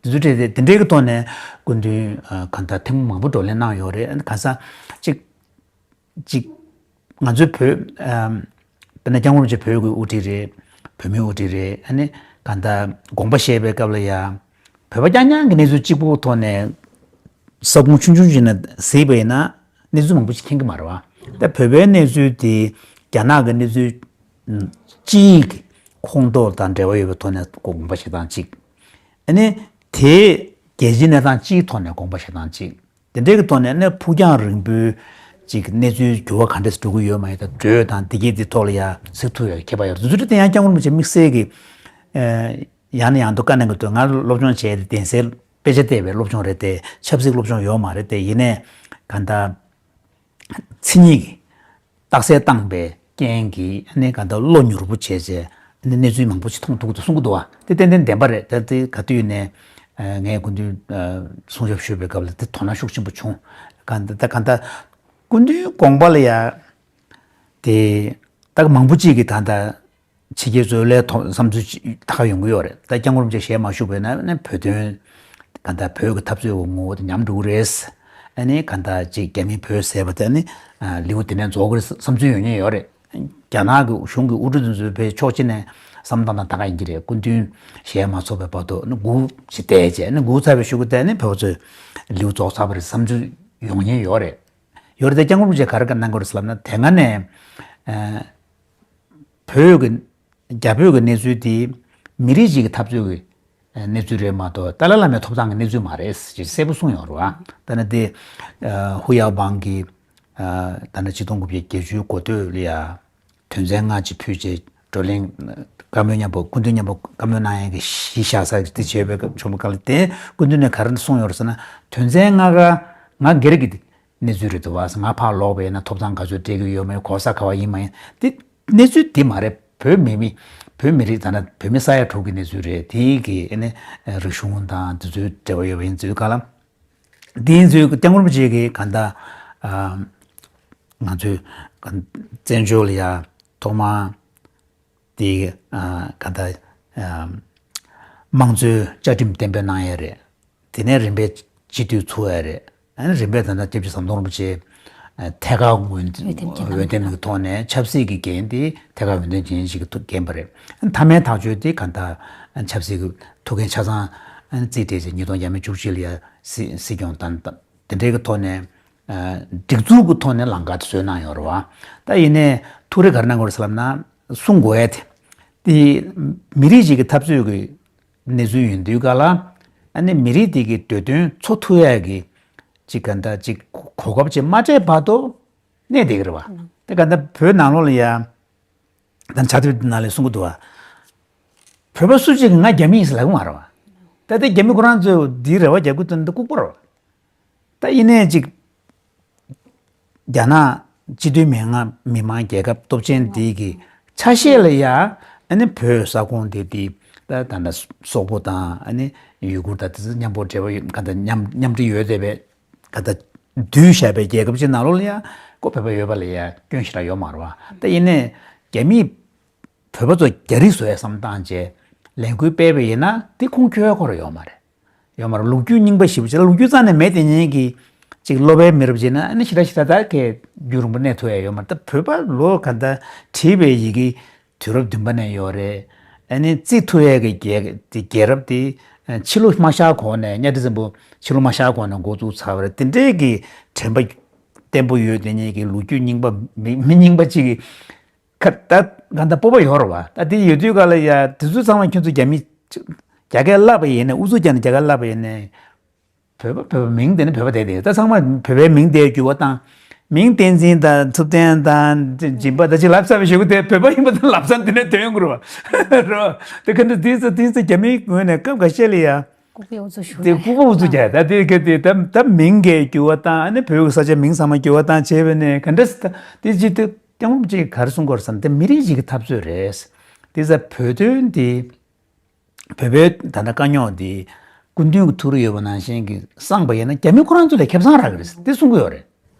དེ་ཚོ་གྲས་དེ་དེ་འདྲའི་གི་ཐོག་ནས་སྐུ་མདུན་ཨ་གང་ལྟར་ཐེངས་མང་པོ་བགྲོ་གླེང་གནང་ཡོད་རེད། གང་ཟག་གཅིག་གཅིག་ང་ཚོའི་བོད་ཨམ་དཔེར་ན་སྐྱབས་མགོན་རིན་པོ་ཆེ་བོད་ཀྱི་དབུ་ཁྲིད་རེད། བོད་མིའི་དབུ་ཁྲིད་རེད། ཨ་ནི་གང་ལྟར་དགོངས་པ་བཞེས་པའི་སྐབས་ལ་ཡང་བོད་པ་རྐྱང་རྐྱང་གི་གནས་ཚུལ་གཅིག་པུའི་ཐོག་ནས་ས་ཁུངས་ཆུང་ཆུང་ཞིག་ནས་གཟིགས་པ་ཡིན་ན་གནས་ཚུལ་མང་པོ་ཞིག་མཁྱེན་གྱི་མ་རེད་བ། ད་བོད་པའི་གནས་ཚུལ་དེ་རྒྱ་ནག་གི་གནས་ཚུལ་སྤྱིའི་གི་ཁོངས་གཏོགས་དང་འབྲེལ་བ་ཡོད་པའི་ཐོག་ནས་དགོངས་པ་བཞེས་སྟངས་གཅིག། ཨ་ནི་དེ་རྒྱལ་སྤྱིའི་གནས་སྟངས་སྤྱིའི་ཐོག་ནས་དགོངས་པ་བཞེས་སྟངས་གཅིག། དེ་འདྲའི་གི་ཐོག་ནས་ནི་ཕུགས་རྒྱང་རིང་པོའི་ཅིག་གནས་ཚུལ་འགྱུར་བ་ག་འདྲས་འགྲོ་གི་ཡོད་མ་ཡོད་དང་། འགྲོས་དང་དེ་གའི་དེ་ཐོག་ལ་ཡ་གཟིགས་ཐུབ་ཡ་ཁྱད་པར་ཡོད་རེད། དེ་ཚོ་དེ་ཡང་སྐྱབས་མགོན་རིན་པོ་ཆེ་དམིགས་བསལ་གྱི་ཨ་ ཡང་ནས་ཡང་དུ་བཀའ་གནང་གི་འདུག་ང་སློབ་སྦྱོང་བྱས་ཏེ་གདན་སའི་དཔེ་ཆ་བལྟས་པའི་སློབ་སྦྱོང་རེད་དེ་ཆབ་སྲིད་སློབ་སྦྱོང་ཡོད་མ་རེད་དེ་ཡིན་ནའི་གང་ལྟར། མཚན་ཉིད་ཀྱི་རྟགས་གསལ་བཏང་པའི་རྐྱེན་གྱིས་ཨ་ནི་གང་ལྟར་བློ་མྱུར་པོ་བྱས་བྱས་ཨ་ནི་གནས་ཚུལ་མང་པོ་ཞིག་མཐོང་ཐུབ་ཀྱི་འདུག་གསུང་གི་འདུག་བ། དེ་ཏན་ཏན་བདེན་པ་རེད། ད་དེ་ག་དུས་ནས་ངས་སྐུ་མདུན་གསུང་ཆོས་ཞུས་པའི་སྐབས་ལ་དེ་དོ་སྣང་ཤུགས་ཆེན་པོ་བྱུང་། གང་ལྟར་ད་གང་ལྟར་སྐུ་མདུན་དགོངས་པ་ལ་ཡ་དེ་ད་མང་པོ་ཅིག་གིས་ད་ལྟ་ཕྱི་རྒྱལ་ཚོའི་ལས་ཐོག་བསམ་ཚུལ་ཅིག་ད་ག་ཡོང་གི་ཡོད་རེད། ད་སྐྱབས་མགོན་རིན་པོ་ཆེ་ཞལ་མ་བཞུགས་པའི་ནང་ནས་བོད་དོན་གང་ལྟར་བོད་ཀྱི་འཐབ་རྩོད་ཀྱི་ངོ་བོ་དེ་ཉམས་འགྲོ་གི་རེད། ཨ་ནི་གང་ལྟར་ཅིག་རྒྱ་མིས་བོད་ཟས་པ་དེ་ནི་ལེའུ་དེ་ནས་རྫོགས་ཀྱི་རེད་བསམ་ཚུལ་ཡོད་མཁན་ཡོད་རེད། རྒྱ་ནག་གི་གཞུང་གི་དབུ་ཁྲིད་དེ་ཚོའི་བོད་ཕྱོགས་གཅིག་ནས་བསམ་བློ་བཏང་སྟངས་ད་ག་ཡིན་གྱི་རེད། སྐུ་མདུན་ཞལ་མ་ཚོགས་པའི་བར་དུ་ནི་སྒུག་ཅིག་བསྡད་བྱས་ནི་སྒུག་ཚར་བའི་གཞུག་གུ་དེ་ནི་བོད་པ་ཚོས་ལེའུ་རྫོགས་ཚར་བ་རེད་བསམ་ཚུལ་ཡོང་མཁན་ཡོད་རེད། ཡོད་རེད་དེ་སྐྱབས་མགོན་རིན་པོ་ཆེས་ག་རེ་གནང་དགོས་རེད་ཟེར་ལབ་ན་དེ་སྔ་ནས་བོད་ཀྱི་རྒྱ་བོད་ཀྱི་གནས་ཚུལ་དེ་མི་རིགས་ཤིག་གི་འཐབ་རྩོད་ཀྱི་གནས་ཚུལ་རེད་མ་གཏོགས་ཏཱ་ལའི་བླ་མའི་ཐོབ་ཐང་གི་གནས་ཚུལ་མ་རེད་ཅེས་གསལ་པོ་གསུངས་ཡོད་རེད་བ། ད་ནི་དེ་ཧུ་ཡའོ་བང་གིས་ད་ནི་ཆིག་སྟོང་དགུ་བརྒྱ་བརྒྱད་ཅུའི་འགོ་སྟོད་ལ་ཡ་དོན་ཚན་ལྔ་ཅིག་ཕུལ་རྗེས་བགྲོ་གླེང་བཀའ་མོལ་མཉམ་པོ་སྐུ་མདུན་མཉམ་པོ་བཀའ་མོལ་གནང་ཡས་ཀྱི་གཞི་བཞག་ས་དེ་བྱས་པའི་བྱུང་བ་ག་ལ་དེ་སྐུ་མདུན་ནས་ག་རེ་གསུངས་ཡོད་རེད་ཟེར་ན་དོན་ཚན་ལྔ་ཀ་ང་སྒེར་གྱི་གནས་ཚུལ་རེད་འདུག་བ། ང་ཕར་ལོག་པ་ཡིན་ན་ཐོབ་ཐང་ག་ཚོད་སྤྲད་ཀྱི་ཡོད་མེད་གོ་ས་ག་བ་ཡིན་མ་ཡིན་དེ་གནས་ཚུལ་དེ་མ་རེད། བོད་མི་མི་བོད་མི་རིགས་ད་ན་བོད་མི་ས་ཡ་དྲུག་གི་གནས་ཚུལ་རེད། དེའི་གི་ཨ་ནི་རིག་གཞུང་དང་དེ་ཚོའི་འབྲེལ་བ་ཡོད་པ་ཡིན་ཚུལ་ག་ལ། དེ་ཡིན་ཚུལ་སྐྱབས་མགོན་རིན་པོ་ཆེ་གིས་གང་ལྟར་ང་ཚོའི་བཙན་བྱོལ་ལ་ཡ་ཐོག་མར་དེ་ག་ད་དམངས་གཙོའི་བཅའ་ཁྲིམས་གཏན་འབེབས་གནང་ཡས་རེད། དེ་ནས་རིམ་པས་སྤྱི་འཐུས་ཚུགས་ཡས་རེད། ཨ་ནི་རིམ་པས་ད་ལྟ་སྐྱབས་རྗེ་ཟམ་གདོང་རིན་པོ་ཆེ་ཐད་ཀར་འོས་འོས་འདེམས་ཀྱི་ཐོག་ནས་ཆབ་སྲིད་ཀྱི་འགན་དེ་ཐད་ཀར་འོས་འདེམས་བྱེད་མཁན་ཞིག་གིས་འགན་པ་རེད། མཐའ་མའི་ཐག་གཅོད་དེ་ག་ད་ཆབ་སྲིད་ཀྱི་ཐུགས་འགན་ཆ་ཚང་རྩིས་སྤྲད་བྱས་ཉིས་སྟོང་བརྒྱ་མེད་བཅུ་གཅིག་ལ་ཡ་སྲིད་སྲིད་སྐྱོང་དང་དེ་འབྲེལ་གྱི་ཐོག་ནས། སྒྲིག་འཛུགས་ཀྱི་ཐོག་ནས་ལམ་ཁ་དེ་བཟོས་གནང་ཡོད་རེད་བ། ད་ཡིན་ནའི་ཐུགས་རེ་ག་རེ་གནང་དགོས་རེད་ཟེར་ལབ་ན་གསུང་དགོས་ཡ་དེ། དེ་མི་རིགས་ཤིག་གི་འཐབ་རྩོད་ཀྱི་གནས་ཚུལ་ཡིན་དུས་ག་ལ་ཨ་ནི་མི་རིགས་དེ་གི་འདོད་དོན་འཚོ་ཐུབ་ཡ་གི་ཅིག་ག་འདྲ་ཅིག་གོ་སྐབས་ཅིག་མ་སྤྲད་བར་དུ་གནས་བསྡད་ཀྱི་རེད་བ། དེ་ག་འདྲ་བོད་ནང་ལོགས་ལ་ཡ་ད་ཕྱག་དེབ་ནང་ལ་གསུང་གི་འདུག་བ། བོད་པ་སུ་གཅིག་གིས་ང་རྒྱ་མི་ཡིན་ཟེར་ལབ་ཀྱི་མ་རེད་བ། ད་ལྟ་རྒྱ་མི་ཁོ་རང་ཚོས་འདིའི་རེ་བ་རྒྱག་གི་འདུག་ན་འདི་ལྐུགས་པ་རེད་བ། ད་ཡིན་ནའི་ཅིག་རྒྱ་ནག་སྤྱི་མཐུན་མི་མང་མི་མང་རྒྱལ་ཁབ་སྟོབས་ཆེན་འདི་གི་ཆ་ཤས་ལ་ཡ་ཨ་ནི་བོད་ས་ཁོངས་དེ་དེ་ད་ད་ལྟ་སོག་པོ་དང་ཨ་ནི་ཡུ་གུར་དང་དེ་ཚོ་མཉམ་པོ་འབྲེལ་བ་ཡོད་ག་ད་མཉམ་མཉམ་འབྲེལ་ཡོད་བསྡད་པའི་ག་ད་བསྡུས་བཞག་པའི་རྒྱལ་ཁབ་ཅིག་ནང་ལོགས་ལ་ཡ་ཁོ་བོད་པ་ཡོད་པ་ལ་ཡ་སྐྱོན་ཞེ་དྲག་ཡོད་མ་རེད་བ། ད་ཡིན་ནའི་རྒྱ་མིས་བོད་པ་ཚོ་རྒྱ་རིགས་བཟོ་ཡ་བསམ་བཏང་བྱས་ལས་འགུལ་སྤེལ་བ་ཡིན་ན་དེ་ཁུངས་འཁྱོལ་ཁོ་རང་ཡོད་མ་རེད། ཡོད་མ་རེད། ལོ་རྒྱུས་རྙིང་པ་ཞིག་བྱས་ལོ་རྒྱུས་རྩ་ནས་མེད་དེ་ཉིད་ཀྱི་ཅིག་སློབ་པའི་མི་རབས་བྱས་ན་ཨ་ནི་ཞེ་དྲག་ཞེ་དྲག་ད་གས་རྒྱུན་རིང་པོ་གནས་ཐུབ་ཡ་ཡོད་མ་རེད། ད་བོད་པ་ལོ་ག་ད་བྲིས་པའི་ཡི་གེ་དུས་རབས་བདུན་པ་ནས་ཡོད་རེད། ཨ་ནི་རྩིས་ཐུབ་ཡ་གི་རྒྱལ་དེ་རྒྱལ་རབས་དེ་ཕྱི་ལོ་མ་ཤར་གོང་ནས་གཉའ་ཁྲི་བཙན་པོ་ཕྱི་ལོ་མ་ཤར་གོང་ནས་འགོ་བཙུགས་ཚར་བ་རེད། དེ་འདྲའི་གི་དྲན་པ་བརྟན་པོ་ཡོད་དེ་ཉིད་ཀྱི་ལོ་རྒྱུས་རྙིང་པ་མི་མི་རྙིང་པ་ཅིག་གི་ཁ་ད་ག་ད་སྤོབས་པ་ཡོད་རེད་བ། ད་དེ་ཡོད་དུས་ག་ལ་ཡ་དེ་ཚོ་ཚང་མ་ཁྱོད་ཚོ་རྒྱ་མི་རྒྱ་སྐད་བསླབ་པ་ཡིན་ནའི་ཨུ་ཚུགས་རྒྱག་ནས་རྒྱ་སྐད་བསླབ་པ་ཡིན་ནའི་བོད་པ་བོད་པ་མིང་དེ་ནི་བོད་པ་དེ་དེ་ད་ཚང་མ་བོད་པའི་མིང་དེ་འགྱུར་བ་བཏང་། མིང་བསྟན་འཛིན་དང་ཐུབ་བསྟན་དང་སྦྱིན་པ་ད་ཅི་ལབ་ཚར་བའི་ཞུ་གི་དེ་བོད་པ་ཡིན་པ་དང་ལབ་ཚར་འདི་ནས་དོན་ཡོང་གི་རེད་བ། རེད་བ། དེ་ག་འདྲ་དེ་ཚོ་དེ་ཚོ་རྒྱ་མིའི་ངོས་ནས་སྐབས་འགའ་ཤས་ལ་ཡ། ལྐུགས་པའི་ཨུ་ཚུགས་ཞུ་དེ་ལྐུགས་པ་ཨུ་ཚུགས་རྒྱག་ད་དེ་ག་དེ་ད་ད་མིང་གས་འགྱུར་བ་བཏང་ཨ་ནི་བོད་ཀྱི་ས་ཆ་མིང་ཚང་མ་འགྱུར་བ་བཏང་བྱས་པས་ནས་ག་འདྲ་ད་དེ་ཅི་ད་སྐྱབས་མགོན་ཅིག་ག་རེ་གསུང་དགོས་རེད་བསམ་དེ་མི་རིགས་ཤིག་གི་འཐབ་རྩོད་རེད། དེ་ཚ་བོད་དོན་དེ་བོད་པའི་ད་ལྟ་དཀའ་རྙོག་དེ་སྐུ་མདུན་གྱི་ཐུགས་རེ་ཡོད་པ་ནང་བཞིན་གྱི་བསམ་པ་ཡིན་ན་རྒྱ་མི་ཁོ་རང་ཚོ་ལས་ཁེ་བཟང་རག་གི་རེད་དེ་གསུང་གི་ཡོད་རེད།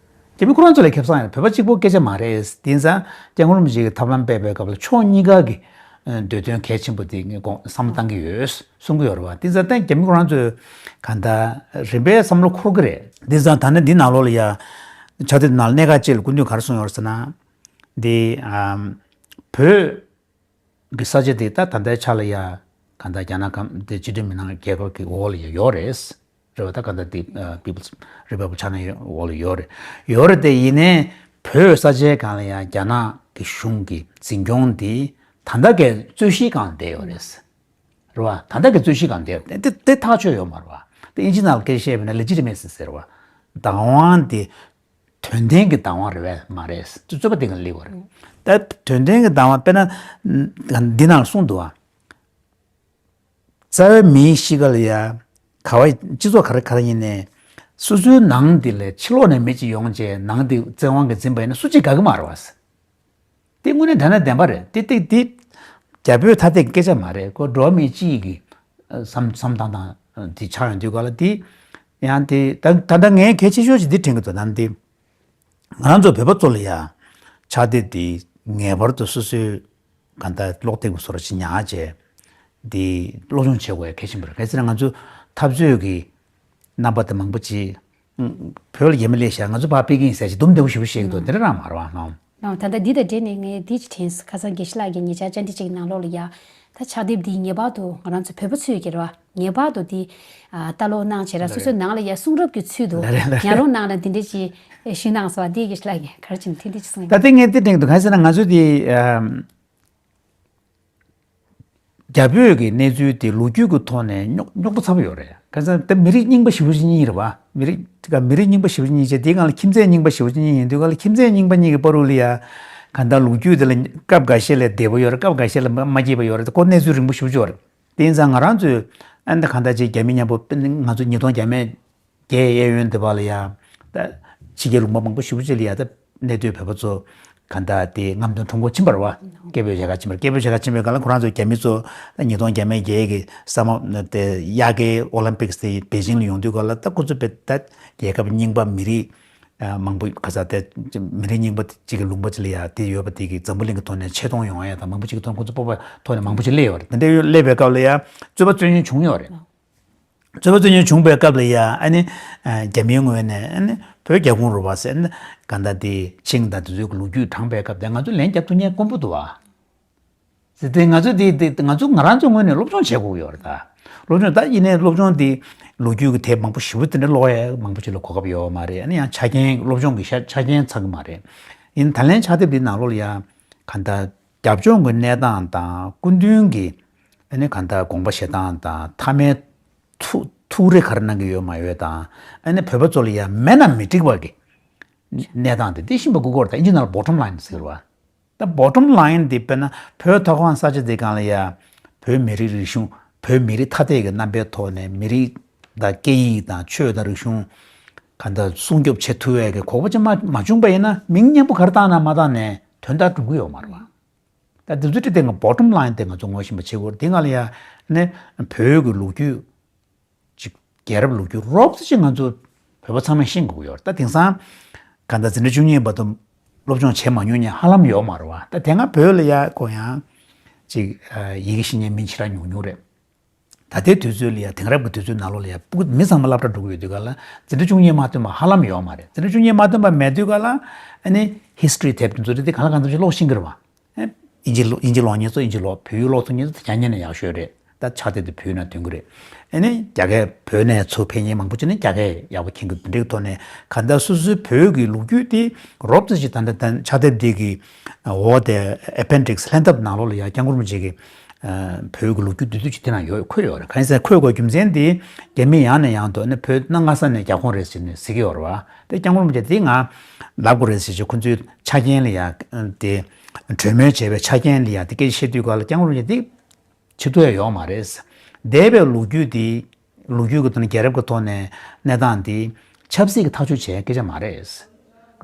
རྒྱ་མི་ཁོ་རང་ཚོ་ལས་ཁེ་བཟང་ཡིན། བོད་པ་གཅིག་པོ་སྐད་ཆ་མ་རེད། དེང་སང་སྐྱབས་མགོན་རིན་པོ་ཆེ་གིས་ཐབས་ལམ་སྤེལ་བའི་སྐབས་ལ་ཕྱོགས་གཉིས་ཀ་གི་འདོད་དོན་གལ་ཆེན་པོ་དེ་ངས་དགོངས་བསམ་བློ་བཏང་གི་ཡོད་གསུང་གི་ཡོད་རེད་བ། དེང་སང་ད་རྒྱ་མི་ཁོ་རང་ཚོས་གང་ལྟར་རིམ་པས་བསམ་བློ་འཁོར་གི་རེད། དེང་སང་ད་ནི་འདི་ནང་ལོགས་ལ་ཡ་ཕྱག་དེབ་ནང་ལ་གནད་འགག་ཅིག་ལ་སྐུ་མདུན་ག་རེ་གསུངས་ཡོད་རེད་ཟེར་ན། འདི་བོད་གི་ས་ཆ་དེ་ད་ད་ལྟའི་ཆ་ལ་ཡ་གང་ལྟར་རྒྱ་ནག་གམ་དེ་སྤྱི་མཐུན་མི་སྣ་རྒྱལ་ཁབ་ཀྱི་འོག་ལ་ཡ་ཡོད་རེད། རེད་བ། ད་གང་ལྟར་དེ་People's Republic China འོག་ལ་ཡོད་རེད། ཡོད་རེད་དེ་ཡིན་ནའི་བོད་ས་ཆའི་སྒང་ལ་ཡ་རྒྱ་ནག་གི་གཞུང་གི་འཛིན་སྐྱོང་དེ་ད་ལྟ་གའི་རྩོད་གཞིའི་སྒང་བསྡད་ཡོད་རེད། རེད་བ། ད་ལྟ་གའི་རྩོད་གཞིའི་སྒང་བསྡད་ཡོད་རེད་དེ་དེ་ཐག་ཆོད་ཡོད་མ་རེད་བ། དེ་ཨིན་ཇི་ནང་ལ་སྐད་ཆ་བཤད་པ་ན་legitimacy ཟེར་བ། བདག་དབང་དེ་དོན་ལྡན་གྱི་བདག་དབང་རེད་བས་མ་རེད། རྩོད་པ་དེ་ག་ལ་སླེབས་པ་རེད། ད་དོན་ལྡན་གྱི་བདག་དབང་དཔེར་ན་འདི་ནང་ལ་གསུངས་འདུག་ཨ། རྩ་བའི་མིའི་གཤིས་ཀ་ལ་ཡ། ག་བ་སྤྱི་ཚོགས་ག་རེ་ག་རེ་ཡིན་ནའི། སོ་སོའི་ནང་འདི་ལས་ཕྱི་ལོགས་ནས་མི་གཅིག་ཡོང་བྱས་ནང་འདི་བཙན་དབང་གིས་འཛིན་པ་ཡིན་ན་སུ་གཅིག་དགའ་གི་མ་རེད་བ། དེ་དངོས་གནས་དྲང་གནས་བདེན་པ་རེད། དེ་དེ་དེ་རྒྱ་བོད་ཐ་དད་ཀྱི་སྐད་ཆ་མ་རེད། ཁོ་འགྲོ་བ་མི་སྤྱི་ཡི་གི་བསམ་བསམ་སྟངས་དང་དེ་ཆགས་ཡོང་དུས་ག་ལ་དེ་ཡང་དེ་ད་ད་ལྟ་ངས་གལ་ཆེ་ཤོས་ཅིག་འདི་དྲན་གི་འདུག་ནམ་དེ་ང་རང་ཚོ་བོད་པ་ཚོ་ལ་ཡ་ཕྱག་དེབ་དེ་ངེས་པར་དུ་སོ་སོའི་གང་ལྟར་ཀློག་དེབ་ཀྱི་བཟོ་འདྲ་ཅིག་ཉར་བྱས་དེ་སློབ་སྦྱོང་བྱེད་དགོས་ཡ་གལ་ཆེན་པོ་རེད། གལ་སྲིད་ང་ཚོ་འཐབ་རྩོད་ཀྱི་རྣམ་པ་དེ་མང་པོ་ཅིག་ཨང་། བོད་ལ་ཡ་མི་ལས་ཤག་ང་ཚོ་ཕར་ཕེབས་ཀྱི་ཡིན་ཟེར་ཅིག་འདུམ་བདེ་པོ་ཞེ་པོ་བཤད་ཀྱི་འདུག་དེ་འདྲ་རང་མ་རེད་བ། ཨང་། ད་ལྟ་འདི་དང་འབྲེལ་ནས་ངས་འདི་ཅིག་དྲན་སོང་། ཁ་སང་དགེ་བཤེས་ལགས་ཀྱིས་ཉེ་ཆར་བཅར་འདྲི་ཅིག་གི་ནང་ལོགས་ལ་ཡ། ད་ཕྱག་དེབ་འདི་ངེས་པར་དུ་ང་རང་ཚོ་བོད་པ་ཚོས་ཀྱི་རེད་བ། ངེས་པར་དུ་འདི་ཨ་ལྟ་ཀློག་གནང་བྱས་ར། སོ་སོའི་ནང་ལ་ཡ་གསུང་རབ་ཀྱི་ཚུལ་དུ་ཉར་རུང་གནང་ན་འདི་འདྲ་ཅིག་ཞུས་གནང་སོང་བ། འདི་དགེ་བཤེས་ལགས་ཀྱིས་ག་རེ་བྱས་ནས་ཐེངས་འདི་ཅིག་གསུངས་ཡོད། ད་ལྟ་ངས་འདི་དྲན་གྱི་འདུག་གང་ཟེར་ན་ང་ཚོ་འདི་ཨམ། རྒྱ་བོད་ཀྱི་གནས་ཚུལ་དེ་ལོ་རྒྱུས་ཀྱི་ཐོག་ནས་རྙོག་རྙོག་པོ་ཚ་པོ་ཡོད་རེད། གང་ཟེར་ན་ད་མི་རིགས་རྙིང་པ་ཞེ་པོ་ཅིག་གཉིས་རེད་བ། མི་རིགས་དེ་ག་མི་རིགས་རྙིང་པ་ཞེ་པོ་ཅིག་གཉིས་བྱས་དེའི་སྒང་ལ་ཁྱིམ་མཚེས་རྙིང་པ་ཞེ་པོ་ཅིག་གཉིས་ཡིན་དུས་ག་ལ་ཁྱིམ་མཚེས་རྙིང་པ་གཉིས་ཀྱི་བར་དུ་ལ་ཡ་གང་ལྟར་ལོ་རྒྱུས་དེ་ལ་སྐབས་འགའ་ཤས་ལ་བདེ་པོ་ཡོད་རེད། སྐབས་འགའ་ཤས་ལ་མ་མ་སྐྱིད་པ་ཡོད་རེད། ཁོ་གནས་ཚུལ་རིང་པོ་ཞེ་པོ་ཅིག་ཡོད་རེད། དེ་ཡིན་ཙང་ང་རང་ཚོས་ཨ་ནི་གང་ལྟར་ཅིག་རྒྱ་མི་མཉམ་པོ་ང་ཚོ་ཉིས་སྟོང་བརྒྱ་མེད་བརྒྱད་གཡས་གཡོན་དེ་བ་ལ་ཡ། ད་ཕྱི་རྒྱལ་ལུང་པ་མང་པོ་ཞེ་པོ་ཅིག་ལ་ཡ་ད་གནས་སྡོད་བོད་པ་ཚོ་ག་འདྲ་དེ་རྔམ་སྟོན་ཁྲོམ་སྐོར་ཕྱིན་པ་རེད་བ། སྐད་འབོད་བྱེད་གར་ཕྱིན་པ་རེད། སྐད་འབོད་བྱེད་གར་ཕྱིན་པའི་སྐབས་ལ་ཁོ་རང་ཚོ་རྒྱ་མི་ཚོ་ད་ཉིས་སྟོང་བརྒྱ་མེད་བརྒྱད་ཀྱི་ས་མ་དེ་དབྱར་ཁའི་ཨོ་ལིམ་པིག་སི་དེ་པེ་ཅིང་ལ་ཡོང་དུས་སྐབས་ལ་ད་ཁོ་ཚོ་དཔེ་ད་རྒྱལ་ཁབ་རྙིང་པ་མི་རིགས་མང་པོ་ག་ས་དེ་མི་རིགས་རྙིང་པ་གཅིག་གི་ལུང་པ་ཅིག་ལ་ཡ་དེ་ཡོད་པ་དེ་གི་འཛམ་བུ་གླིང་གི་ཐོག་ནས་ཆེ་མཐོང་ཡོང་ཡ་དང་མང་པོ་ཅིག་གི་ཐོག་ཁོ་ཚོ་སྤོབས་པ་ཐོག་ནས་མང་པོ་ཅིག་སླེབས་ཡོད་རེད། དེ་འདྲ་ཡོད་སླེབས་པའི་སྐབས་ལ་ཡ་རྩོད་པ་རྩོད་ཉེན་བྱུང་ཡོད་རེད། རྩོད་པ་རྩོད་ཉེན་བྱུང་བའི་སྐབས་ལ་ཡ་ཨ་ནི་རྒྱ་མིའི་ངོས་ནས་ཨ་ནི་བོད་རྒྱ་གུང་རུ་བ་ཟེར་ན་ག་འདྲ་དེ་ཆིང་དང་དེ་ཚོའི་ལོ་རྒྱུས་དྲངས་པའི་སྐབས་དེ་ང་ཚོ་ལན་རྒྱབ་ཐུབ་མཁན་དཀོན་པོ་འདུག་བ། ཟེར་ཏེ་ང་ཚོ་དེ་དེ་ང་ཚོ་ང་རང་ཚོའི་ངོས་ནས་སློབ་སྦྱོང་བྱེད་དགོས་ཀྱི་ཡོད་རེད་ད། སློབ་སྦྱོང་ད་ཡིན་ནའི་སློབ་སྦྱོང་དེ་ལོ་རྒྱུས་ཀྱི་དེབ་མང་པོ་ཞེ་པོ་དེ་འདྲ་ཀློག་ཡ་མང་པོ་ཞིག་ལ་གོ་སྐབས་ཡོད་མ་རེད། ཨ་ནི་ཡང་ཆ་རྐྱེན་སློབ་སྦྱོང་གི་ཤ་ཆ་རྐྱེན་ཚང་གི་མ་རེད། ཡིན་ད་ལན་ཕྱག་དེབ་འདི་ནང་ལོགས་ལ་ཡ་ག་འདྲ་རྒྱབ་ལྗོངས་ཀྱི་གནས་སྟངས་དང་སྐུ་མདུན་གྱི་ཨ་ནི་གང་ལྟར་དགོངས་པ་བཞེས་སྟངས་དང་མཐའ་མའི་ཐུགས་ཐུགས་རེ་ག་རེ་གནང་གི་ཡོད་མ་ཡོད་དང་། ཨ་ནི་བོད་པ་ཚོ་ལ་ཡང་མེད་ན་མི་འགྲིག་པ་གི་གནས་སྟངས་དེ་འདི་ཤེས་པ་དགོས་ཀྱི་ཡོད་རེད། ད་ཨིན་ཇི་ནང་ལ་bottom line་ཟེར་བ། ད་bottom line་འདི་དཔེར་ན་བོད་མཐོ་སྒང་ས་ཆ་འདི་སྒང་ལ་ཡང་བོད་མི་རིགས་རིག་གཞུང་བོད་མི་རིགས་ཐ་དད་ཀྱི་རྣམ་པའི་ཐོག་ནས་མི་རིགས་དང་སྐད་ཡིག་དང་ཆོས་དང་རིག་གཞུང་གང་ལྟར་སྲུང་སྐྱོབ་བྱེད་ཐུབ་པའི་གི་གོ་སྐབས་ཅིག་མ་མ་བྱུང་པ་ཡིན་ན་མིང་སྙན་པོ་ག་རེ་བཏགས་ན་མ་བཏགས་ནའི་དོན་དག་འགྲུབ་ཀྱི་ཡོད་མ་རེད་བ། ད་འདི་ཚོ་ཁྲིད་དེ་ང་bottom line་དེ་ང་ཚོ་ངོ་ཤེས་པ་བྱེད་དགོས་རེད། དེ་སྒང་ལ་ཡ་ནི་བོད་ཀྱི་ལོ་རྒྱུས་ཅིག་རྒྱལ་རབས་ལོ་རྒྱུས་རོབ་ཙམ་ཅིག་ང་ཚོ་བོད་པ་ཚང་མས་ཤེས་དགོས་ཀྱི་ཡོད་རེད། ད་དེང་སང་གང་ལྟར་འཛིན་གྲྭ་བཅུ་གཉིས་བར་དུ་སློབ་སྦྱོང་བྱེད་མ་མྱོང་མཁན་ཧ་ལམ་ཡོད་མ་རེད་བ། ད་དེ་སྔ་བོད་ལ་ཡ་ཁོ་ཡང་ཅིག་ཡི་གེ་ཤེས་མཁན་མི་ཞེ་དྲག་ཉུང་ཉུང་རེད། ད་ལྟའི་དུས་ཚོད་ལ་ཡ་དེང་རབས་ཀྱི་དུས་ཚོད་ནང་ལོགས་ལ་ཡ་སྤུ་གུ་མི་ཚང་མ་སློབ་གྲྭ་འགྲོ་གི་ཡོད་དུས་ག་ལ་འཛིན་གྲྭ་བཅུ་གཉིས་མ་ཐོན་པ་ཧ་ལམ་ཡོད་མ་རེད། འཛིན་གྲྭ་བཅུ་གཉིས་མ་ཐོན་པ་མེད་དུས་ག་ལ་ཨ་ནི་history་དེབ་དེ་ཚོ་རེད་དེ་གང་ལ་གང་འཚམ་ཞིག་ཀློག་ཤེས་ཀྱི་རེད་བ། ཨིན་ཇི་ལོ་ཨིན་ཇི་ཀློག་མཁན་ཚོ་ཨིན་ཇི་ཀློག་བོད་ཡིག་ཀློག་ཐུབ་མཁན་ཚོ་དེ་རྒྱ་ཉན་ནས་ཡག་ཤོས་རེད། ད་ཕྱག་དེབ་དེ་བོད་ནང་ཐོན་གྱི་རེད། ཨ་ནི་རྒྱ་སྐད་བོད་ནས་ཚུར་ཕེབས་མཁན་མང་པོ་ཅིག་ནི་རྒྱ་སྐད་ཡག་པོ་མཁྱེན་གྱི་འདུག་འདི་འདྲའི་ཐོག་ནས་གང་ལྟར་སོ་སོའི་བོད་ཀྱི་ལོ་རྒྱུས་དེ་རོབ་ཙམ་ཞིག་ད་ལྟ་ཕྱག་དེབ་འདི་གི་འོག་དེ་appendix་ལྷན་ཐབས་ནང་ལོགས་ལ་ཡ་སྐྱབས་མགོན་རིན་པོ་ཆེ་གི་བོད་ཀྱི་ལོ་རྒྱུས་བསྡུས་དེབ་ཅིག་དེ་ནང་ཡོད་འཁོད་ཡོད་རེད། གང་ཡིན་ཟེར་ན་འཁོད་དགོས་རྒྱུ་མཚན་དེ་རྒྱ་མི་ཡང་ནས་ཡང་དུ་ཨ་ནི་བོད་གནའ་སྔ་ས་ནས་རྒྱ་ཁོངས་རེད་ཟེར་ནས་ཟེར་གྱི་ཡོད་རེད་བ། དེ་སྐྱབས་མགོན་རིན་པོ་ཆེ་དེ་ང་ལབ་དགོས་རེད་ཟེར་ཅིག་ཁོ་ཚོའི་ཆ་རྐྱེན་ལ་ཡ་དེ་གྲོས་མོལ་བྱས་པའི་ཆ་རྐྱེན་ལ་ཡ་དེ་སྐད་ཆ་བཤད་དུས་ག་ལ་སྐྱབས་མགོན་རིན་པོ་ཆེ་དེ་བྱེད་ཐུབ་ཡ་ཡོད་མ་རེད། འདས་པའི་ལོ་རྒྱུས་དེ་ལོ་རྒྱུས་ཀྱི་ཐོག་ནས་རྒྱལ་རབས་ཀྱི་ཐོག་ནས་གནས་སྟངས་དེ་ཆབ་སྲིད་ཀྱི་ཐག་གཅོད་བྱེད་ཡ་སྐད་ཆ་མ་རེད།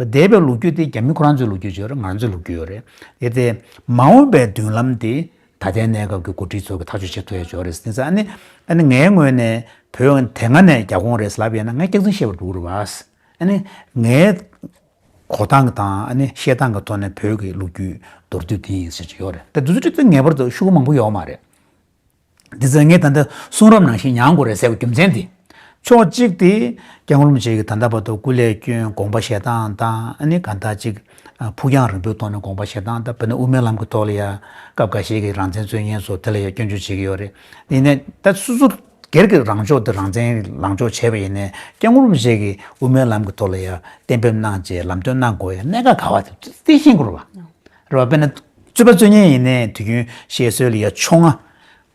འདས་པའི་ལོ་རྒྱུས་དེ་རྒྱ་མི་ཁོ་རང་ཚོའི་ལོ་རྒྱུས་ཡོད་རེད། ང་རང་ཚོའི་ལོ་རྒྱུས་ཡོད་རེད། དེ་དེ་མ་འོངས་པའི་མདུན་ལམ་དེ་ད་ལྟའི་གནས་སྐབས་ཀྱི་འགོ་ཁྲིད་ཚོ་གི་ཐག་གཅོད་བྱེད་ཐུབ་ཡ་ཡོད་རེད། དེ་ཚ་ཨ་ནི་ཨ་ནི་ངའི་ངོས་ནས་བོད་དེ་སྔ་ནས་རྒྱ་ཁོངས་རེད་ལབ་ཡ་ན་ངས་སྐྱག་རྫུན་བཤད་པ་འགྲོ་གི་རེད་བ། ཨ་ནི་ངའི་གོ་སྟངས་དང་ཨ་ནི་བཤད་སྟངས་ཀྱི་ཐོག་ནས་བོད་ཀྱི་ལོ་རྒྱུས་མདོར་བསྡུས་དེ་ཡིན་ཟེར་གྱི་ཡོད་རེད། ད་དུས་ཚོད་དེ་ངེས་པར་དུ་ཤོག་གུ་མང་པོ་ཡོད་མ་རེད། འདི་ཚོ་ངས་ད་ལྟ་གསུང་རབ་ནང་བཞིན་ཉར་དགོས་རེད་ཟེར་བའི་རྒྱུ་མཚན་དེ། ཕྱོགས་གཅིག་དེ་སྐྱབས་མགོན་རིན་པོ་ཆེ་གིས་ད་ལྟ་བར་དུ་སྐུ་ལས་བསྐྱོན་དགོངས་པ་བཞེས་སྟངས་དང་ཨ་ནི་གང་ལྟར་ཅིག་ཕུགས་རྒྱང་རིང་པོའི་ཐོག་ནས་དགོངས་པ་བཞེས་སྟངས་དང་། དཔེར་ན་དབུ་མའི་ལམ་གྱི་ཐོག་ལ་ཡ་སྐབས་འགའ་ཤས་ཀྱི་རང་བཙན་རྩོད་མཁན་ཚོ་དེ་ལ་ཡ་སྐྱོན་བརྗོད་བྱེད་ཀྱི་ཡོད་རེད། དེ་ནས་ད་སོ་སོ་སྒེར་གྱི་རང་ཕྱོགས་དེ་རང་བཙན་ལངས་ཕྱོགས་བྱས་པ་ཡིན་ནའི་སྐྱབས་མགོན་རིན་པོ་ཆེ་གིས་དབུ་མའི་ལམ་གྱི་ཐོག་ལ་ཡ་གཏན་འབེབས་གནང་བྱས་ལམ་སྟོན་གནང་དགོས་ཡ་གནད་འགག་ག་བ་དེ་དེ་ཤེས་དགོས་རེད་བ། རེད་བ། དཔེར་ན་རྩོད་པ་རྩོད་མཁན་ཡིན་ནའི་དུས་རྒྱུན་བཤད་སྲོལ་ལ་ཡ་ཕྱོགས་སྔ་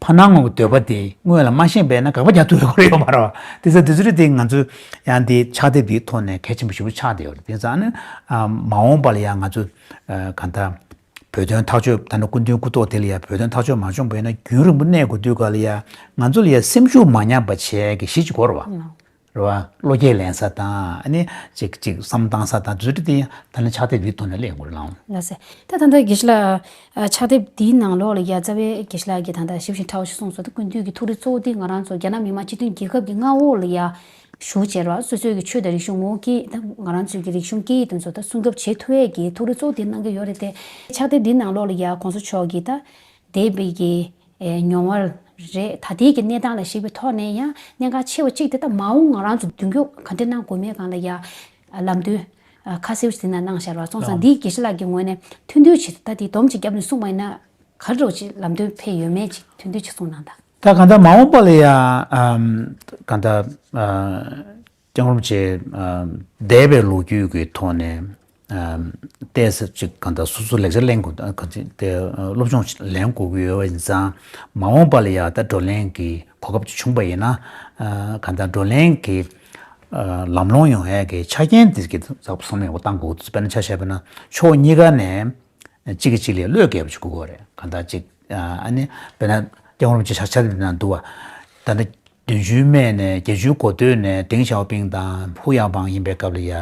ཕ་ནང་ངོ་གི་འདོད་པ་དེ་སྔོན་ལ་མ་ཤེས་པས་ན་དགག་པ་རྒྱག་ཐུབ་ཡོད་རེད་ཡོད་མ་རེད་བ། དེ་ཚོ་དེ་ཚོ་རེད། དེ་ང་ཚོས་ཡང་དེ་ཕྱག་དེབ་དེའི་ཐོག་ནས་གལ་ཆེན་པོ་ཞེ་པོ་ཆགས་བསྡད་ཡོད་རེད། དེ་ཙང་ནི་མ་འོངས་པ་ལ་ཡང་ང་ཚོ་གང་ལྟར་ བོད་དོན་ཐག་གཅོད་ད་ནི་སྐུ་མདུན་སྐུ་ཐོག་དེ་ལ་ཡ་བོད་དོན་ཐག་གཅོད་མ་བྱུང་བ་ཡིན་ན་རྒྱུན་རིང་པོ་གནས་དགོས་དུས་ག་ལ་ཡ་ང་ཚོ་ལ་ཡ་སེམས་ཤུགས་མ་ཉམས་པ་བྱས་ཀྱི་གཞི་གཅིག་དགོས་རེད་བ། རེད་བ། བློ་སྐྱེད་ལེན་ས་དང་ཨ་ནི་ཅིག་ཅིག་བསམ་བཏང་ས་དང་དེ་ཚོ་དེ་ད་ནི་ཕྱག་དེབ་འདིའི་ཐོག་ནས་གླེང་དགོས་རེད་ལགས། ལགས་སེ། ད་ད་ལྟ་དགེ་བཤེས་ལགས་ཕྱག་དེབ་འདིའི་ནང་ལོགས་ལ་ཡ་རྩ་བའི་དགེ་བཤེས་ལགས་ཀྱིས་ད་ལྟ་ཞིབ་ཅིང་ཕྲ་བ་ཞིག་གསུངས་སོང་། ད་སྐུ་མདུན་གྱི་ཐུགས་རེ་གཙོ་བོ་དེ་ང་རང་ཚོ་རྒྱ་ནག་མི་དམངས་སྤྱི་མཐུན་རྒྱལ་ཁབ་ཀྱི་མངའ་འོག་ལ་ཡ་བཞུགས་བྱས་ར་སོ་སོའི་གི་ཆོས་དང་རིག་གཞུང་ངོ་སྐྱེས་ད་ང་རང་ཚོའི་གི་རིག་གཞུང་སྐད་ཡིག་དེ་ཚོ་ད་སྲུང་སྐྱོབ་བྱེད་ཐུབ་ཡས་ཀྱི་ཐུགས་རེ་གཙོ་བོ་དེ་གནང་གི་ཡོད་རེད་དེ། ཕྱག་དེབ་འདིའི་ནང་ལོགས་ལ་ཡ་གོང་ས་མཆོག་གིས་ད་འདས་པའི་གི་ཨེ་མྱོང་བ་རེད། ད་ལྟའི་གི་གནས་སྟངས་ལ་གཞིགས་པའི་ཐོག་ནས་ཡང་གནད་འགག་ཆེ་བ་གཅིག་དེ་ད་མ་འོངས་ང་རང་ཚོ་མདུན་སྐྱོད་ག་འདྲ་གནང་དགོས་མེད་སྒང་ལ་ཡ་ལམ་སྟོན་ཁ་གསལ་ཞིག་དེ་ན་གནང་བཞག་ར་སོང་ཙང་འདི་དགེ་བཤེས་ལགས་ཀྱི་ངོས་ནས་ཐུང་ཐུང་ཞིག་ད་དེ་སྡོམ་ཅིག་བརྒྱབ་ནས་གསུངས་པ་ཡིན་ན་ག་རེ་འདྲ་ཅིག་ལམ་སྟོན་ཕེབས་ཡོད་མེད་ཅིག་ཐུང་ཐུང་ཅིག་གསུངས་གནང་དང་། ད་གང་ལྟར་མ་འོངས་པ་ལ་ཡ་ཨམ་གང་ལྟར་ཨ། སྐྱབས་མགོན་རིན་པོ་ཆེ་འདས་པའི་ལོ་རྒྱུས་ཀྱི་ཐོག་ནས་ཏོག་ཙམ་ཅིག་གང་ལྟར་སོ་སོ་ལེགས་ཆ་ལེན་དགོས་ག་ཅིག་དེ་སློབ་སྦྱོང་ལེན་དགོས་ཀྱི་ཡོད་པ་ཡིན་ཙང་མ་འོངས་པ་ལ་ཡང་ད་བགྲོ་གླེང་གི་གོ་སྐབས་ཅིག་བྱུང་པ་ཡིན་ན་གང་ལྟར་བགྲོ་གླེང་གི་ལམ་ལྷོང་ཡོང་ཡས་ཀྱི་ཆ་རྐྱེན་དེ་གི་བསམ་བློ་ཡག་པོ་བཏང་དགོས། དཔེར་ན་ཆ་བཞག་པ་ན་ཕྱོགས་གཉིས་ཀ་ནས། གཅིག་གིས་གཅིག་ལ་བློས་འགེལ་བ་ཞིག་དགོས་ཀྱི་རེད། གང་ལྟར་གཅིག་ཨ་ནི་དཔེར་ན་སྐྱབས་མགོན་རིན་པོ་ཆེ་ཕྱག་ཕྱག་དེབ་ནང་འདུག་བ། ད་ནི་བདུན་ཅུའི་སྨད་ནས་བརྒྱད་ཅུའི་འགོ་སྟོད་ནས་ཏེང་ཞའོ་ཕིང་དང་ཧུ་ཡའོ་པང་ཡིན་པའི་སྐབས་ལ་ཡ་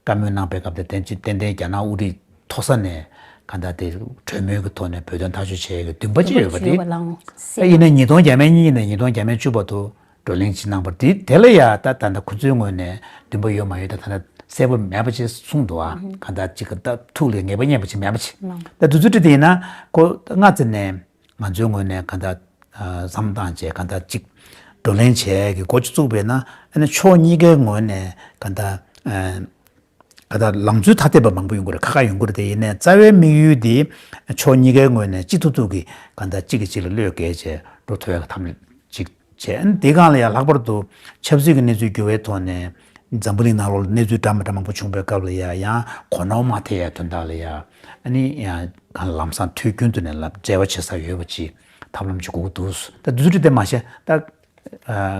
བཀའ་མོལ་གནང་པའི་སྐབས་དེ་ཏན་ཏན་རྒྱ་ནག་དབུ་ཁྲིད་མཐོ་ས་ནས་གང་ལྟར་དེ་གྲོས་མོལ་གྱི་ཐོག་ནས་བོད་དོན་ཐག་གཅོད་བྱེད་ཡག་གི་འདུན་པ་ཅིག་ཡོད་པ་དེ། ཡིན་ན་ཉིས་སྟོང་བརྒྱ་མེད་གཉིས་ནས་ཉིས་སྟོང་བརྒྱ་མེད་བཅུ་བར་དུ། བགྲོ་གླེང་ཅིག་གནང་བར་དེ་དེ་ལ་ཡ་ད་ད་ལྟ་ཁོ་ཚོའི་ངོས་ནས་འདུན་པ་ཡོད་མ་ཡོད་ད་ད་ལྟ་གསལ་པོ་མེད་པ་ཅིག་གསུངས་འདུག་ཨ། གང་ལྟར་ཅིག་གི་ད་ཐུགས་ལ་ངེས་པ་རྙེད་པ་ཅིག་མེད་པ་ཅིག་ད་དུས་ཚོད་དེ་ཡིན་ན་ཁོ་སྔ་ཙམ་ནས་ང་ཚོའི་ངོས་ནས་གང་ལྟར་བསམ་བཏང་བྱས་གང་ལྟར་ཅིག་བགྲོ་གླེང་བྱས་ཀྱི་འགོ་ཅིག་བཙུགས་པས་ན་ཨ་ནི་ཕྱོགས་གཉིས་ཀའི་ངོས་ནས་གང་ལྟར། ད་ལྟ་ལངས་ཚུལ་ཐ་དད་པ་མང་པོ་ཡོང་གི་རེད། ཁ་ཁ་ཡོང་གི་རེད། དེ་ཡིན་ནའི་རྩ་བའི་དམིགས་ཡུལ་དེ་ཕྱོགས་གཉིས་ཀའི་ངོས་ནས་གཅིག་ཐུབ་ཐུབ་ཀྱིས་གང་ལྟར་གཅིག་གིས་གཅིག་ལ་བློས་འགེལ་བྱས་འགྲོ་ཐུབ་ཡག་གི་ཐབས་ལམ་ཅིག་བྱས། ཨ་ནི་དེ་སྒང་ལ་ཡང་ལྷག་པར་དུ་ཆབ་སྲིད་ཀྱི་གནས་ཚུལ་འགྱུར་བའི་ཐོག་ནས་འཛམ་བུ་གླིང་ནང་ལོགས་ལ་གནས་ཚུལ་འདྲ་མི་འདྲ་མང་པོ་བྱུང་བའི་སྐབས་ལ་ཡང་ཡང་གོ་ནོར་མ་ཐེབས་ཡག་དོན་དག་ལ་ཡང་ཨ་ནི་ཡང་གང་ལམ་སང་དུས་རྒྱུན་དུ་ནས་ལབ་འབྲེལ་བ་བྱེད་ས་ཡོད་པ་ཅིག་ཐབས་ལམ་ཅིག་དགོས་ཀྱི་འདུག་ད་དུས་ཚོད་དེ་མ་བཤད་ད་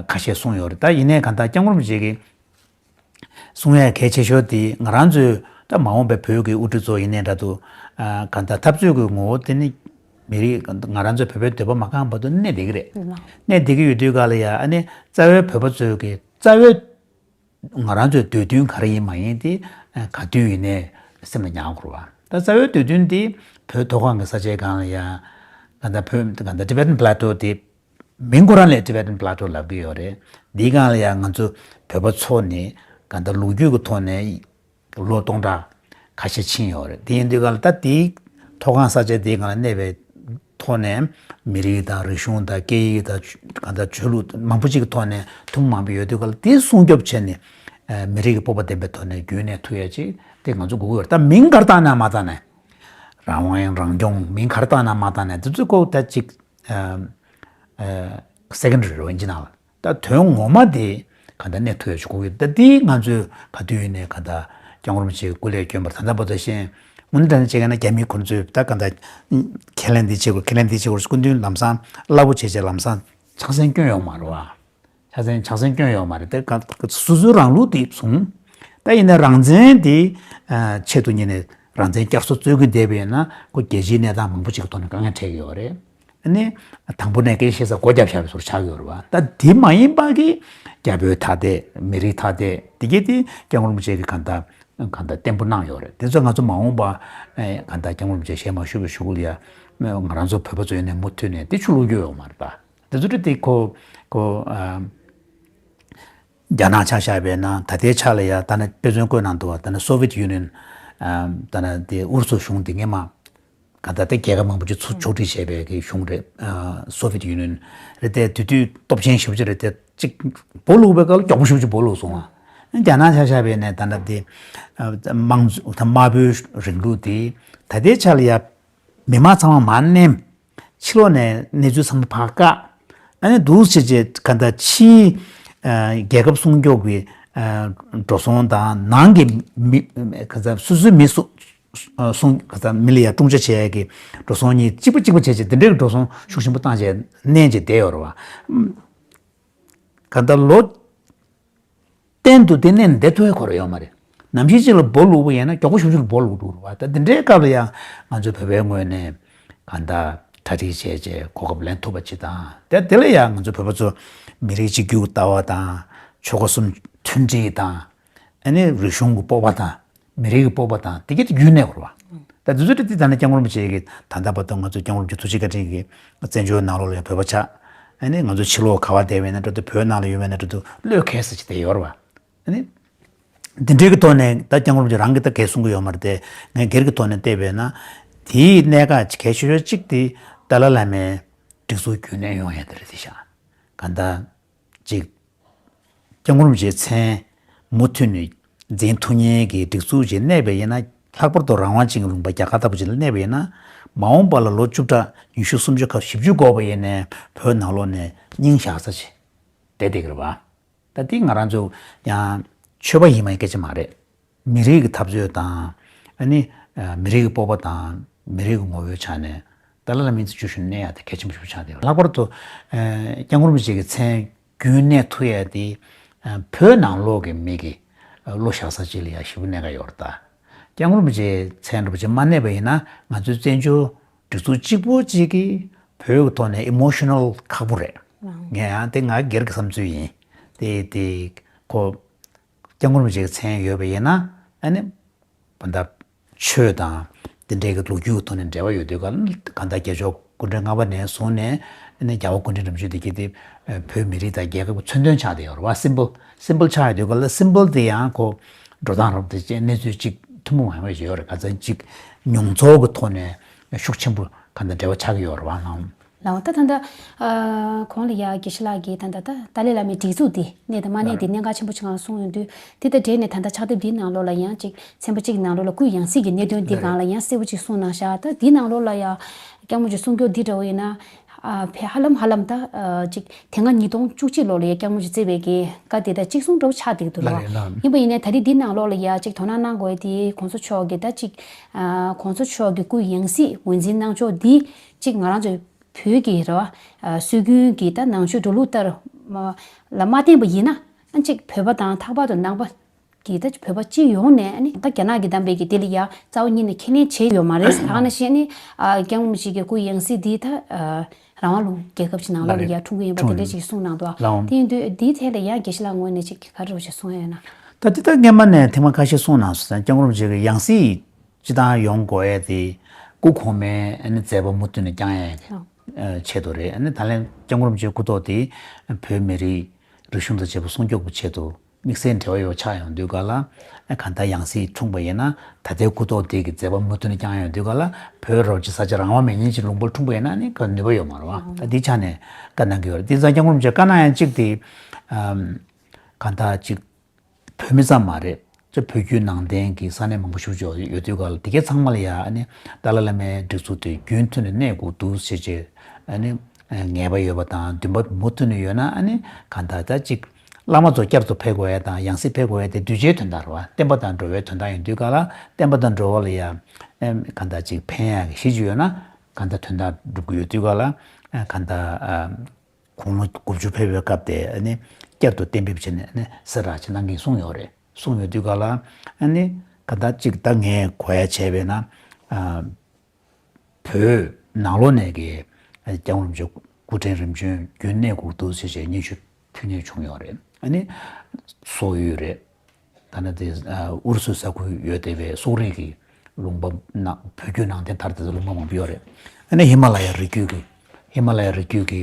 ཁ་ཤས་གསུངས་ཡོད་རེད། ད་ཡིན་ནའི་གང་ལྟར་སྐྱབས་མགོན་རིན་པོ་ཆེ་གིས། གསུང་ཡས་གལ་ཆེ་ཤོས་དེ་ང་རང་ཚོའི་ད་མ་འོངས་པའི་བོད་ཀྱི་དབུ་ཁྲིད་ཚོ་ཡིན་ནའི་འདྲ་འདུག་ཨ་གང་ལྟར་འཐབ་རྩོད་ཀྱི་ངོ་བོ་དེ་ནི་མི་རིགས་ང་རང་ཚོའི་བོད་པའི་འདོད་པ་མ་ཁེངས་བར་དུ་གནས་བསྡད་ཀྱི་རེད། གནས་བསྡད་ཀྱི་ཡོད་དུས་ག་ལ་ཡ་ཨ་ནི་རྩ་བའི་བོད་པ་ཚོའི་གི་རྩ་བའི་ང་རང་ཚོའི་འདོད་འདུན་ག་རེ་ཡིན་མ་ཡིན་དེ་ག་དུས་ཡིན་ནའི་སེམས་ལ་ཉར་དགོས་རེད་བ། ད་རྩ་བའི་འདོད་འདུན་དེ་བོད་མཐོ་སྒང་གི་ས་ཆའི་སྒང་ལ་ཡ་གང་ལྟར་བོད་གང་ལྟར་Tibetan Plateau་དེ། མིང་ཁོ་རང་ལས་Tibetan Plateau་ལབ་ཀྱི་ཡོད་རེད། འདིའི་སྒང་ལ་ཡང་ང་ཚོ་བོད་པ་ཚོ་ནི་གང་ལྟར་ལོ་རྒྱུས་ཀྱི་ཐོག་ནས་ལོ་སྟོང་ཕྲག་ཁ་ཤས་ཕྱིན་ཡོད་རེད། དེ་ཡིན་དུས་སྒང་ལ་ད་དེའི་མཐོ་སྒང་ས་ཆ་དེའི་སྒང་ལ་གནས་པའི་ཐོག་ནས་མི་རིགས་དང་རིག་གཞུང་དང་སྐད་ཡིག་དང་གང་ལྟར་ཆོས་ལུགས་མང་པོ་ཅིག་གི་ཐོག་ནས་ཐུན་མོང་མ་ཡིན་པ་ཡོད་དུས་སྒང་ལ་དེ་སྲུང་སྐྱོབ་བྱས་ནས་མི་རིགས་ཀྱི་སྤོབས་པ་ལྡན་པའི་ཐོག་ནས་རྒྱུན་གནས་ཐུབ་ཡ་ཅིག་དེ་ང་ཚོ་དགོས་ཀྱི་ཡོད་རེད། ད་མིང་ག་རེ་བཏགས་ན་མ་བཏགས་ན་རང་དབང་རང་སྐྱོང་མིང་ག་རེ་བཏགས་ན་མ་བཏགས་ན་དེ་ཚོ་ཁོ་ད་ཅིག secondary་རེད་བ་ཡིན་གྱི་ན། ད་དོན་ངོ་མ་དེ་ག་འདྲ་གནས་ཐུབ་ཡ་ཞིག་དགོས་ཀྱི་ད་དེ་ང་ཚོས་ག་དུས་ཡིན་ནའི་ག་འདྲ་སྐྱབས་མགོན་རིན་པོ་ཆེའི་སྐུ་ལས་བསྐྱོན་པར་ད་ལྟ་བར་དུ་ཤེས་དངོས་གནས་དྲང་གནས་བྱས་ན་རྒྱ་མི་ཁོ་ཚོས་ད་ག་འདྲ་ཁས་ལེན་འདི་བྱེད་དགོས་ཁས་ལེན་འདི་བྱེད་དགོས་སྐུ་མདུན་ལམ་སང་རླབས་པོ་ཆེ་བྱས་ལམ་སང་ཆང་སེང་སྐྱོན་ཡོང་མ་རེད་བ། ཆང་སེང་ཆང་སེང་སྐྱོན་ཡོང་མ་རེད་དེ་ག་སོ་སོའི་རང་ལུགས་དེ་བཟུང་། ད་ཡིན་ནའི་རང་བཙན་དེ་ཆེད་དུ་གཉེར་ནས་རང་བཙན་བསྐྱར་གསོ་རྩོད་ཀྱི་བསྡད་པ་ཡིན་ན་ཁོ་རྒྱལ་སྤྱིའི་གནས་སྟངས་མང་པོ་ཅིག་གི་ཐོག་ནས་དཀའ་ངལ་འཕྲད་ཀྱི་ཡོད་རེད། ཨ་ནི། དང་པོ་ནས་སྐད་ཆ་བཤད་ས་སྒོ་རྒྱབ་བཞག་པའི་བཟོ་ཆགས་ཡོད་རེད་བ། ད་དེ་མ་ཡིན་པ་གི་རྒྱ་བོད་ཐ་དད་མི་རིགས་ཐ་དད་དེ་གས་དེ་སྐྱབས་མགོན་རིན་པོ་ཆེ་གི་གང་ལྟར་གང་ལྟར་བརྟན་པོ་གནང་ཡོད་རེད། དེ་ཚོ་ང་ཚོ་མ་འོངས་པ་གང་ལྟར་སྐྱབས་མགོན་རིན་པོ་ཆེ་ཞལ་མ་བཞུགས་པའི་གཞུག་ལ་ཡ་ང་རང་ཚོ་བོད་པ་ཚོ་ཡིན་ནའི་མུ་མཐུད་ནས་དེ་ཆུ་བླུག་རྒྱུ་ཡོད་མ་རེད་ད། དེ་ཚོ་དེ་ཁོ་ཁོ་རྒྱ་ནག་ཆ་བཞག་པས་ན་ད་ལྟའི་ཆ་ལ་ཡ་ད་ནི་དཔེ་མཚོན་བཀོད་གནང་འདུག་བ། ད་ནི་Soviet Union་ད་ནི་དེ་ཨུ་རུ་སུ་གཞུང་དེ་སྔས་མ། ག་ད་ལྟ་རྒྱལ་ཁབ་མང་པོ་ཅིག་ཚུར་ཕྱོགས་སྒྲིག་བྱས་པའི་གི་གཞུང་རེད། ཨ་Soviet Union་རེད་དེ་དེ་དུས་སྟོབས་ཆེན་ཞེ་པོ་ཅིག་རེད་དེ་གཅིག་སྦོ་ལུག་པའི་སྐབས་ལ་མགྱོགས་པོ་ཞེ་པོ་ཅིག་སྦོ་ལུག་སོང་ཨ། རྒྱ་ནག་ཆ་བཞག་པས་ནས་ད་ལྟ་དེ་དམངས་གཙོ་དམར་པོའི་རིང་ལུགས་དེ་ད་ལྟའི་ཆ་ལ་ཡ་མི་མང་ཚང་མ་མར་མནན། ཕྱི་ལོགས་ནས་གནས་ཚུལ་ཚང་མ་ཕར་བཀག་ཨ་ནི་འདུག་བྱས་བྱས་ག་ད་ཕྱིའི་རྒྱལ་ཁབ་སྲུང་སྐྱོབ་ཀྱི་འགྲོ་སོང་དང་ནང་གི་མི་ག་ད་སོ་སོའི་མི་སུ། སོང་ག་ས་མི་ལ་ཡ་དཀྲུག་ཅག་བྱས་ཀྱི་འགྲོ་སོང་གཉིས་གཅིག་པ་གཅིག་པ་བྱས་བྱས་དེ་འདྲའི་འགྲོ་སོང་ཤུགས་ཆེན་པོ་བཏང་བྱས་མནན་བྱས་བསྡད་ཡོད་རེད་བ། ག་ད་ལོ་གཏན་དུ་དེ་མནན་བསྡད་ཐུབ་ཡ་ཁོ་ར་ཡོད་མ་རེད། ནམ་ཞིག་ཅིག་ལ་སྦོ་ལུག་པ་ཡིན་ན་མགྱོགས་པོ་ཞུ་ཞུ་ལ་སྦོ་ལུག་འགྲོ་རུ་བ། ད་འདི་འདྲའི་སྐབས་ལ་ཡང་ང་ཚོའི་བོད་པའི་ངོས་ནས་གང་ལྟར་གྲ་སྒྲིག་བྱས་རྗེས་གོ་སྐབས་ལེན་ཐུབ་པ་ཅིག་དང་། དེ་དེ་ལ་ཡང་ང་ཚོ་བོད་པ་ཚོ་མི་རིགས་གཅིག་གྱུར་ལྟ་བ་དང་ཆོལ་ཁ་གསུམ་མཐུན་སྒྲིལ་དང་། ཨ་ནི་རིག་གཞུང་གི་སྤོབས་པ་དང་མི་རིགས་ཀྱི་སྤོབས་པ་དང་དེ་གྱད་དུ་རྒྱུན་གནས་དགོས་རེད་བ། ད་དེ་ཚོ་དེ་ད་ནི་སྐྱབས་མགོན་རིན་པོ་ཆེ་གིས་ད་ལྟ་བར་དུ་ང་ཚོ་སྐྱབས་མགོན་རིན་པོ་ཆེ་ཐུགས་རྗེ་བཀའ་དྲིན་གྱིས་བཙན་བྱོལ་ནང་ལོགས་ལ་ཡང་བོད་པ་ཆགས། ཨ་ནི་ང་ཚོ་ཕྱི་ལོགས་ག་བ་བསྡད་པ་ཡིན་ན་འགྲོ་དུས་བོད་ནང་ལ་ཡོད་པ་ཡིན་ན་འགྲོ་དུས་བློས་འཁེལ་ས་ཅིག་དེ་ཡོད་རེད་བ། ཨ་ནི་འདི་འདྲའི་གི་ཐོག་ནས་ད་སྐྱབས་མགོན་རིན་པོ་ཆེ་རང་གིས་ད་གས་གསུང་གི་ཡོད་མ་རེད་དེ། ངས་སྒེར་གྱི་ཐོག་ནས་བལྟས་པས་ན་དེའི་གནད་འགག་གལ་ཆེ་ཤོས་གཅིག་དེ་ཏཱ་ལའི་བླ་མའི་སྒྲིག་འཛུགས་རྒྱུན་གནས་ཡོང་ཡ་དེ་རེད་དེ་ཤག་གང་ལྟར་ཅིག་སྐྱབས་མགོན་རིན་པོ་ཆེའི་མཚན་མུ་མཐུད་ནས་འཛིན་ཐུབ་མཁན་གྱི་སྒྲིག་འཛུགས་ཅིག་གནས་པ་ཡིན་ན། ལྷག་པར་དུ་རང་དབང་ཅན་གྱི་ལུང་པ་རྒྱ་གར་ལྟ་བུ་ཅིག་ལ་གནས་པ་ཡིན་ན། མ་འོངས་པ་ལ་ལོ་བཅུ་ཕྲག་ཉི་ཤུ་སུམ་ཅུ་ཁ་བཞི་བཅུ་འགོར་བ་ཡིན་ནའི་བོད་ནང་ལོགས་ནས་སྙིང་བཞག་ས་ཅིག་བསྡད་བསྡད་ཀྱི་རེད་བ། ད་འདི་ང་རང་ཚོ་ཡང་ཆོས་པ་ཡིན་པའི་སྐད་ཆ་མ་རེད། མི་རིགས་ཀྱི་འཐབ་རྩོད་དང་། ཨ་ནི་ཨ་མི་རིགས་ཀྱི་སྤོབས་པ་དང་མི་རིགས་ཀྱི་ངོ་བོའི་ཆ་ནས་ཏཱ་ལའི་བླ་མའི་མཚན་ཆུང་ཞུ་གནས་ཡ་དེ་གལ་ཆེན་པོ་ཞིག་ཆགས་བསྡད་ཡོད། ལྷག་པར་དུ་ཨ་སྐྱབས་མགོན་རིན་པོ་ཆེ་གི་མཚན་རྒྱུན་གནས་ཐུབ་ཡ་དེ་ཨ་བོད་ནང་ལོགས་ཀྱི་མི་གི་ཨ་བློ་བཞག་ས་ཅིག་ལ་ཡ་ཞེ་པོ་གནད་འགག་ཡོད་རེད་ད། སྐྱབས་མགོན་རིན་པོ་ཆེའི་མཚན་རིན་པོ་ཆེ་མ་གནས་པ་ཡིན་ན་ང་ཚོའི་བཙན་བྱོལ་སྒྲིག་འཛུགས་གཅིག་པོ་གཅིག་གིས་བོད་ཀྱི་ཐོག་ནས་ཨི་མོ་ཤི་ནལ་ཁག་པོ་རེད། ངས་ཡང་དེ་ང་སྒེར་གྱི་བསམ་ཚུལ་ཡིན། དེ་དེ་ཁོ་སྐྱབས་མགོན་རིན་པོ་ཆེའི་མཚན་ཡོད་པ་ཡིན་ན་ཨ་ནི་བོད་ད་ཆོས་དང་དེ་འདྲའི་གི་ལོ་རྒྱུས་ཀྱི་ཐོག་ནས་འབྲེལ་བ་ཡོད་དུས་ག་ལ་གང་ལྟར་རྒྱལ་མཆོག་སྐུ་ཕྲེང་ལྔ་པ་ནས་བཟུང་ནས་ཨ་ནི་རྒྱལ་བ་སྐུ་ཕྲེང་རིམ་བྱོན་དེ་གྱད་དེ་བོད་མི་རིགས་དང་རྒྱལ་ཁབ་ཀྱི་མཚོན་དོན་ཆགས་བསྡད་ཡོད་རེད་བ། སིམ་བོལ་སིམ་བོལ་ཆགས་ཡོད་དུས་ག་ལ་སིམ་བོལ་དེ་ཡང་ཁོ་འགྲོ་སྟངས་རབ་དེ་ཅན་གནས་ཚུལ་གཅིག་ཐུན་མོང་མ་ཡིན་པ་ཞིག་ཡོད་རེད། ག་ཚོད་ཅིག་མྱོང་ཚོར་གྱི་ཐོག་ནས་ཤུགས་ཆེན་པོ་གང་ལྟར་འབྲེལ་བ་ཆགས་ཀྱི་ཡོད་རེད་བ། ནང་ལའང་ད་ད་ལྟ་ཨ་གོང་ལ་ཡ་དགེ་བཤེས་ལགས་ཀྱིས་ད་ལྟ་ད་ཏཱ་ལའི་བླ་མའི་སྒྲིག་འཛུགས་འདི་གནས་དང་མ་གནས་འདི་གནད་འགག་ཆེན་པོ་ཆགས་གསུངས་ཡོང་དུས། དེ་དང་འབྲེལ་ནས་ད་ལྟ་ཕྱག་དེབ་འདིའི་ནང་ལོགས་ལ་ཡང་ཅིག་ཚན་པ་གཅིག་ནང་ལོགས་ལ་སྐུའི་ཡང་སྲིད་ཀྱི་གནད་དོན་འདི་སྒང་ལ་ཡང་གསལ་པོ་ཅིག་གསུངས་གནང་ཤག་ད་འདིའི་ནང་ལོགས་ལ་ཡ་སྐྱབས་མགོན་གྱི་གསུང་སྐྱོར་འདི་འདྲ་བོ་ཡིན་ན། ཨ་ཕེ་ཧ་ལམ་ཧ་ལམ་ད་ཨ་ཅིག་དེ་སྔ་ཉིས་སྟོང་བཅུ་གཅིག་ལོ་ལ་ཡ་སྐྱབས་མགོན་གྱིས་བསྩལ་བའི་གི་བཀའ་དེ་ད་གཅིག་མཚུངས་འདྲ་བོ་ཆགས་བསྡད་ཀྱི་འདུག་ལ། ལགས་རེད་ལགས། ཡིན་པ་ཡིན་ནའི་ད་རེས་འདི་ནང་ལོགས་ལ་ཡ་ཅིག་དོ་སྣང་གནང་དགོས་ཡ་དེ་གོང་ས་མཆོག་གི་ད་ཅིག་ཨ་གོང་ས་མཆོག་གི་སྐུའི་ཡང་སྲིད་ངོས་འཛིན་གནང་ཕྱོགས་འདི་ཅིག་ང་རང་ཚོའི་བོད་ཀྱི་རེད་བ། ཨ་སྲོལ་རྒྱུན་གྱི་ད་ནང་ཆོས་འགྲོ་ལུགས་ལྟར་མ་ལ་མ་བརྟེན་པ་ཡིན་ན་ཨ་ཅིག་བོད་པ་དང་ལྷག་པར་དུ་ནང་པ་གི་ད་བོད་པ་སྤྱི་ཡོངས་ནས་ཨ་ནི་ད་རྒྱ་ནག་གིས་བདམས་པའི་གི་དེ་ལ་ཡ་རྩ་བ་ཉིད་ནས་ཁས་ལེན་བྱས་ཡོད་མ་རེད། ད་ག་ནང་བཞིན་ཨ་ནི་ཨ་སྐྱབས་མགོན་ཞིག་གི་སྐུའི་ཡང་སྲིད་འདི་ད་ཨ་རང་དབང་ལུང་རྒྱལ་ཁབ་ཅིག་ནང་ལོགས་ལ་ཡ་འཁྲུངས་ཀྱི་ཡིན་པ་དེ་འདྲ་ཅིག་གསུངས་གནང་འདུག་ལགས། དེ་ཡིན་དུས་འདིའི་ཐད་ལ་ཡ་དགེ་བཤེས་ལགས་ངོས་ནས་ཅིག་ག་རེ་ཞིག་གསུང་ཡ་ཡོད་ན། ད་འདི་ད་སྔན་མ་ནས་ཐེངས་མ་ཁ་ཤས་གསུངས་གནང་སོང་ཙང་སྐྱབས་མགོན་རིན་པོ་ཆེ་གི་ཡང་སྲིད་སྤྱི་བཏང་ཡོང་དགོས་ཡས་དེ་སྐུ་གོང་མའི་ཨ་ནི་མཛད་པ་མུ་མཐུད་ནས་བསྐྱང་ཡས་ཀྱི་ཆེད་དུ་རེད། ཨ་ནི་ད་ལན་སྐྱབས་མགོན་རིན་པོ་ཆེའི་སྐུ་ཐོག་དེ་བོད་མི་རིགས་རིག་གཞུང་དང་བཅས་པ་སྲུང་སྐྱོབ་ཀྱི་ཆེད་དུ་དམིགས་བསལ་འབྲེལ་བ་ཡོད་ཆགས་ཡོང་དུས་ག་ལ་ཨ་གང་ལྟར་ཡང་སྲིད་འཁྲུངས་པ་ཡིན་ན་ད་ལྟའི་སྐུ་ཐོག་དེ་གི་མཛད་པ་མུ་མཐུད་ནས་བསྐྱང་ཡོང་དུས་ག་ལ་བོད་རོགས་ཀྱི་ས་ཆ་རང་དབང་མེད་མཁན་ཅིག་ལུང་པར་འཁྲུངས་པ་ཡིན་ན་ནི་ག་ནུས་པ་ཡོད་མ་རེད་བ། ད་འདི་ཆ་ནས་བཀའ་གནང་གི་ཡོད་རེད། དེ་ཙང་སྐྱབས་མགོན་རིན་པོ་ཆེས་བཀའ་གནང་ཡང་གཅིག་དེ་ཨམ་གང་ལྟར་གཅིག་བོད་མི་ཙམ་མ་རེད། ཅེས་བོད་བརྒྱུད་ནང་བསྟན་གྱི་ས་གནས་མང་པོ་ཞིག་ཡོད་དུས་ག་ལ་དེ་གའི་ཚང་མ་ལ་ཡ་ཨ་ནི་ཏཱ་ལའི་བླ་མའི་སྒྲིག་འཛུགས་དེ་རྒྱུན་མཐུད་ནས་གནས་དགོས་འདུག་ཟེར་བྱས་ཨ་ནི་ངེས་པ་ཡོད་པ་དང་འདུན་པ་མུ་མཐུད་ནས་ཡོད་ན་ཨ་ནི་གང་ལྟར་ད་ཅིག་བླ་མ་ཚོ་བསྐྱར་དུ་ཕེབས་དགོས་ཡ་དང་ཡང་སྲིད་ཕེབས་དགོས་ཡ་དེ་གདུལ་བྱའི་དོན་དག་རེད་བ། བསྟན་པ་དང་འགྲོ་བའི་དོན་དག་ཡིན་དུས་ག་ལ་བསྟན་པ་དང་འགྲོ་བ་ལ་ཡ་ཨ་གང་ལྟར་ཅིག་ཕན་ཡ་གི་གཞི་ཅིག་ཡོད་ན་གང་ལྟར་དོན་དག་སྒྲུབ་ཀྱི་ཡོད་དུས་ག་ལ་ཨ་གང་ལྟར་ཨ། དགུང་ལོ་དགུ་བཅུ་ཕེབས་པའི་སྐབས་དེ་ཨ་ནི་བསྐྱར་དུ་གཏན་འབེབས་བྱས་ནས་ཨ་ནི་གསལ་བསྒྲགས་ཅིག་གནང་གིན་གསུངས་ཡོད་རེད། གསུངས་ཡོད་དུས་ག་ལ་ཨ་ནི་ག་ད་ཅིག་ད་ངས་གོ་ཡ་བྱས་པས་ན་ཨ་བོད་ནང་ལོགས་ནས་ཀྱི་ཨ་སྐྱབས་མགོན་རིན་པོ་ཆེ་སྐུ་ཕྲེང་རིམ་བྱོན་རྒྱུན་གནས་དགོས་འདུག་ཟེར་བྱས་སྙན་ཞུ་ཕུལ་མཁན་བྱུང་ཡོད་རེད། ཨ་ནི་སོག་ཡུལ་རེད། ད་ནི་དེ་ཨ་ཨུ་རུ་སུའི་ས་ཁུལ་ཡོད་བསྡད་པའི་སོག་རིགས་ཀྱི་ལུང་པ་ནང་བོད་བརྒྱུད་ནང་བསྟན་དར་བསྡད་ལུང་པ་མང་པོ་ཡོད་རེད། ཨ་ནི་ཧི་མ་ལ་ཡ་རི་རྒྱུད་ཀྱི་ཧི་མ་ལ་ཡ་རི་རྒྱུད་ཀྱི་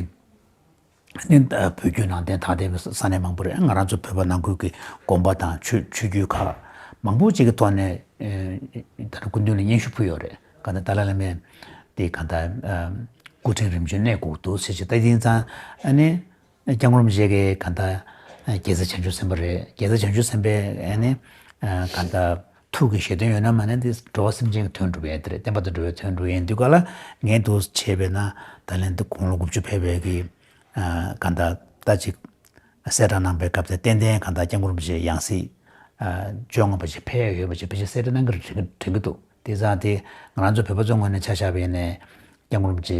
ཨ་ནི་ཨ་བོད་བརྒྱུད་ནང་བསྟན་དར་བསྡད་པའི་ས་གནས་མང་པོ་རེད། ང་རང་ཚོ་བོད་པ་ནང་ཁུལ་གྱི་དགོན་པ་དང་ཆོས་ཆོས་བརྒྱུད་ཁག་མང་པོ་ཅིག་གི་ཐོག་ནས་ཨ་ད་ནི་སྐུ་མདུན་ལ་སྙན་ཞུ་ཕུལ་ཡོད་རེད། གང་ལྟར་ཏཱ་ལའི་བླ་མས་དེ་གང་ལྟར་ཨ་སྐུ་ཕྲེང་རིམ་བྱོན་གནས་དགོས་འདུག་ཟེར་བྱས་ད་དེང་སང་ཨ་ནི། སྐྱབས་མགོན་རིན་པོ་ཆེ་གི་གང་ལྟར་རྒྱལ་སྲས་བྱང་ཆུབ་སེམས་དཔའ་རེད། རྒྱལ་སྲས་བྱང་ཆུབ་སེམས་དཔའི་ཨ་ནི་གང་ལྟར་ཐུགས་ཀྱི་བཞེད་དོན་ཡོད་ན་མ་ནས་འདི་འགྲོ་བ་སེམས་ཅན་གྱི་དོན་སྒྲུབ་ཡས་དེ་རེད། བསྟན་པ་དང་འགྲོ་བའི་དོན་སྒྲུབ་ཡས་འདི་ག་ལ་ངས་འདུག་བྱས་པས་ན་ད་ལན་འདི་དགུང་ལོ་དགུ་བཅུ་ཕེབས་པའི་གི་གང་ལྟར་ད་ཅིག་གསལ་བསྒྲགས་གནང་པའི་སྐབས་དེ་ཏན་ཏན་གང་ལྟར་སྐྱབས་མགོན་རིན་པོ་ཆེ་ཡང་སྲིད་བཅོ་ལྔ་པ་ཅིག་ཕེབས་ཡས་ཡོད་པ་ཅིག་ཕལ་ཆེར་གསལ་བསྒྲགས་གནང་གི་རེད་དྲན་གི་འདུག་དེ་ཙང་དེ་ང་རང་ཚོ་བོད་པ་ཚོའི་ངོས་ནས་ཆ་བཞག་པ་ཡིན་ནས་སྐྱབས་མགོན་རིན་པོ་ཆེ་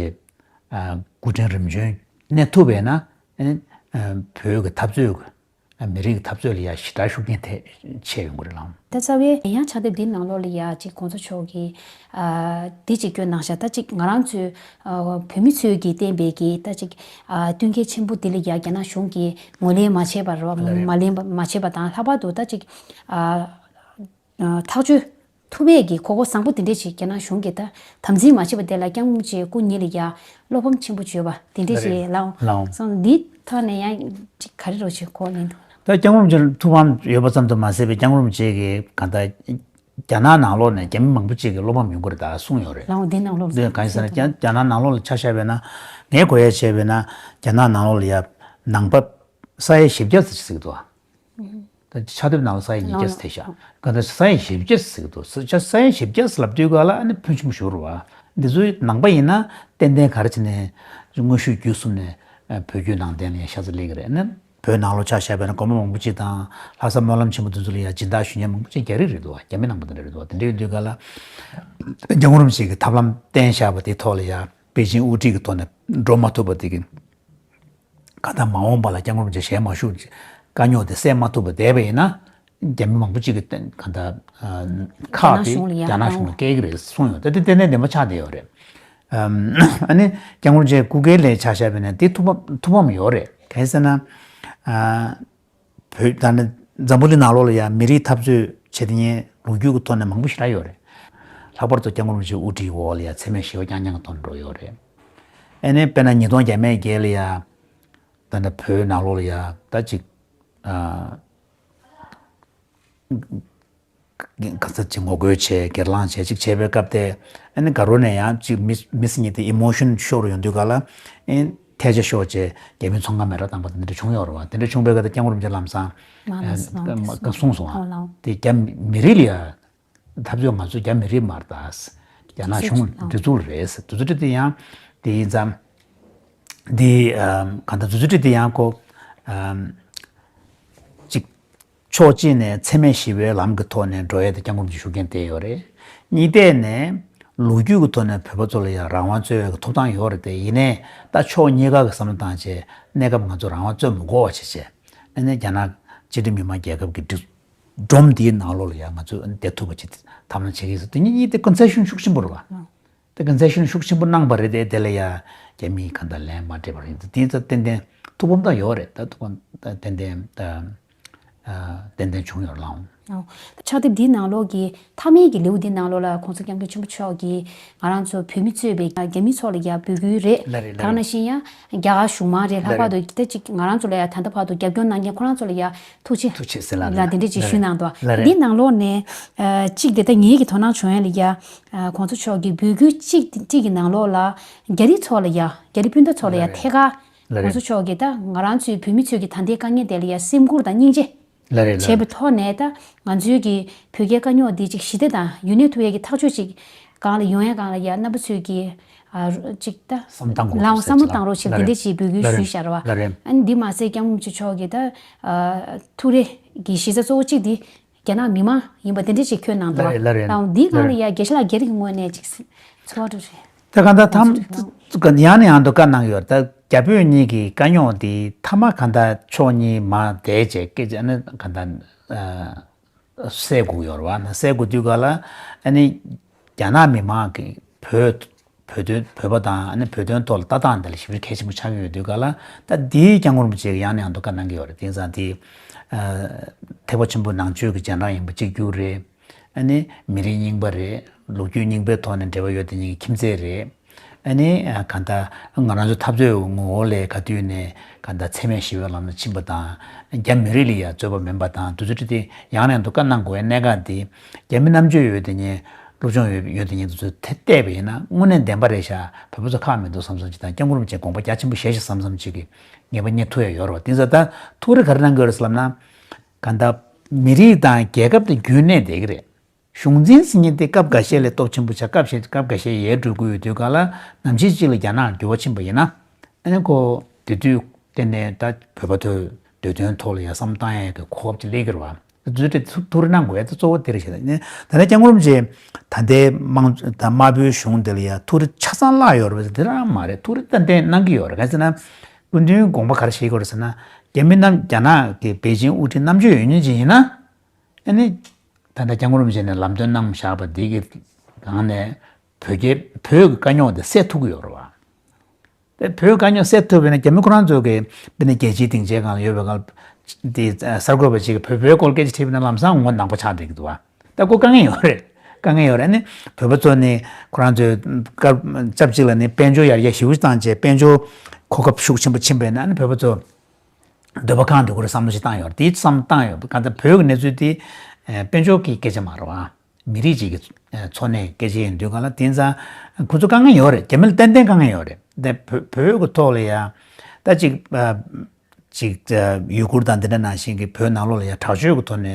སྐུ་ཕྲེང་རིམ་བྱོན་གནས་ཐུབ་པས་ན་ཨ་ནི་བོད་ཀྱི་འཐབ་རྩོད་ཀྱི་ མི་རིགས་ཀྱི་འཐབ་རྩོད་ལ་ཡ་ཞེ་དྲག་ཤུགས་རྐྱེན་ཐེབས་ཆེ་ཡོང་གི་རེད་ལགས། ད་རྩ་བའི་ཡང་ཕྱག་དེབ་འདིའི་ནང་ལོགས་ལ་ཡ་ཅིག་གོང་ས་མཆོག་གིས་ཨ་འདི་ཅིག་བསྐྱོན་གནང་ཤག་ད་ཅིག་ང་རང་ཚོའི་ཨ་བོད་མི་ཚོས་ཀྱིས་བསྟན་པའི་གི་ད་ཅིག་ཨ་བསྟུན་མཁས་ཆེན་པོ་འདི་ལ་ཡ་རྒྱ་ནག་གཞུང་གིས་ངོས་ལེན་མ་བྱས་པ་རེད་བ། ལགས་རེད། མ་ལེན་པ་མ་བྱས་པ་དང་། ལྷག་པར་དུ་ད་ཅིག་ཨ་ཨ་ཐག་གཅོད་ཐུབ་པའི་གི་གོ་སྐབས་བཟང་པོ་དེ་འདྲས་ཅིག་རྒྱ་ནག་གཞུང་གིས་ད་དམ་འཛིན་མ་བྱས་པ་དེ་ལ་སྐྱབས་མགོན་རིན་པོ་ཆེ་སྐུ་ཉིད་ལ་ཡ་བློ་ཕམ་ཆེན་པོ་བྱོས་པ་དེ་འདྲས་ཅིག་ལགས། ལགས་འོང་། སོང་འདི་ཐོག་ནས་ཡང་ཅིག་ག་རེ་རོགས་ཅིག་གོ་ལེན་འདུག་ན། ད་སྐྱབས་མགོན་རིན་པོ་ཆེ་ཐུགས་ཕམ་ཡོད་པ་ཙམ་དུ་མ་ཟད་པའི་སྐྱབས་མགོན་རིན་པོ་ཆེ་གི་གང་ལྟར་རྒྱ་ནག་ནང་ལོགས་ནས་རྒྱ་མི་མང་པོ་ཅིག་གིས་བློ་ཕམ་ཡོང་གི་རེད་ད་གསུངས་ཡོད་རེད། ལགས་འོང་། འདི་ནང་ལོགས་ལ་འདི་གང་ཡིན་ཟེར་ན་རྒྱ་རྒྱ་ནག་ནང་ལོགས་ལ་ཆ་བཞག་པ་ཡིན་ན། ངས་གོ་ཡ་བྱས་པ་ཡིན་ན་རྒྱ་ནག་ནང་ལོགས་ལ་ཡ་ནང་པ་ས་ཡ་བཞི་བརྒྱ་ཙམ་ཞིག་འདུག་ཨ། ད་ཕྱག་དེབ་ནང་ལ་ས་ཡ་ཉིས་བརྒྱ་ཙམ་ཐེབས་ཤག་གང་ལྟར་ས་ཡ་བཞི་བརྒྱ་ཙམ་འདུག་ས་ས་ཡ་བཞི་བརྒྱ་ཙམ་ལབ་དུས་ག་ལ་ཨ་ནི་ཕོན་ཆེན་པོ་ཞིག་རེད་བ། འདི་ཚོའི་ནང་པ་ཡིན་ན་ཏན་ཏན་ག་རེ་བྱས་ནས་དངོས་ཤུགས་བརྒྱུད་གསུམ་ནས་བོད་བརྒྱུད་ནང་བསྟན་ལ་ཡ་ཤ་ཚ་སླེབས་ཀྱི་རེད། ཨ་ནི་བོད་ནང་ལོགས་ཆ་བཞག་པ་ཡིན་ན་སྒོར་མོ་མང་པོ་ཅིག་དང་ལྷ་ས་སྨོན་ལམ་ཆེན་མོ་དེ་ཚོ་ལ་ཡ་སྦྱིན་བདག་ཞུ་མཁན་མང་པོ་ཅིག་རྒྱ་རིགས་རེད་འདུག་བ། རྒྱ་མི་ནང་པ་དེ་འདྲ་རེད་འདུག་བ། དེ་འདྲ་ཡིན་དུས་ག་ལ་སྐྱབས་མགོན་རིན་པོ་ཆེ་གིས་ཐབས་ལམ་བསྟན་བཞག་པ་དེའི་ཐོག་ལ་ཡ་པེ་ཅིང་དབུ་ཁྲིད་ཀྱི་ཐོག་ནས་འགྲོ་མ་ཐུབ་པ་དེ་གི་གང་ལྟར་མ་འོངས་པ་ལ་སྐྱབས་མགོན་རིན་པོ་ཆེ་ཞལ་མ་བཞུགས་དཀའ་རྙོག་དེ་སེལ་མ་ཐུབ་པ་བསྡད་པ་ཡིན་ན། རྒྱ་མི་མང་པོ་ཅིག་གིས་གང་ལྟར་ཁག་དེ་རྒྱ་ནག་གཞུང་ལ་སྐྱེལ་གྱི་རེད་གསུངས་ཡོད། ད་དེ་ཏན་ཏན་བདེན་པ་ཆགས་བསྡད་ཡོད་རེད། ཨ་ནི་སྐྱབས་མགོན་རིན་པོ་ཆེ་སྐུ་སྒེར་ལ་ཆ་བཞག་པ་ཡིན་ན་དེ་ཐུགས་ཕམ་ཐུགས་ཕམ་ཡོད་རེད། གང་ཡིན་ཟེར་ན། བོད་ད་ནི་འཛམ་བུ་གླིང་ནང་ལོགས་ལ་ཡང་མི་རིགས་འཐབ་རྩོད་བྱེད་མཁན་ལོ་རྒྱུས་ཀྱི་ཐོག་ནས་མང་པོ་ཞེ་དྲག་ཡོད་རེད། ལྷག་པར་དུ་སྐྱབས་མགོན་རིན་པོ་ཆེ་དབུ་ཁྲིད་འོག་ལ་ཡང་འཚེ་མེད་ཞི་བ་རྐྱང་རྐྱང་གི་ཐོག་ནས་འགྲོ་ཡོད་རེད། ཨ་ནི་དཔེར་ན་ཉིས་སྟོང་བརྒྱ་མེད་བརྒྱད་ལ་ཡང་ད་ནི་བོད་ནང་ལོགས་ལ་ཡང་ད་ཅིག་ཨ། ག་ཚོད་ཅིག་ངོ་རྒོལ་བྱས་སྒེར་ལངས་བྱས་ཅིག་བྱས་པའི་སྐབས་དེ། ཨ་ནི་དགའ་རོགས་ནས་ཡང་ཅིག་མི་མི་སེར་གཉིས་དེ་ཨི་མོ་ཤོན་ཤོར་ཡོང་དུས་ག་ལ་ཨེ་ཐལ་ཆ་ཤོར་བྱས་རྒྱ་མིའི་ཚོང་ཁང་མེ་རག་བཏང་པ་དེ་འདྲ་བྱུང་ཡོད་རེད་བ། དེ་འདྲ་བྱུང་པའི་སྐབས་དེ་སྐྱབས་མགོན་རིན་པོ་ཆེ་ལམ་སང་མ་ལ་ཨེ་སོང་དེ་གསུངས་སོང་། ཨ་ལའོ། དེ་རྒྱ་མི་རིགས་ལ་ཡ་འཐབ་རྩོད་ང་ཚོ་རྒྱ་མི་རིགས་མ་རེད་ད། རྒྱ་ནག་གཞུང་སྒྲིག་འཛུགས་རེད། དེ་ཚོ་དེ་ཡང་དེ་ཡིན་ཙང་། འདི་ཨམ་གང་ལྟར་འཛུལ་ཚུལ་ཁྲིད་དེ་ཡང་ཁོ་ཨམ་གཅིག་ཕྱོགས་གཅིག་ནས་འཚེ་མེད་ཞི་བའི་ལམ་གྱི་ཐོག་ནས་འགྲོ་ཡས་དེ་སྐྱབས་མགོན་རིན་པོ་ཆེ་ཤུགས་རྐྱེན་ཐེབས་ཡོད་རེད། གཉིས་ཐད་ནས་ལོ་རྒྱུས་ཀྱི་ཐོག་ནས་བོད་པ་ཚོ་ལ་ཡང་རང་དབང་རྩོད་ཡས་ཀྱི་ཐོབ་ཐང་ཡོད་རེད་དེ། ཡིན་ནའི་ད་ཕྱོགས་གཉིས་ཀ་གི་བསམ་བློ་བཏང་བྱས་གནས་སྐབས་ང་ཚོ་རང་དབང་རྩོད་མི་དགོས་པ་བྱས་བྱས། ཨ་ནི་རྒྱ་ནག་སྤྱི་མཐུན་མི་དམངས་རྒྱལ་ཁབ་ཀྱི་སྒྲིག་སྒྲོམ་འདིའི་ནང་ལོགས་ལ་ཡང་ང་ཚོ་བསྡད་ཐུབ་པ་ཅིག་ཐབས་ལམ་བྱེད་ཀྱི་ཡིན་ཟེར་དེ་གཉིས་གཉིས་དེ་ཀོན་སེ་ཤན་ཤུགས་ཆེན་པོ་རེད་བ། དེ་ཀོན་སེ་ཤན་ཤུགས་ཆེན་པོ་གནང་པ་རེད་དེ། དེ་ལ་ཡ་རྒྱ་མིས་གང་ལྟར་ལན་མ་སྤྲད་པ་རེད། དེ་ཚོ་ཏན་ཏན་ཐུགས་ཕམ་ད་ཡོད་རེད། ད་ཐུགས་ཕམ་ད་ཏན་ཏན་ད་ཨ་ཏན་ཏན་བྱུང་ཡོད་ལགས། ཨོ། ཕྱག་དེབ་འདིའི་ནང་ལོགས་ཀྱི་མཐའ་མའི་གི་ལེའུ་འདིའི་ནང་ལོགས་ལ་༸གོང་ས་༸སྐྱབས་མགོན་ཆེན་པོ་མཆོག་གིས་ང་རང་ཚོ་བོད་མི་གཙོས་པའི་རྒྱ་མི་ཚོ་ལ་ཡ་འབོད་སྐུལ་རེད། ལགས་རེད། ད་ག་ནང་བཞིན་ཡང་རྒྱ་གར་གཞུང་མང་རེད། ལྷག་པར་དུ་ད་ཅིག་ང་རང་ཚོ་ལ་ཡ་ད་ལྟ་བར་དུ་རྒྱབ་སྐྱོར་གནང་མཁན་ཁོ་རང་ཚོ་ལ་ཡ་ཐུགས་རྗེ་ཐུགས་རྗེ་ཆེ་ལ་ལ་དེ་འདྲས་ཅིག་ཞུས་གནང་འདུག་ལགས་རེད། འདི་ནང་ལོགས་ནས་ཨ་གཅིག་དེ་ད་ངེད་ཀྱི་དོ་སྣང་བྱུང་ཡ་ལ་ཡ། ཨ་༸གོང་ས་མཆོག་གི་འབོད་སྐུལ་གཅིག་གཅིག་གི་ནང་ལོགས་ལ་རྒྱ་རིགས་ཚོ་ལ་ཡ། རྒྱ་རིགས་སྤུན་ཟླ་ཚོ་ལ་ཡ། ལགས་རེད། ཐད་ཀར་ལགས་རེད།༸གོང་ས་མཆོག་གིས་ད་ང་རང་ཚོའི་བོད་མི་ཚོའི་གི་ད་ལྟའི་དཀའ་ངལ་དེ་ལ་ཡ་སེམས་ཁུར་དང་སྙིང་རྗེ་ལགས་རེད། ལགས་བྱས་པའི་ཐོག་ནས། ད་ང་ཚོའི་གི་བོད་རྒྱའི་དཀའ་རྙོག་འདི་ཅིག་ཞི་བདེ་དང་ཡུན་གནས་ཐུབ་ཡས་ཀྱི་ཐག་གཅོད་ཅིག་སྒང་ལ་ཡོང་ཡས་སྒང་ལ་ཡ། རྣམ་པ་ཚོས་ཀྱིས་ཨ་ཅིག་ད་བསམ་བཏང་དགོས་ལའང་བསམ་བློ་བཏང་རོགས་བྱེད། ལགས་རེད། འདི་འདྲས་ཅིག་འབོད་སྐུལ་ལགས་རེད། ཞུས་བཞག་རེད་བ། ལགས་རེད། ཨ་ནི་འདི་མ་ཟད་༸སྐྱབས་མགོན་ཆེན་པོ་མཆོག་གིས་ད་ཨ་ཐུགས་རེ་གི་གཞི་རྩ་གཙོ་བོ་གཅིག་འདི་རྒྱ་ནག་མི་མང་ཡིན་པ་དེ་འདྲ་ཞིག་ཁྱོན་ནང་དུ། ལགས་རེད། ལགས་རེད། ལའང་འདིའི་སྒང་ལ་ཡ་དགེ་བཤེས་ལགས་སྒེར་གྱི་ངོས་ནས་ཅིག་ཚོར་བ་འདྲ་རེད། ད་གང་ལྟར་ཐམ་ཡང་ནས་ཡང་དུ་བཀའ་གནང་གི་ཡོད། ད་རྒྱ་བོད་གཉིས་ཀྱི་དཀའ་རྙོག་འདི་མཐའ་མ་གང་ལྟར་ཕྱོགས་གཉིས་མར་བསྡད་བྱས་སྐད་ཆ་ནི་གང་ལྟར་སེལ་དགོས་ཡོད་རེད་བ། ན་སེལ་དགོས་དུས་ག་ལ་ཨ་ནི་རྒྱ་ནག་མི་མང་གིས་བོད་བོད་དོན་བོད་པ་དང་ཨ་ནི་བོད་དོན་ཐོག་ལ་ལྟ་སྟངས་དེ་ལ་ཞེ་པོ་གལ་ཆེན་པོ་ཆགས་ཀྱི་ཡོད་དུས་ག་ལ། ད་འདིའི་༸སྐྱབས་མགོན་རིན་པོ་ཆེ་གིས་ཡང་ནས་ཡང་དུ་བཀའ་གནང་གི་ཡོད་རེད། དེང་སང་དེ་ཨ་ཐེག་པ་ཆེན་པོ་ནང་ཆོས་ཀྱི་རྗེས་འབྲང་ཡིན་པ་གཅིག་གྱུར་རེད། ཨ་ནི་མི་རིགས་རྙིང་པ་རེད། ལོ་རྒྱུས་རྙིང་པའི་ཐོག་ནས་འབྲེལ་བ་ཡོད་དེ་གཉིས་ཀྱི་ཁྱིམ་མཚེས་རེད། ཨ་ནི་ཨ་གང་ལྟར་ང་རང་ཚོ་འཐབ་རྩོད་ངོ་བོ་ལས་ག་དུས་ནས་གང་ལྟར་འཚེ་མེད་ཞི་བའི་ལམ་ལ་ཕྱིན་པ་དང་། རྒྱ་མི་རིགས་ལ་ཡང་རྩོད་པ་མིན་པ་དང་། དུས་ཚོད་དེ་ཡང་ནས་ཡང་དུ་བཀའ་གནང་དགོས་པའི་གནད་འགག་འདི་རྒྱ་མི་རྣམ་དཔྱོད་ཡོད་དེ་གཉིས། སློབ་སྦྱོང་ཡོད་ཡོད་དེ་གཉིས་དུས་ཚོད་དེ་བལྟས་པ་ཡིན་ན་དངོས་གནས་བདེན་པ་རེད་ཤག་བོད་པ་ཚོ་ཁག་མི་འདུག་བསམ་བསམ་ཅིག་དང་།༸སྐྱབས་མགོན་རིན་པོ་ཆེ་དགོངས་པ་རྒྱ་ཆེན་པོ་བཞེས་ཤག་བསམ་བསམ་ཅིག་གི་ངེས་པ་རྙེད་ཐུབ་ཡ་ཡོད་རེད་བ། དེ་ཚོ་ད་ཐུགས་རེ་ག་རེ་གནང་གི་ཡོད་རེད་ཟེར་ལབ་ན། གང་ལྟར་མི་རིགས་དང་རྒྱལ་ཁབ་དེ་རྒྱུན་གནས་བསྡད་ཀྱི་རེད། གཞུང་འཛིན་ཟེར་མཁན་དེ་སྐབས་འགའ་ཤས་ལ་སྟོབས་ཆེན་པོ་ཆགས། སྐབས་ཤས་སྐབས་འགའ་ཤས་ཡལ་འགྲོ་གི་ཡོད་དུས་ག་ལ། ནམ་ཞིག་ཅིག་ལ་རྒྱ་ནག་འགྱུར་བ་ཕྱིན་པ་ཡིན་ན། ཨ་ནི་ཁོ་དེ་དུས་གཏན་ནས་ད་བོད་པ་ཚོའི་བདེ་དོན་ཐོག་ལ་ཡ་བསམ་བཏང་ཡ་གི་གོ་སྐབས་ཅིག་སླེབས་ཀྱི་རེད་བ། དེ་ཚོ་ཐུགས་རེ་གནང་དགོས་ཡ་ད་གཙོ་བོ་དེ་རེད་ཤག་ནི་ད་ལྟ་༸སྐྱབས་མགོན་རིན་པོ་ཆེ་ད་ལྟའི་དམངས་ད་དམར་པོའི་གཞུང་དེ་ལ་ཡ་ཐུགས་རེ་ཆ་ཚང་བརླག་ཡོད་རེད་པས་དེ་རང་མ་རེད། ཐུགས་རེ་ཏན་ཏན་གནང་གི་ཡོད་རེད། ག་རེ་ཟེར་ན། སྐུ་མདུན་དགོངས་པ་ག་རེ་བཞེས་ཀྱི་ཡོད་རེད་ཟེར་ན། རྒྱ་མི་རྣམས་རྒྱ་ནག་གི་པེ་ཅིང་དབུ་ཁྲིད་རྣམ་དཔྱོད་ཡོད་མཁན་ཅིག་ཡིན་ན། ཨ་ནི། ད་ལྟ་སྐྱབས་མགོན་རིན་པོ་ཆེ་ནས་ལམ་སྟོན་གནང་བཞག་པ་འདི་གི་སྒང་ནས་བོད་རྒྱའི་བོད་ཀྱི་དཀའ་རྙོག་དེ་སེལ་ཐུབ་ཀྱི་ཡོད་རེད་བ། དེ་བོད་དཀའ་རྙོག་སེལ་ཐུབ་པ་ཡིན་ན་རྒྱ་མི་ཁོ་རང་ཚོ་གི་དཔེར་ན་རྒྱལ་སྤྱིའི་སྡིངས་ཆའི་སྒང་ལ་ཡོད་པའི་སྒང་དེ་གསར་འགོད་པ་ཅིག་གིས་བོད་བོད་སྐོར་སྐད་ཆ་དྲིས་པ་ཡིན་ན་ལམ་སང་ངོ་ནག་པོ་ཆགས་བསྡད་ཀྱི་འདུག་བ། ད་ཁོ་དཀའ་ངལ་ཡོད་རེད། དཀའ་ངལ་ཡོད་རེད། ཨ་ནི་བོད་པ་ཚོ་ནི་ཁོ་རང་ཚོའི་སྐབས་སྐབས་གཅིག་ལ་ནི་དཔལ་འབྱོར་ཡར་རྒྱས་ཞེ་པོ་བཏང་བྱས་དཔལ་འབྱོར་གོ་སྐབས་ཤུགས་ཆེན་པོ་ཕྱིན་པ་ཡིན་ན་ཨ་ནི་བོད་པ་ཚོ་འདོད་པ་ཁེངས་འགྲོ་གི་རེད་བསམ་བློ་ཞིག་བཏང་ཡོད་རེད། དེའི་བསམ་བློ་བཏང་ཡོད། གང་ལྟར་བོད་ཀྱི་གནས་ཚུལ་དེ་ཨ་དཔལ་འབྱོར་གྱི་སྐད་ཆ་མ་རེད་བ། མི་རིགས་གཅིག་གི་ཨ་འཚོ་གནས་སྐད་ཆ་ཡིན་དུས་གང་ལ་དེང་སང་ཁོ་ཚོ་དཀའ་ངལ་ཡོད་རེད། རྒྱ་མི་ལ་ཏན་ཏན་དཀའ་ངལ་ཡོད་རེད། འདི་བོད་བོད་ཀྱི་ཐོག་ལ་ཡ་ད་ཅིག་ཨ་ཅིག་ཨ་ཡུ་གུར་དང་འདི་འདྲ་ནང་བཞིན་གྱི་བོད་ནང་ལོགས་ལ་ཡ་དྲག་སྤྱོད་ཀྱི་ཐོག་ནས་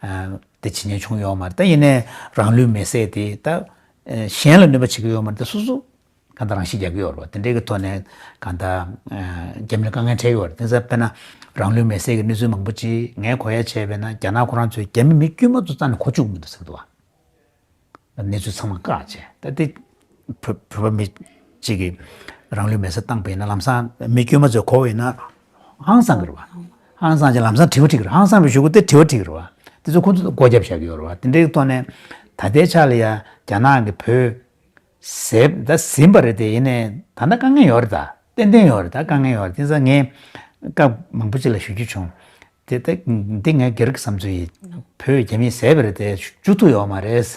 ཨ་དེ་བྱེད་མཁན་བྱུང་ཡོད་མ་རེད། ད་ཡིན་ནའི་རང་ལུས་མེར་སྲེག་དེ་ད་ཨ་གཞན་ལ་གནོད་པ་བྱེད་ཀྱི་ཡོད་མ་རེད། ད་སོ་སོ་གང་ལྟར་རང་ཤི་རྒྱག་གི་ཡོད་རེད་བ། དེ་འདྲའི་གི་ཐོག་ནས་གང་ལྟར་ཨ་རྒྱ་མི་ལ་དཀའ་ངལ་འཕྲད་ཀྱི་ཡོད་རེད། དེ་ཚོ་དཔེར་ན་རང་ལུས་མེར་སྲེག་གི་གནས་ཚུལ་མང་པོ་ཅིག་ངས་གོ་ཡ་བྱས་པས་ན་རྒྱ་ནག་ཁོ་རང་ཚོས་རྒྱ་མི་མི་དཀྱུས་མ་ཚོ་རྩ་ནས་གོ་བཅུག་མི་འདུག་ཟེར་གི་འདུག་བ། གནས་ཚུལ་ཚང་མ་བཀག་བྱས་ད་དེ་བོད་བོད་པ་མི་གཅིག་གིས་རང་ལུས་མེར་སྲེག་བཏང་པ་ཡིན་ན་ལམ་སང་མི་དཀྱུས་མ་ཚོས་གོ་བ་ཡིན་ན་ཧང་སང་གི་རེད་བ། ཧང་སང་ཅིག་ལམ་སང་དྲི་བ་དྲིས་ཀྱི་རེད། ཧང་སང་བའི་གཞུག་གུ་དེ་དྲི་བ་དྲིས་ཀྱི་རེད་བ། དེ་ཚོ་ཁོ་ཚོ་སྒོ་བརྒྱབ་བཞག་གི་ཡོད་རེད་བ། དེ་འདྲའི་གི་ཐོག་ནས་ད་ལྟའི་ཆ་ལ་ཡ་རྒྱ་ནག་གིས་བོད་ཟེར་ད་ཟིན་པ་རེད་དེ། ཡིན་ནའི་ད་ལྟ་དཀའ་ངལ་ཡོད་རེད། ད་ཏན་ཏན་ཡོད་རེད། ད་དཀའ་ངལ་ཡོད་རེད། དེ་ཚོ་ངས་སྐབས་མང་པོ་ཅིག་ལ་ཞུ་རྒྱུ་བྱུང་། དེ་ད་འདི་ངས་སྒེར་གྱི་བསམ་ཚུལ་ཡིན། བོད་རྒྱ་མིས་ཟས་པ་རེད་དེ་འཇུ་ཐུབ་ཡོད་མ་རེད།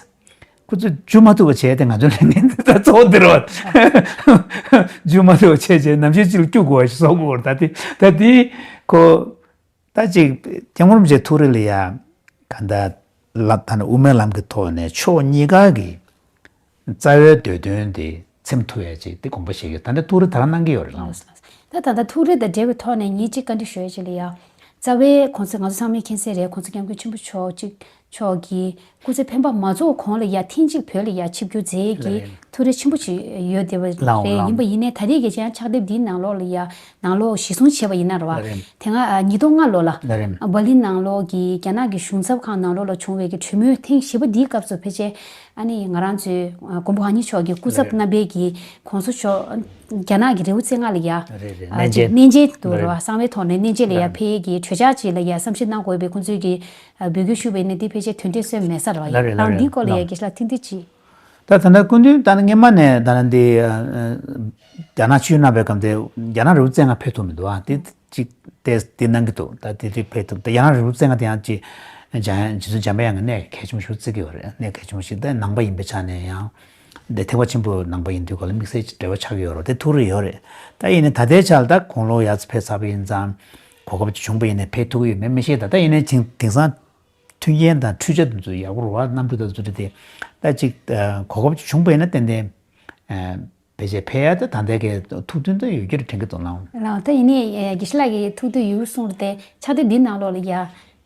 ཁོ་ཚོས་འཇུ་མ་ཐུབ་པ་བྱས་ཏེ་ང་ཚོའི་ལས་འགན་དེ་ད་གཙོ་བོ་འདི་རེད་བ། འཇུ་མ་ཐུབ་པ་བྱས་བྱས་ནམ་ཞིག་ཅིག་ལ་སྐྱུག་དགོས་པ་ཞིག་བཟོ་དགོས་པ་རེད། ད་དེ་ད་དེ་ཁོ་ད་ཅིག་སྐྱབས་མགོན་རིན་པོ་ཆེ་ཐུགས་རེ་ལ་ཡ་ག་འདྲ་ལབ་ད་ནི་དབུ་མའི་ལམ་གྱི་ཐོག་ནས་ཕྱོགས་གཉིས་ཀ་གི་རྩ་བའི་འདོད་དོན་དེ་ཚིམ་ཐུབ་ཡ་ཅིག་དེ་དགོངས་པ་བཞེས་ཡོད། ད་ནི་ཐུགས་རེ་ད་རང་གནང་གི་ཡོད་རེད་ལགས། ད་ད་ལྟ་ཐུགས་རེ་དང་འབྲེལ་བའི་ཐོག་ནས་ངས་གཅིག་བཀའ་འདྲི་ཞུ་ཡ་ཅིག་ལ་ཡ། རྩ་བའི་གོང་ས་ང་ཚོ་ཚང་མས་མཁྱེན་གསལ་རེད། གོང་ས་སྐྱབས་མགོན་ཆེན་པོ་མཆོག་གཅིག་མཆོག་གིས་སྐུ་ཚེ་འཕེན་པ་མ་རྫོགས་གོང་ལ་ཡ་ཐེངས་གཅིག་བོད་ལ་ཡ་ཆིབས་བསྒྱུར་མཛད་ཀྱི་ལགས་རེད། ཐུགས་རེ་ཆེན་པོ་ཅིག་ཡོད་བསྡད་པ་ལགས་རེད། ལགས་ཡིན་པ་ཡིན་ནའི་ད་རེས་ཀྱི་ཅང་ཕྱག་དེབ་འདིའི་ནང་ལོགས་ལ་ཡ་ནང་ལོགས་གཞིར་བཟུང་བྱས་པ་ཡིན་ན་རེད་བ། ལགས་རེད། དེ་སྔ་ཨ་ཉིས་སྟོང་ལྔ་ལོ་ལ་ལགས་རེད། འབར་ལིན་ནང་ལོགས་ཀྱི་རྒྱ་ནག་གི་གཞུང་ཚབ་ཁང་ནང་ལོགས་ལ་བྱུང་བའི་གི་གྲོས་མོལ་ཐེངས་བཞི་པ་འདིའི་སྐབས་སུ་ཕལ་ཆེར་ཨ་ནི་ང་རང་ཚོའི་ཨ་མགོན་པོ་ཨ་ནེ་མཆོག་གི་སྐུ་ཚབ་རེད། རྣམ་པའི་གི་གོང་ས་མཆོག་རྒྱ་ནག་གི་རི་བོ་རྩེ་ལྔ་ལ་ཡ་རེད་རེད། ཨ་གནས་ཅིག་མཇལ། གནས་མཇལ་དུ་རེད་བ། རེད། གསང་བའི་ཐོག་ནས་གནས་མཇལ་ལ་ཡ་རེད། ཕེབས་ཡས་ཀྱི་གྲོས་འཆར་ཅིག་ལ་ཡ་བསམ་ཞིབ་གནང་དགོས་པའི་ཁོང་ཚོའི་གི་ཨ་འབོད་སྐུལ་ཞུས་པ་ཡིན་ན་འདི་ཕལ་ཆེར་དོན་འབྲས་སོན་མེད་ས་རེད་བ། ལགས་རེད། ལགས་རེད། རང་འདིའི་སྐོར་ལ་ཡ་ལགས། དགེ་བཤེས་ལགས་ཐུགས་འདུན་ཅི། ད་ད་ལྟ་སྐུ་མདུན་ད་ནི་སྔོན་མ་ནས་ད་ནི་འདི་ཨ་ཨ་རྒྱ་ནག་ཆིབས་བསྒྱུར་གནང་བའི་སྐབས་དེ་རྒྱ་ནག་རི་བོ་རྩེ་ལྔ་ཕེབས་ཐུབ་མི་འདུག་ཨ། དེ་ཅིག་དེ་དེ་གནང་གི་འདུག་ད་དེ་དུས་ཕེབས་ཐུབ། ད་རྒྱ་ནག་རི་བོ་རྩེ་ལྔ་དེ་ཡང་ཅིག་འཇམ་དབྱངས་རྗེ་བཙུན་འཇམ་དཔལ་དབྱངས་ཀྱི་གནས་གལ་ཆེན་པོ་ཞིག་བརྩི་གི་ཡོད་རེད། གནས་གལ་ཆེན་པོ་ཞིག་ད་ནང་པ་ཡིན་པའི་ཆ་ནས་ཡང་དེ་ཐེག་པ་ཆེན་པོའི་ནང་པ་ཡིན་དུས་ག་ལ་དམིགས་བསལ་གྱི་འབྲེལ་བ་ཆགས་ཀྱི་ཡོད་རེད། དེ་ཐུགས་རེ་ཡོད་རེད། ད་ཡིན་ནའི་ད་ལྟའི་ཆར་ད་དགུང་ལོ་ཡར་ཕེབས་ཚར་བ་ཡིན་ཙང་གོ་སྐབས་ཅིག་བྱུང་བ་ཡིན་ནའི་ཕེབས་ཐུབ་ཀྱི་ཡོད་མེད་མི་ཤེས། ད་ད་ཡིན་ནའི་དེང་དེང་སང་མཐུན་རྐྱེན་དང་འཕྲུལ་ཆ་དེ་ཚོ་ཡག་པོ་རེད་བ། གནམ་གྲུ་དང་དེ་ཚོ་རེད་དེ། ད་ཅིག་ཨ་གོ་སྐབས་ཅིག་བྱུང་པ་ཡིན་ན་ཏན་ཏན་ཨ་ཕལ་ཆེར་ཕེབས་ཡ་ད་ད་ལྟའི་གི་ཐུགས་འདུན་ད་ཡོད་རྒྱུ་རེད་དྲན་གི་འདུག་ལགས། ལགས། ད་ཡིན་ནའི་ཨ་དགེ་བཤེས་ལགས་ཀྱིས་ཐུགས་འདུན་ཡོད་གསུངས་རེད་དེ། ཕྱག་དེབ་འདི་ནང་ལོགས་ལ་ཡ་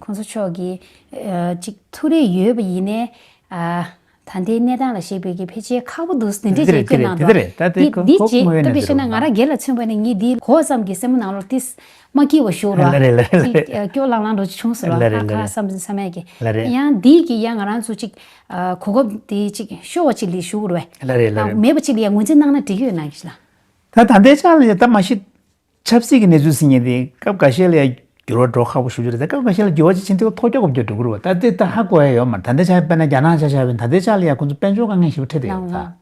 གོང་ས་མཆོག་གིས་ཨ་ཅིག་ཐུགས་རེ་ཡོད་པ་ཡིན་ནའི་ཨ་ད་ལྟའི་གནས་སྟངས་ལ་གཞིགས་པའི་གི་ཕལ་ཆེར་ཁག་པོ་འདུག་འདི་འདྲས་དེ་རེད། ཅིག་དེ་སྐྱོན་རེད། གནང་དེ་དང་། རེད། ད་དེ་འདི་ཁོ་འདི་ཁོ་ཅིག་དངོས་ཡོད་ད་གནས་དཔེ་ཚོད་བཤད་ན་རེད་ང་རང་སྒེར་ལ་མཚོན་པ་ནི་ངས་འདི་གོ་བ་ཙམ་གྱིས་སེམས་ནང་ལོགས་ཏིས་མ་སྐྱིད་པ་ཞུ་ར། ལ་རེད་ལ་རེད། ཅིག་སྐྱོ་ལང་ལང་འགྲོ་ཅིག་བྱུང་སོང་ར། ལ་རེད་ཁ་ལ་ཁ་རེད། བསམ་བསམ་ཡ་གི། ལ་རེད། ཡང་འདི་གི་ཡང་ང་རང་ཚོ་ཅིག་གོ་སྐབས་འདི་ཅིག་ཤོར་བ་ཅིག་ལས་ཞུ་དགོས་རེད། ལ་རེད་ལ་རེད། མེད་པ་ཅིག་ལ་ཡང་ངོས་འཛིན་གནང་ན་འགྲིག་གི་ཡོད་ན་གི་ལ། ད་ད་ལྟའི་ཆ་ལ་ད་མ་གཞི་ཆབ་སྲིད་ཀྱི་གནས་ཚུལ་ཟེར་མཁན་དེ་སྐབས་འགའ་ཤས་ལ་ཡང་འགྱུར་བ་འགྲོ་ཁག་པོ་ཞེ་པོ་ཅིག་རེད། ད་སྐབས་འགའ་ཤས་ལ་འགྱུར་བ་ཅིག་ཕྱིན་དུས་ཐོག་རྒྱག་དགོས་རྒྱུ་འགྲོ་གི་རེད་བ། ད་དེ་ད་ཧ་གོ་ཡ་ཡོད་མ་རེད། ད་ལྟའི་ཆ་དཔེར་ན་རྒྱ་ནག་ཆ་བཞག་པ་ཡིན་ན་ད་ལྟའི་ཆ་ལ་ཡང་ཁོང་ཚོ་དཔལ་འབྱོར་དཀའ་ངལ་ཞེ་པོ་འཕྲད་བསྡད་ཡོད་རེད།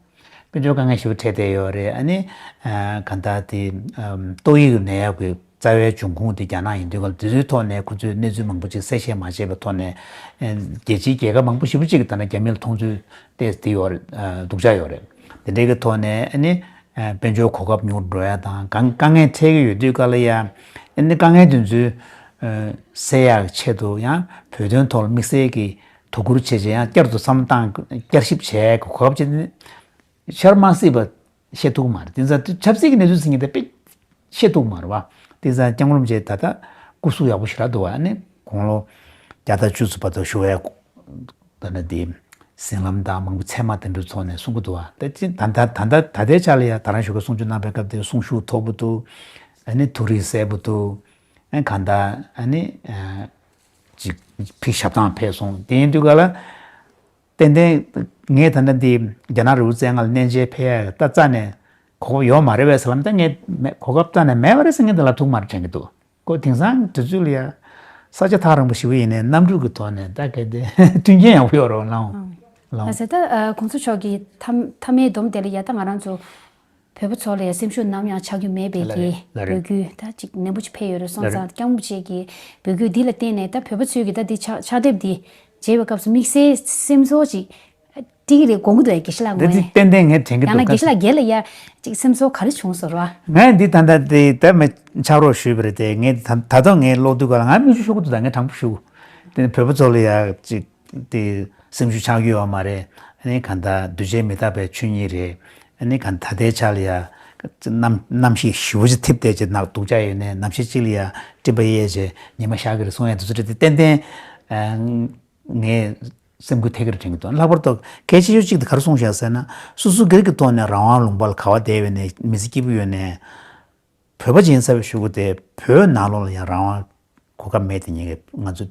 ད་དཔལ་འབྱོར་དཀའ་ངལ་ཞེ་པོ་འཕྲད་བསྡད་ཡོད་རེད། ཨ་ནི་ཨ་གང་ལྟར་དེ་ཨམ་ཏོག་དབྱིབས་ནད་ཡག་གི་རྩ་བའི་འབྱུང་ཁུངས་དེ་རྒྱ་ནག་ཡིན་དུས་ག་ལ་དེ་ཚོའི་ཐོག་ནས་ཁོང་ཚོས་གནས་ཚུལ་མང་པོ་ཅིག་གསལ་བཤད་མ་བྱས་པའི་ཐོག་ནས་ཨ་རྒྱལ་སྤྱིའི་རྒྱལ་ཁབ་མང་པོ་ཞེ་པོ་ཅིག་གིས་ད་ལྟ་རྒྱ་མི་ལ་མཐོང་ཚུལ་ཏོག་ཙམ་དེ་ཡོད་རེད། ཨ་སྡུག་ཅག་ཡོད་རེད། དེ་འདྲའི་གི་ཐོག་ནས་ཨ་ནི་ཨ་དཔལ་འབྱོར་གོ་སྐབས་ཉུང་རུ་འགྲོ་ཡ་དང་གང་དཀའ་ངལ་འཕྲད་ཀྱི་ཡོད་དུས་ག་ལ་ཡ་ཨ་ནི་དཀའ་ངལ་དེ་ཚོའི་ཨ་སེལ་ཡག་ཆེད་དུ་ཡང་བོད་དོན་ཐོག་ལ་དམིགས་བསལ་གྱི་དོ་ཁུར་བྱས་བྱས་ཡང་བསྐྱར་དུ་བསམ་བློ་བཏང་བསྐྱར་ཞིབ་བྱས་གོ་སྐབས་ཅིག་ནི་ཤར་མ་སྲིད་པ་བཤད་ཐུབ་ཀྱི་མ་རེད། དེ་ཚ་ཆབ་སྲིད་ཀྱི་གནས་ཚུལ་ཟེར་མཁན་དེ་དཔེ་བཤད་ཐུབ་ཀྱི་མ་རེད་བ། དེ་ཚ་སྐྱབས་མགོན་རིན་པོ་ཆེ་ད་ལྟ་སྐུ་གཟུགས་ཡག་པོ་ཞེ་དྲག་འདུག་བ། ཨ་ནི་དགུང་ལོ་བརྒྱ་དང་བཅུ་ཙམ་བར་དུ་བཞུགས་ཡ་ད་ནི་དེ་གཟིམ་ལམ་དང་མང་པོ་ཚད་མ་དེ་འདྲ་ཚོགས་ནས་གསུང་གི་འདུག་བ། ད་ཅི་ད་ད་ད་ད་ད་ལྟའི་ཆ་ལ་ཡ་ད་རང་བཞུགས་ཀྱི་གསུང་ཆོས་གནང་བའི་སྐབས་དེ་གསུང་ཤུགས་མཐོ་པོ་འདུག་ཨ་ནི་ཐུགས་རིག་གསལ་པོ་འདུག་ཨ་གང་ལྟར་ཨ་ནི་ཨ་ཅིག་ཕྱི་ཞབས་ཐང་ཕེབས་སོང་། དེ་ཡིན་དུས་ག་ལ་ཏན་ཏན་ངས་ད་ལྟ་འདི་རྒྱ་ནག་རི་བོ་རྩེ་ལྔ་ལ་གནས་མཇལ་ཕེབས་ཡ་ད་རྩ་ནས་གོ་སྐབས་ཡོད་མ་རེད་པས་ཟེར་ལབ་ན། ད་ངས་མེད་གོ་སྐབས་རྩ་ནས་མེད་པ་རེད་ཟེར་མཁན་དེ་ལ་ཐུག་མ་རེད་དྲན་གྱི་འདུག་ཁོ་དེང་སང་དུས་ཚོད་ལ་ཡ་ས་ཆ་ཐག་རིང་པོ་ཞིག་ཡིན་ནའི་གནམ་གྲུ་གི་ཐོག་ནས་ད་གལ་ཏེ་མཐུན་རྐྱེན་ཡག་པོ་ཡོད་རོགས་གནང་། ལགས་སོ། ད་ཨ་གོང་ས་མཆོག་གི་མཐའ་མཐའ་མའི་སྡོམ་དེ་ལ་ཡ་ད་ང་རང་ཚོ་བོད་པ་ཚོ་ལ་ཡ་སེམས་ཤུགས་ནམ་ཡང་ཆག་རྒྱུ་མེད་པའི་ལགས་གི་རེད། ལགས་འོས་རེད། སྐུལ་ད་ཅིག་ནན་པོ་ཅིག་ཕེབས་ཡོད་རེད་སོང་ཙང་། ལགས་རེད། སྐྱབས་མགོན་རིན་པོ་ཆེ་གི་འོས་སྐུལ་འདི་ལ་བརྟེན་ནས་ད་བོད་པ་ཚོས་གི་ད་འདི་ཕྱག་ཕྱག་དེབ་འདི་མཇལ་བའི་སྐབས་སུ་དམིགས་བསལ་སེམས་ཚོར་ཅིག་སྤྲད་ཀྱི་རེད་དགོངས་ཀྱི་འདུག་ཡ། དགེ་བཤེས་ལགས་ངོས་ནས། འདི་ཏན་ཏན་ངས་དྲན་གྱི་ཡང་ན་འདུག་དགེ་བཤེས་ལགས་སྒེར་ལ་ཡ་ཅིག་སེམས་ཚོར་ག་རེ་བྱུང་སོང་ར། ངས་འདི་ད་ལྟ་དེ་ད་མི་ཕྱག་རོགས་ཞུས་པ་རེད་དེ། ངས་ད་ད་དུང་ངའི་ཀློག་དུས་ག་ལ་ང་མིག་ཆུ་ཤོར་གྱི་འདུག་ད་ངས་དྲང་པོ་ཞུ། དེ་ནི་བོད་པ་ཚོ་ལ་ཡ་ཅིག་དེ་སེམས་ཤུགས་ཆག་རྒྱུ་ཡོད་མ་རེད། ཨ་ནི་ག་ད་འདུས་བྱས་མི་རྟག་པའི་ཆོས་ཉིད་རེད། ཨ་ནི་ག་ད་ལྟའི་ཆ་ལ་ཡ་གནམ་གནམ་གཤིས་ཞེ་པོ་ཅིག་འཐིབས་བསྡད་ཅིག་ནག་སྡུག་ཅག་ཡོད་ནས་གནམ་གཤིས་གཅིག་ལ་ཡ་སྤྲིན་པ་གཡས་བྱས་ཉི་མ་ཤར་གྱི་རེད་གསུང་ཡ་དེ་ཚོ་རེད་དེ། ཏན་ཏན་ངས་སེམས་འགུལ་ཐེབས་ཀྱི་རེད་དྲན་གྱི་འདུག་ལྷག་པར་དུ་གལ་ཆེ་ཤོས་གཅིག་དེ་ག་རེ་གསུངས་བཞག་ཟེར་ན། སོ་སོ་སྒེར་གྱི་ཐོག་ནས་རང་དབང་ལུང་པ་ལ་ག་པར་བསྡད་ཡོད་ནའི་མི་ཚེ་སྐྱིད་པོ་ཡོད་ནའི་བོད་པ་ཅིག་ཡིན་ཚར་བའི་གཞུག་གུ་དེ་བོད་ནང་ལོགས་ལ་ཡང་རང་དབང་གོ་སྐབས་མེད་དེ་ཉིད་ཀྱི་ང་ཚོ་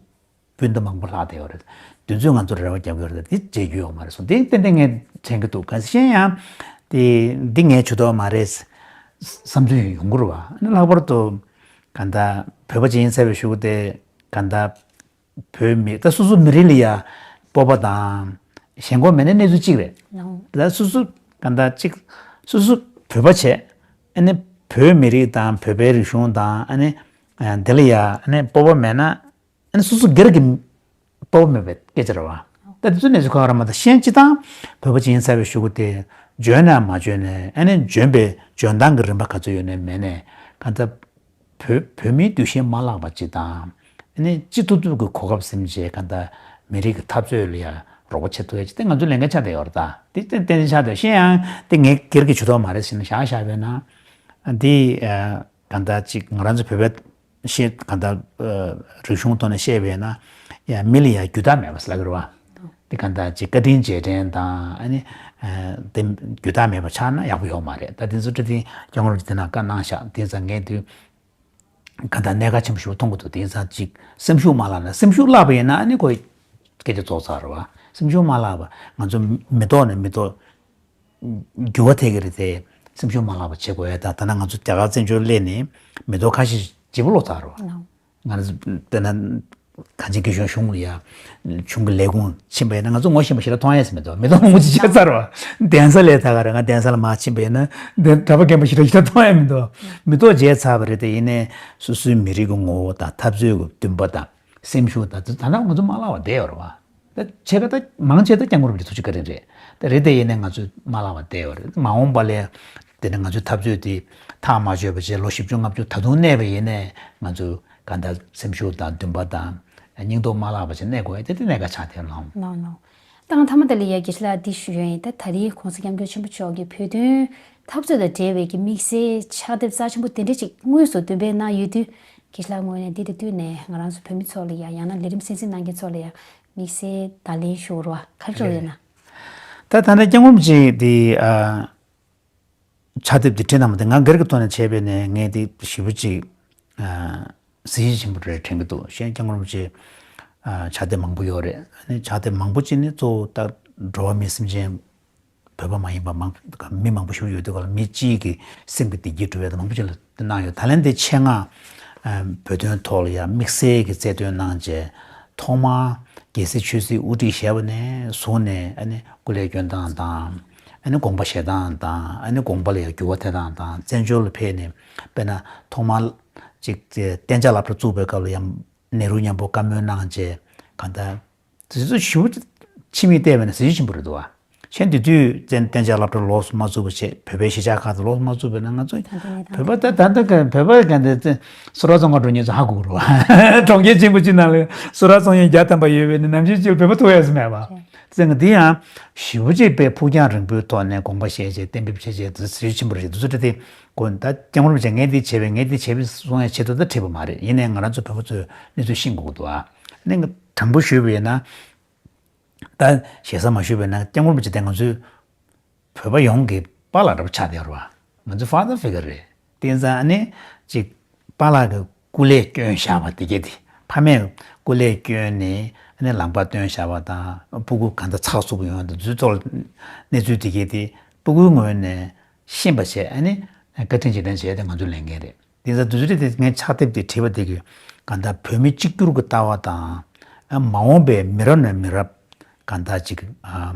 སྤུན་ཟླ་མང་པོ་ལྷག་བསྡད་ཡོད་རེད། དེ་ཚོས་ང་ཚོར་རེ་བ་རྒྱབ་ཀྱི་ཡོད་རེད། དེ་བྱེད་རྒྱུ་ཡོད་མ་རེད་གསུངས། དེ་ཏན་ཏན་ངས་དྲན་གྱི་འདུག་གལ་སྲིད་གཞན་ཡང་དེ་འདི་ངའི་ཇུས་གཏོགས་མ་རེད་བསམ་ཚུལ་ཡོང་གི་རེད་བ། ཨ་ནི་ལྷག་པར་དུ་ག་ད་བོད་པ་ཅིག་ཡིན་ཚར་བའི་གཞུག་གུ་དེ་ག་ད་བོད་མི་ད་སོ་སོ་མི་རིགས་ལ་ཡ་སྤོབས་པ་དང་ཞེན་ཁོག་མེད་ན་གནས་ཚུལ་གཅིག་རེད། ལའོ། ད་སོ་སོ་ག་ད་གཅིག་སོ་སོ་བོད་པ་བྱས། ཨ་ནི་བོད་མི་རིགས་དང་བོད་པའི་རིག་གཞུང་དང་། ཨ་ནི་ཨ་དེ་ལ་ཡ་ཨ་ནི་སྤོབས་པ་མེད་ན། ཨ་ནི་སོ་སོ་སྒེར་གྱི་སྤོབས་པ་མེད་པའི་སྐད་ཆ་རེད་བ། ད་དེ་ཚོ་གནས་ཚུལ་ཁག་རེད་མ་གཏོགས། གཞན་སྤྱིར་བཏང་བོད་པ་ཅིག་ཡིན་ཚར་བའི་གཞུག་གུ་དེ་འཇོན་ན་མ་འཇོན་ནའི། ཨ་ནི་འཇོན་པའི་འཇོན་ཐང་གི་རིམ་པ་ག་ཚོད་ཡོད་ནའི་མེད་ནའི་ག་ད་བོད་བོད་མིའི་འདུ་ཤེས་མ་བརླག་པ་ཅིག་དང་། ཨ་ནི་ཅི་ཐུབ་ཐུབ་ཀྱི་གོ་སྐབས་ཟིན་བྱས་ག་ད་མི་རིགས་ཀྱི་འཐབ་རྩོད་ལ་ཡ་རོགས་པ་བྱེད་ཐུབ་ཡ་ཅིག་དེ་ང་ཚོའི་ལས་འགན་ཆགས་བསྡད་ཡོད་རེད། ད་དེ་ཏན་ཏན་ཆགས་བསྡད་ཡོད། གཞན་ཡང་དེ་ངའི་སྒེར་གྱི་ཇུས་གཏོགས་མ་རེད་ཟེར་ནས་བཞག་བཞག་པས་ན། འདི་ག་ད་ཅིག་ང་རང་ཚོ་བོད་པའི་ཤེས་ག་ད་རིག་གཞུང་ཐོག་ནས་བཤད་པས་ན། ཡ་མི་ལ་ཡ་རྒྱུ་དག་མེད་པ་ཟེར་ལབ་ཀྱི་རེད་བ། དེ་ག་ད་ཅིག་བཀའ་དྲིན་རྗེས་དྲན་དང་། ཨ་ནི་དེ་རྒྱུ་དག་མེད་པ་ཆགས་ན་ཡག་པོ་ཡོད་མ་རེད། ད་དེ་ཚོ་འཕྲོད་བསྟེན་སྐྱབས་མགོན་རིན་པོ་ཆེ་དེ་ན་བཀའ་གནང་ཤག་དེ་ཙང་ངས་དུས་ག་ད་གནད་འགག་ཆེན་པོ་ཞིག་མཐོང་གི་འདུག་དེ་ཙང་ཅིག་སེམས་ཤུགས་མ་བརླག་ན། སེམས་ཤུགས་བརླག་པ་ཡིན་ན་ཨ་ནི་ཁོ་སྐད་ཆ་རྫོགས་ཚར་རེད་བ། སེམས་ཤུགས་མ་བརླག་པ། ང་ཚོ་མི་ཐོག་ནས་མི་ཐོག་འགྱུར་བ་ཐེབས་ཀྱི་རེད་དེ། སེམས་ཤུགས་མ་བརླག་པ་བྱེད་དགོས་ཡ། ད་ད་ནང་ང་ཚོ་རྒྱ་གར་བཙན་བྱོལ་སླེབས་ནས་མི་ཐོག་ཁ་ཤས་ལྗིད་པོ་ལོག་ཚར་བ། ང་ཚོ་དེ་ན་གངས་ཅན་སྐྱིད་གཤོངས་གཞུང་ལ་ཡ་གཞུང་གི་ལས་ཁུངས་ཕྱིན་པ་ཡིན་ན་ང་ཚོ་ངོ་ཤེས་པ་ཞེ་དྲག་མཐོང་ཡས་མི་འདུག་མི་ཐོག་མང་པོ་ཅིག་བྱས་ཚར་བ། གདན་ས་ལས་ད་ག་རེད། ང་གདན་ས་ལ་མར་ཕྱིན་པ་ཡིན་ན་དེ་གྲྭ་པ་རྒན་པ་ཞེ་དྲག་ཞེ་དྲག་མཐོང་ཡས་མི་འདུག་མི་ཐོག་བྱས་ཚར་བ་རེད་དེ། ཡིན་ནའི་སོ་སོའི་མི་རིགས་ཀྱི་ངོ་བོ་དང་འཐབ་རྩོད་ཀྱི་འདུན་པ་དང་སེམས་ཤུགས་དང་དེ་ད་ལྟ་ང་ཚོ་མ་བརླག་པ་བསྡད་ཡོད་རེད་བ། ད་ཕྱེད་ཀ་ད་མང་ཆེ་ད་སྐྱབས་མགོན་རིན་པོ་ཆེ་ཐུགས་རྗེ་བཀའ་དྲིན་རེད། ད་རེད་དེ་ཡིན་ནའི་ང་ཚོ་མ་བརླག་པ་བསྡད་ཡོད་རེད། མ་འོངས་པ་ལ་དེ་ནས་ང་ཚོའི་འཐབ་རྩོད་དེ་ཐག་མ་ཆོད་པ་བྱས་ལོ་བཞི་བཅུ་ལྔ་བཅུ་ད་དུང་གནས་པ་ཡིན་ནའི་ང་ཚོ་ག་ད་སེམས་ཤུགས་དང་འདུན་པ་དང་སྙིང་སྟོབས་མ་བརླག་པ་བྱས་གནས་དགོས་ཡ་དེ་དེ་གནད་འགག་ཆགས་བསྡད་ལགས། ལགས་ལགས། ད་ང་མཐའ་མ་དེ་ལ་ཡ་དགེ་བཤེས་ལགས་འདི་ཞུ་ཡ་ཡིན། ད་ད་རེས་༸གོང་ས་༸སྐྱབས་མགོན་ཆེན་པོ་མཆོག་གིས་བོད་དོན་འཐབ་རྩོད་དང་འབྲེལ་བའི་གི་དམིགས་བསལ་ཕྱག་དེབ་རྩ་ཆེན་པོ་དེ་འདྲ་ཅིག་དངོས་སུ་འདོན་སྤེལ་གནང་ཡོད་དུས། དགེ་བཤེས་ལགས་ངོས་ནས་འདི་དང་བསྟུན་ནས་ང་རང་ཚོ་བོད་མི་ཚོ་ལ་ཡ། ཡང་ན་ལས་རིམ་གསན་གཟིགས་གནང་མཁན་ཚོ་ལ་ཡ་དམིགས་བསལ་བརྡ་ལན་ཞུ་རོགས་ག་རེ་ཡོད་ན། ད་ད་ལྟ་སྐྱབས་མགོན་རིན་པོ་ཆེ་དེ་ཨ་ཕྱག་དེབ་དེ་བྲིས་གནང་བ་དེ་ང་སྒེར་གྱི་ཐོག་ནས་བྱས་པས་ནས་ངས་དེ་ཞེ་པོ་ཅིག་ཨ་གཟི་བརྗིད་ཆེན་པོ་རེད་དྲན་གྱི་འདུག་གཞན་སྐྱབས་མགོན་རིན་པོ་ཆེ་ཨ་ཕྱག་དེབ་མང་པོ་ཡོད་རེད། ཨ་ནི་ཕྱག་དེབ་མང་པོ་ཅིག་ནི་གཙོ་བོ་ད་འགྲོ་བ་མི་སེམས་ཅན་བོད་པ་མ་ཡིན་པ་མང་མི་མང་པོ་ཞིག་ཡོད་དུས་ག་ལ་མི་གཅིག་གི་སེམས་ཀྱི་བདེ་སྐྱིད་སྒྲུབ་ཡ་དང་མང་པོ་ཅིག་ལ་གནང་ཡོད། ད་ལན་དེ་ཆེད་མངགས་ཨ་བོད་དོན་ཐོག་ལ་ཡང་དམིགས་བསལ་གྱི་རྩལ་འདོན་གནང་བྱས། ཐོག་མར་རྒྱལ་སྲས་ཆོས་སྲིད་དབུ་ཁྲིད་བཞེས་པ་ནས་བཟུང་ནས་ཨ་ནི་སྐུ་ལས་བསྐྱོན་སྟངས་དང་། ཨ་ནི་དགོངས་པ་བཞེས་སྟངས་དང་། ཨ་ནི་དགོངས་པ་ལ་ཡང་འགྱུར་བ་ཐེབས་སྟངས་དང་། བཙན་བྱོལ་ལ་ཕེབས་ནས་དཔེར་ན་ཐོག་མར་ཅིག་གཏན་འཇགས་སློབ་གྲྭ་བཙུགས་པའི་སྐབས་ལ་ཡང་ནེ་རུ་མཉམ་པོ་བཀའ་མོལ་གནང་བྱས། གང་ལྟར་དེ་ཚོ་ཞེ་པོ་ཕྱི་མིག་བལྟས་པ་ན་གཟི་བརྗིད་ཆེན་པོ་རེད་འདུག་བ། གཞན་དེ་དུས་བཙན་གཏན་འཇགས་སློབ་གྲྭ་ལོགས་སུ་མ་བཙུགས་པ་བྱས། བོད་པའི་གཞིས་ཆགས་ཁག་ཏུ་ལོགས་སུ་མ་བཙུགས་པ་ན་ང་ཚོ་ད་ལྟ་གནས་སྟངས་བོད་པ་ད་ད་ལྟ་ག་བོད་པ་ག་འདི་བཙན་སུ་ར་བཙོང་ག་འགྲོ་མཁན་ཚོ་ཧ་གོ་གི་རེད་བ། གྲོང་ཁྱེར་ཆེན་པོ་གཅིག་ནང་ལ་སུ་ར་བཙོང་མཁན་བརྒྱ་ཐམ་པ་ཡོད་པས་ན་ནམ་ཞིག་ཅིག་བོད་པ་ཐུག་ཡ་ཟེར་མེད་བ། བཙན་ག་འདི་ཡང་ཞེ་པོ་ཅིག་དཔེ་ཕུགས་རྒྱང་རིང་པོའི་ཐོག་ནས་དགོངས་པ་བཞེས་བྱས་གཏན་འབེབས་བྱས་བྱས་དེ་གཟི་བརྗིད་ཆེན་པོ་རེད། དེ་ཚོ་འདྲ་དེ་དགོས། ད་སྐྱབས་མགོན་རིན་པོ་ཆེ་ངས་འདི་བྱས་པས་ངས་འདི་བྱས་པས་གསུང་ཡ་ཆེད་དུ་ད་བྲིས་པ་མ་རེད། ཡིན་ནའི་ང་རང་ཚོ་བོད་པ་ཚོས་གནས་ཚུལ་ཤེས་དགོས་ཀྱི་འདུག་ཨ། ནི་དྲང་པོ་ཞུས་པ་ཡིན་ན། ད་ཞེ་ས་མ་ཞུས་པ་ཡིན་ན་སྐྱབས་མགོན་རིན་པོ་ཆེ་དེ་ང་ཚོའི་བོད་པ་ཡོངས་ཀྱི་པཱ་ལགས་འདྲ་པོ་ཆགས་བསྡད་ཡོད་རེད་བ། ང་ཚོའི་ཕ་དར་ཕི་གར་རེད། དེ་ཙང་ཨ་ནི་ཅིག་པཱ་ལགས་ཀྱི་སྐུ་ལས་བསྐྱོན་བཞག་པ་དེ་གས་དེ། ཕ་མས་སྐུ་ལས་བསྐྱོན་ནས་ཨ་ནི་ལམ་ཁ་སྟོན་བཞག་པ་དང་། སྤུ་གུ་གང་ལྟར་ཚགས་ཚུད་པོ་ཡོང་ཡ་དང་། དེ་ཚོའི་ཐོག་ལ་གནས་ཚུལ་དེ་གས་དེ་སྤུ་གུའི་ངོས་ནས་ཤེས་པ་བྱས། ཨ་ནི་བཀའ་དྲིན་རྗེས་དྲན་བྱས་ཏེ་ང་ཚོའི་ལས་འགན་རེད། དེ་ཚོ་དུས་ཚོད་དེ་ངས་ཕྱག་དེབ་དེ་བྲིས་པ་དེ་གི་གང་ལྟར་བོད་མི་གཅིག་གྱུར་གྱི་ལྟ་བ་དང་། ཨ་མ་འོངས་པའི་མི་རབས་ནས་མི་རབས་གང་ལྟར་ཅིག་ཨ་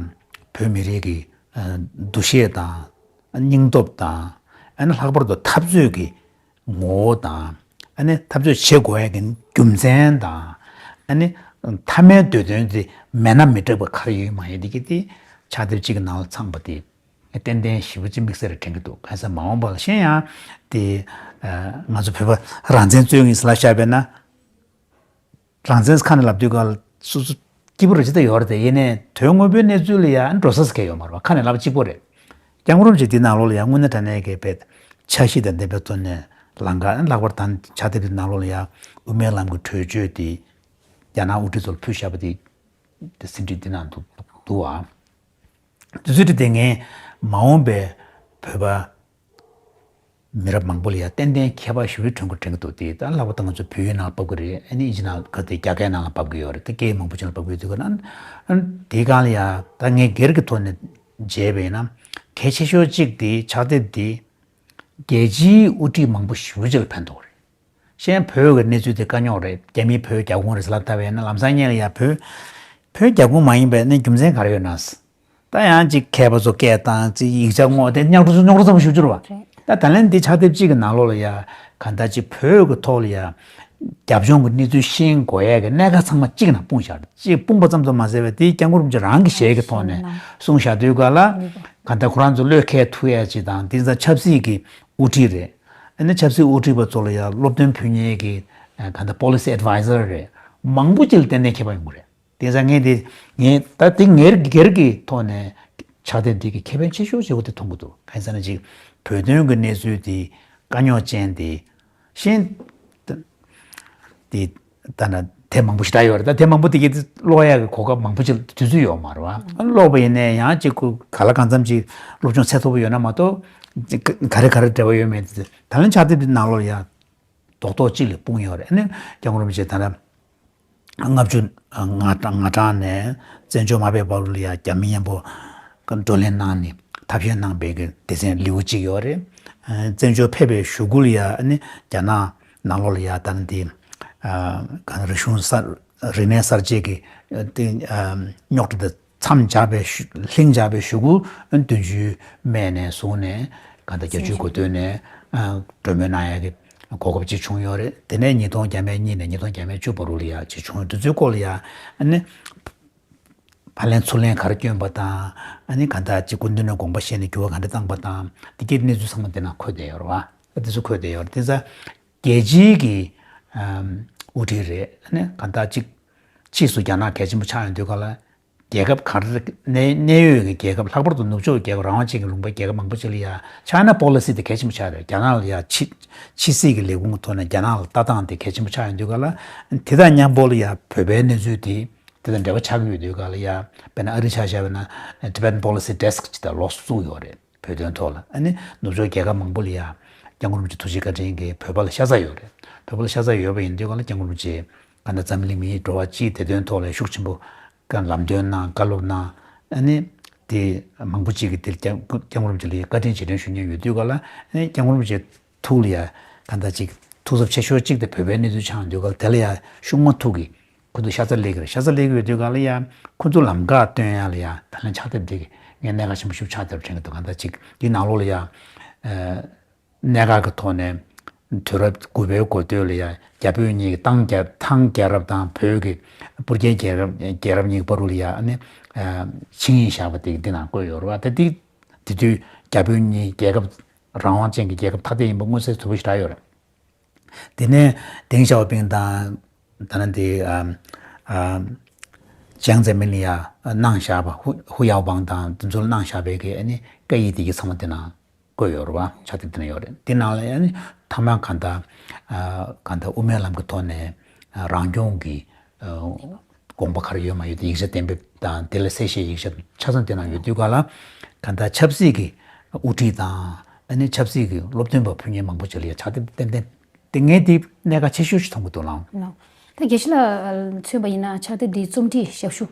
བོད་མི་རིགས་ཀྱི་ཨ་འདུ་ཤེས་དང་། ཨ་སྙིང་སྟོབས་དང་། ཨ་ནི་ལྷག་པར་དུ་འཐབ་རྩོད་ཀྱི་ངོ་བོ་དང་། ཨ་ནི་འཐབ་རྩོད་བྱེད་དགོས་ཡ་གི་རྒྱུ་མཚན་དང་། ཨ་ནི་མཐའ་མའི་འདོད་དོན་དེ་མེད་ན་མི་འགྲིག་པ་ག་རེ་ཡོད་མ་ཡོད་དེ་གི་དེ་ཕྱག་དེབ་གཅིག་གི་ནང་ལ་ཚང་པ་དེ་ཏན་ཏན་ཞེ་པོ་ཅིག་དམིགས་བསལ་རེ་དྲན་གྱི་འདུག་གང་ཟེར་མ་འོངས་པ་ལ་གཞན་ཡང་དེ་ང་ཚོ་བོད་པ་རང་བཙན་རྩོད་མཁན་ཟེར་ལབ་བཞག་པས་ན། རང་བཙན་ཁ་ནས་ལབ་དུས་ག་ལ་སོ་སོ་སྐྱིད་པོ་རེ་ཅི་ད་ཡོད་རེད་དེ། ཡིན་ནའི་དོན་དངོས་པོའི་གནས་ཚུལ་ལ་ཡང་འགྲོ་ས་ཟེར་མཁན་ཡོད་མ་རེད་བ། ཁ་ནས་ལབ་གཅིག་པོ་རེད། སྐྱབས་མགོན་རིན་པོ་ཆེ་འདི་ནང་ལོགས་ལ་ཡང་དངོས་གནས་དྲང་གནས་ཀྱི་བས་འཆར་གཞི་དང་ལྡན་པའི་ཐོག་ནས་ལམ་ཁ་ལྷག་པར་དང་ཕྱག་དེབ་འདི་ནང་ལོགས་ལ་ཡང་དབུ་མའི་ལམ་གྱི་གྲོས་ཆོད་དེ་རྒྱ་ནག་དབུ་ཁྲིད་ཚོར་ཕུལ་བཞག་པ་དེ་དེ་ཟིན་བྲིས་འདི་ནང་འདུག་འདུག་བ། དུས་ཚོད་དེ་ངས་མ་འོངས་པའི་བོད་པ་མི་རབས་མང་པོ་ལ་ཡང་ཏན་ཏན་ཁྱད་པར་ཞེ་པོ་ཅིག་གྱོན་དགོས་དྲན་གྱི་འདུག་དེ་ད་ལྷག་པར་དུ་ང་ཚོ་བོད་ཡིག་ནང་ལ་ཕབ་ཀྱི་རེད། ཨ་ནི་ཨིན་ཇི་ནང་ལ་ག་དེ་རྒྱ་སྐད་ནང་ལ་ཕབ་ཀྱི་ཡོད་རེད། ད་སྐད་མང་པོ་ཅིག་ལ་ཕབ་ཀྱི་ཡོད་དུས་ག་ན། ཨ་ནི་དེའི་སྒང་ལ་ཡང་ད་ངས་སྒེར་གྱི་ཐོག་ནས་མཇལ་བ་ཡིན་ན། གལ་ཆེ་ཤོས་གཅིག་དེ་ཕྱག་དེབ་དེ་རྒྱལ་སྤྱིའི་དབུ་ཁྲིད་མང་པོ་ཞེ་པོ་ཅིག་ལ་ཕན་ཐོགས་རེད། གཞན་བོད་ཀྱི་གནས་ཚུལ་དེ་དཀའ་རྙོག་རེད། རྒྱ་མིས་བོད་རྒྱབ་ཁུངས་རེད་ཟེར་ལབ་བསྡད་པ་ཡིན་ན་ལམ་སང་སྔོན་ལ་ཡང་བོད་བོད་རྒྱབ་ཁུངས་མ་ཡིན་པའི་ནི་རྒྱུ་མཚན་ག་རེ་ཡོད་ན། ད་ཡང་ཅིག་མཁས་པ་ཚོ་སྐད་བཏང་ཅིག་ཡིག་ཆ་སྔོག་དེ་རྙོག་དྲ་རྙོག་དྲ་ཚ་པོ་ཞེ་པོ་ཅིག་རེད་བ། རེད། ད་ད་ལན་འདི་ཕྱག་དེབ་གཅིག་གི་ནང་ལོགས་ལ་ཡ་གང་ལྟར་ཅིག་བོད་ཀྱི་ཐོག་ལ་ཡ་རྒྱབ་ལྗོངས་ཀྱི་གནས་ཚུལ་ཤེས་དགོས་ཡས་ཀྱི་གནད་ཁག་ཚང་མ་གཅིག་ནང་སྤུངས་བཞག་གཅིག་སྤུངས་པ་ཙམ་དུ་མ་ཟད་པའི་དེའི་སྐྱབས་མགོན་རིན་པོ་ཆེ་རང་གི་ཞལ་གྱི་ཐོག་ནས་གསུངས་བཞག་དུས་ག་ལ་གང་ལྟར་ཁོ་རང་ཚོ་བློས་འཁེལ་ཐུབ་ཡས་ཅིག་དང་། དེང་སང་ཆབ་སྲིད་ཀྱི་དབུ་ཁྲིད་རེད། ཨ་ནི་ཆབ་སྲིད་དབུ་ཁྲིད་པ་ཚོ་ལ་ཡང་སློབ་སྟོན་ཕུལ་མཁན་གྱི་ཨ་གང་ལྟར་པོ་ལི་སི་ཨེཌ་ཝའི་ཛར་རེད། མང་པོ་ཅིག་ལ་ཏན་ཏན་ཁྱད་པར་ཡོང་གི་རེད། དེང་སང་ངས་དེ་ངས་ད་དེ་ངེར་སྒེར་གྱི་ཐོག་ནས་ཕྱག་དེབ་འདི་གི་ཁེ་ཕན་ཆེ་ཤོས་ཆེ་བོ་དེ་མཐོང་གི་འདུག་གང་ཡིན་ཟེར་ན་ཅིག་བོད་དོན་གྱི་གནས་ཚུལ་དེ་དཀའ་རྙོག་ཅན་དེ་ཤེས་དེ་ད་ན་དེབ་མང་པོ་ཞིག་ད་ཡོད་རེད། ད་དེབ་མང་པོ་དེ་གི་ཀློག་ཡག་གི་གོ་སྐབས་མང་པོ་ཅིག་དུས་ཚོད་ཡོད་མ་རེད་བ། ཀློག་པ་ཡིན་ནའི་ཡང་ཅིག་ག་ལ་གང་འཚམ་ཅིག་སློབ་སྦྱོང་ཚད་མཐོ་པོ་ཡོད་ན་མ་གཏོགས་ག་རེ་ག་རེ་འབྲེལ་བ་ཡོད་མེད་དེ། ད་ལན་ཕྱག་དེབ་དེ་ནང་ལོགས་ལ་ཡང་རྡོག་རྡོག་གཅིག་ལ་སྤུངས་ཡོད་རེད། ཨ་ནི་སྐྱབས་མགོན་རིན་པོ་ཆེ་ད་ལྟ་ལྔ་བཅུ་ང་གྲངས་ནས་བཙན་བྱོལ་མ་ཕེབས་བར་དུ་ལ་ཡ་རྒྱ་མི་མཉམ་པོ་བགྲོ་གླེང་གནང་ནས་ཐབས་ཤེས་གནང་བའི་གི་སྡེ་ཚན་ལེའུ་གཅིག་ཡོད་རེད། བཙན་བྱོལ་ཕེབས་པའི་གཞུག་གུ་ལ་ཡ་ཨ་ནི་རྒྱ་ནག་ནང་ལོགས་ལ་ཡ་ད་ནི་དེ་ག་རིག་གཞུང་གསར་རིག་གནས་གསར་བརྗེ་གི་དེ་རྙོག་དྲ་དེ་མཚམས་སྦྱར་བའི་ཤུ་ལྷིང་སྦྱར་བའི་གཞུག་གུ་བདུན་ཅུའི་སྨད་ནས་བཟུང་ནས་གང་ལྟར་བརྒྱད་ཅུའི་འགོ་སྟོད་ནས་ཨ་གྲོས་མོལ་གནང་ཡག་གི་གོ་སྐབས་ཅིག་བྱུང་ཡོད་རེད། དེ་ནས་ཉིས་སྟོང་བརྒྱ་མེད་གཉིས་ནས་ཉིས་སྟོང་བརྒྱ་མེད་བཅུ་བར་དུ་ལ་ཡ་ཅིག་བྱུང་། དུས་ཚོད་སྐོར་ལ་ཡ་ཨ་ནི་ཕར་ལན་ཚུར་ལན་ག་རེ་བསྐྱོན་པ་དང་། ཨ་ནི་གང་ལྟར་ཅིག་སྐུ་མདུན་ནས་དགོངས་པ་བཞེས་ནས་འགྱུར་བ་ག་འདྲ་བཏང་པ་དང་། དེ་གའི་གནས་ཚུལ་ཚང་མ་དེ་ནང་འཁོད་བསྡད་ཡོད་རེད་བ། དེ་ཚོ་འཁོད་བསྡད་ཡོད་རེད། དེ་ཚ་རྒྱལ་སྤྱིའི་གི་ཨམ་དབུ་ཁྲིད་རེད། ཨ་ནི་གང་ལྟར་ཅིག་ཕྱིས་སུ་རྒྱ་ནག་གལ་ཆེན་པོ་ཆགས་ཡོང་དུས་ག་ལ་རྒྱལ་ཁབ་ག་རེ་གནད་གནད་ཡོད་ཀྱི་རྒྱལ་ཁབ། ལྷག་པར་དུ་ནུབ་ཕྱོགས་རྒྱལ་ཁབ་རང་དབང་ཅན་གྱི་ལུང་པའི་རྒྱལ་ཁབ་མང་པོ་ཅིག་ལ་ཡ་ཆའི་ན་པོ་ལི་སི་དེ་གལ་ཆེན་པོ་ཆགས་རེད། རྒྱ་ནག་ལ་ཡ་ཕྱི་ཕྱི་སྲིད་ཀྱི་ལས་ཁུངས་ཀྱི་ཐོག་ནས་རྒྱ་ནག་ལ་ལྟ་སྟངས་དེ་གལ་ཆེན་པོ་ཆགས་ཡོང་དུས་ག་ལ། དེ་དང་མཉམ་པོ་ལ་ཡ་བོད་པའི་གནས་ཚུལ་དེ་དེ་དང་འབྲེལ་བ་ཆགས་ཀྱི་ཡོད་དུས་ག་ལ་ཡ། དཔེར་ན་ཨ་རི་ཆ་བཞག་པ་ན་Tibetan Policy Desk ཅིག་ད་ལོགས་སུ་བཙུགས་ཡོད་རེད། བོད་དོན་ཐོག་ལ། ཨ་ནི་ནུབ་ཕྱོགས་རྒྱལ་ཁབ་མང་པོ་ལ་ཡ་སྐྱབས་མགོན་རིན་པོ་ཆེ་ཐུགས་རྗེ་བཀའ་དྲིན་གྱིས་བོད་པ་ལ་ཤ་ཚ་ཡོད་རེད། བོད་པ་ལ་ཤ་ཚ་ཡོད་པ་ཡིན་དུས་ག་ལ་སྐྱབས་མགོན་རིན་པོ་ཆེ་ག་ན་འཛམ་གླིང་མིའི་འགྲོ་བ་སྤྱིའི་བདེ་དོན་ཐོག་ལ་ཤུགས་ཆེན་པོ་ག་ལམ་སྟོན་གནང་། བཀའ་སློབ་གནང་། ཨ་ནི་དེ་མང་པོ་ཅིག་གིས་དེར་སྐྱབས་སྐྱབས་མགོན་རིན་པོ་ཆེ་ལ་ཡ་བཀའ་དྲིན་རྗེས་དྲན་ཞུ་མཁན་ཡོད་དུས་ག་ལ། ཨ་ནི་སྐྱབས་མགོན་རིན་པོ་ཆེ་ཐུགས་ལ་ཡ་ག་འདྲ་ཅིག་ཐུགས་འཚབ་ཆེ་ཤོས་གཅིག་དེ་བོད་པའི་གནས་ཚུལ་ཆགས་ཡོང་དུས་ག་ལ་དེ་ལ་ཡ་ཤུགས་མ་ཐུག་གི་ཁོ་ཚོ་ཤ་ཚ་སླེབས་ཀྱི་རེད། ཤ་ཚ་སླེབས་ཀྱི་ཡོད་དུས་ག་ལ་ཡ་ཁོ་ཚོ་ལམ་ཁ་སྟོན་ཡ་ལ་ཡ་ད་ལན་ཕྱག་དེབ་འདི་གི་ངས་གནད་འགག་ཆེན་པོ་ཞིག་ཆགས་བསྡད་པ་དྲན་གྱི་འདུག་ག་འདྲ་ཅིག་འདི་ནང་ལོགས་ལ་ཡ་ཨ་གནད་འགག་གི་ཐོག་ནས་དུས་རབས་དགུ་པའི་འགོ་སྟོད་ལ་ཡ་རྒྱ་བོད་གཉིས་ཀྱི་ཐང་རྒྱལ་ཐང་རྒྱལ་རབས་དང་བོད་ཀྱི་སྤུར་རྒྱལ་རྒྱལ་རབས་རྒྱལ་རབས་གཉིས་ཀྱི་བར་དུ་ལ་ཡ་ཨ་ནི་ཨ་ཆིངས་ཡིག་བཞག་པ་དེ་འདི་ནང་བཀོད་ཡོད་རེད་བ། ད་འདི་དེ་དུས་རྒྱ་བོད་གཉིས་རྒྱལ་ཁབ་རང་དབང་ཅན་གྱི་རྒྱལ་ཁབ་ཐ་དད་ཡིན་པ་མངོན་གསལ་དོད་པོ་ཞིག་རག་ཡོད་རེད། དེ་ནས་ཏེང་ཞའོ་ཕིང་དང་ད་ནི་དེ་ཨ་ཨ་ཅང་ཙེ་མིན་ལ་ཡ་གནང་བཞག་པ། ཧུ་ཧུ་ཡའོ་པང་དང་དེ་ཚོ་ལ་གནང་བཞག་པའི་གི་ཨ་ནི་བཀའ་ཡིག་དེ་གི་ཚང་མ་དེ་ནང་བཀོད་ཡོད་རེད་བ། ཕྱག་དེབ་དེ་ནང་ཡོད་རེད། དེ་ནང་ལ་ཨ་ནི་མཐའ་མ་གང་ལྟར་ཨ་གང་ལྟར་དབུ་མའི་ལམ་གྱི་ཐོག་ནས་ཨ་རང་སྐྱོང་གི་ཨ་དགོངས་པ་ག་རེ་ཡོད་མ་ཡོད་དེ་ཡིག་ཆ་གཏན་འབེབས་དང་དེ་ལ་གསལ་བཤད་ཡིག་ཆ་ཆ་ཚང་དེ་ནང་ཡོད་དུས་ག་ལ་གང་ལྟར་ཆབ་སྲིད་ཀྱི་དབུ་ཁྲིད་དང་ཨ་ནི་ཆབ་སྲིད་ཀྱི་སློབ་སྟོན་པ་ཕུལ་མཁན་མང་པོ་ཅིག་ལ་ཡ་ཕྱག་དེབ་ཏན་ཏན་དེ་ངས་དེ་གནད་འགག་ཆེ་ཤོས་ཤིག་མཐོང་གི་འདུག་ལགས། ལགས། ད་དགེ་བཤེས་ལགས་མཚོན་པ་ཡིན་ན་ཕྱག་དེབ་འདི་རྩོམ་སྒྲིག་ཞབས་ཞུ་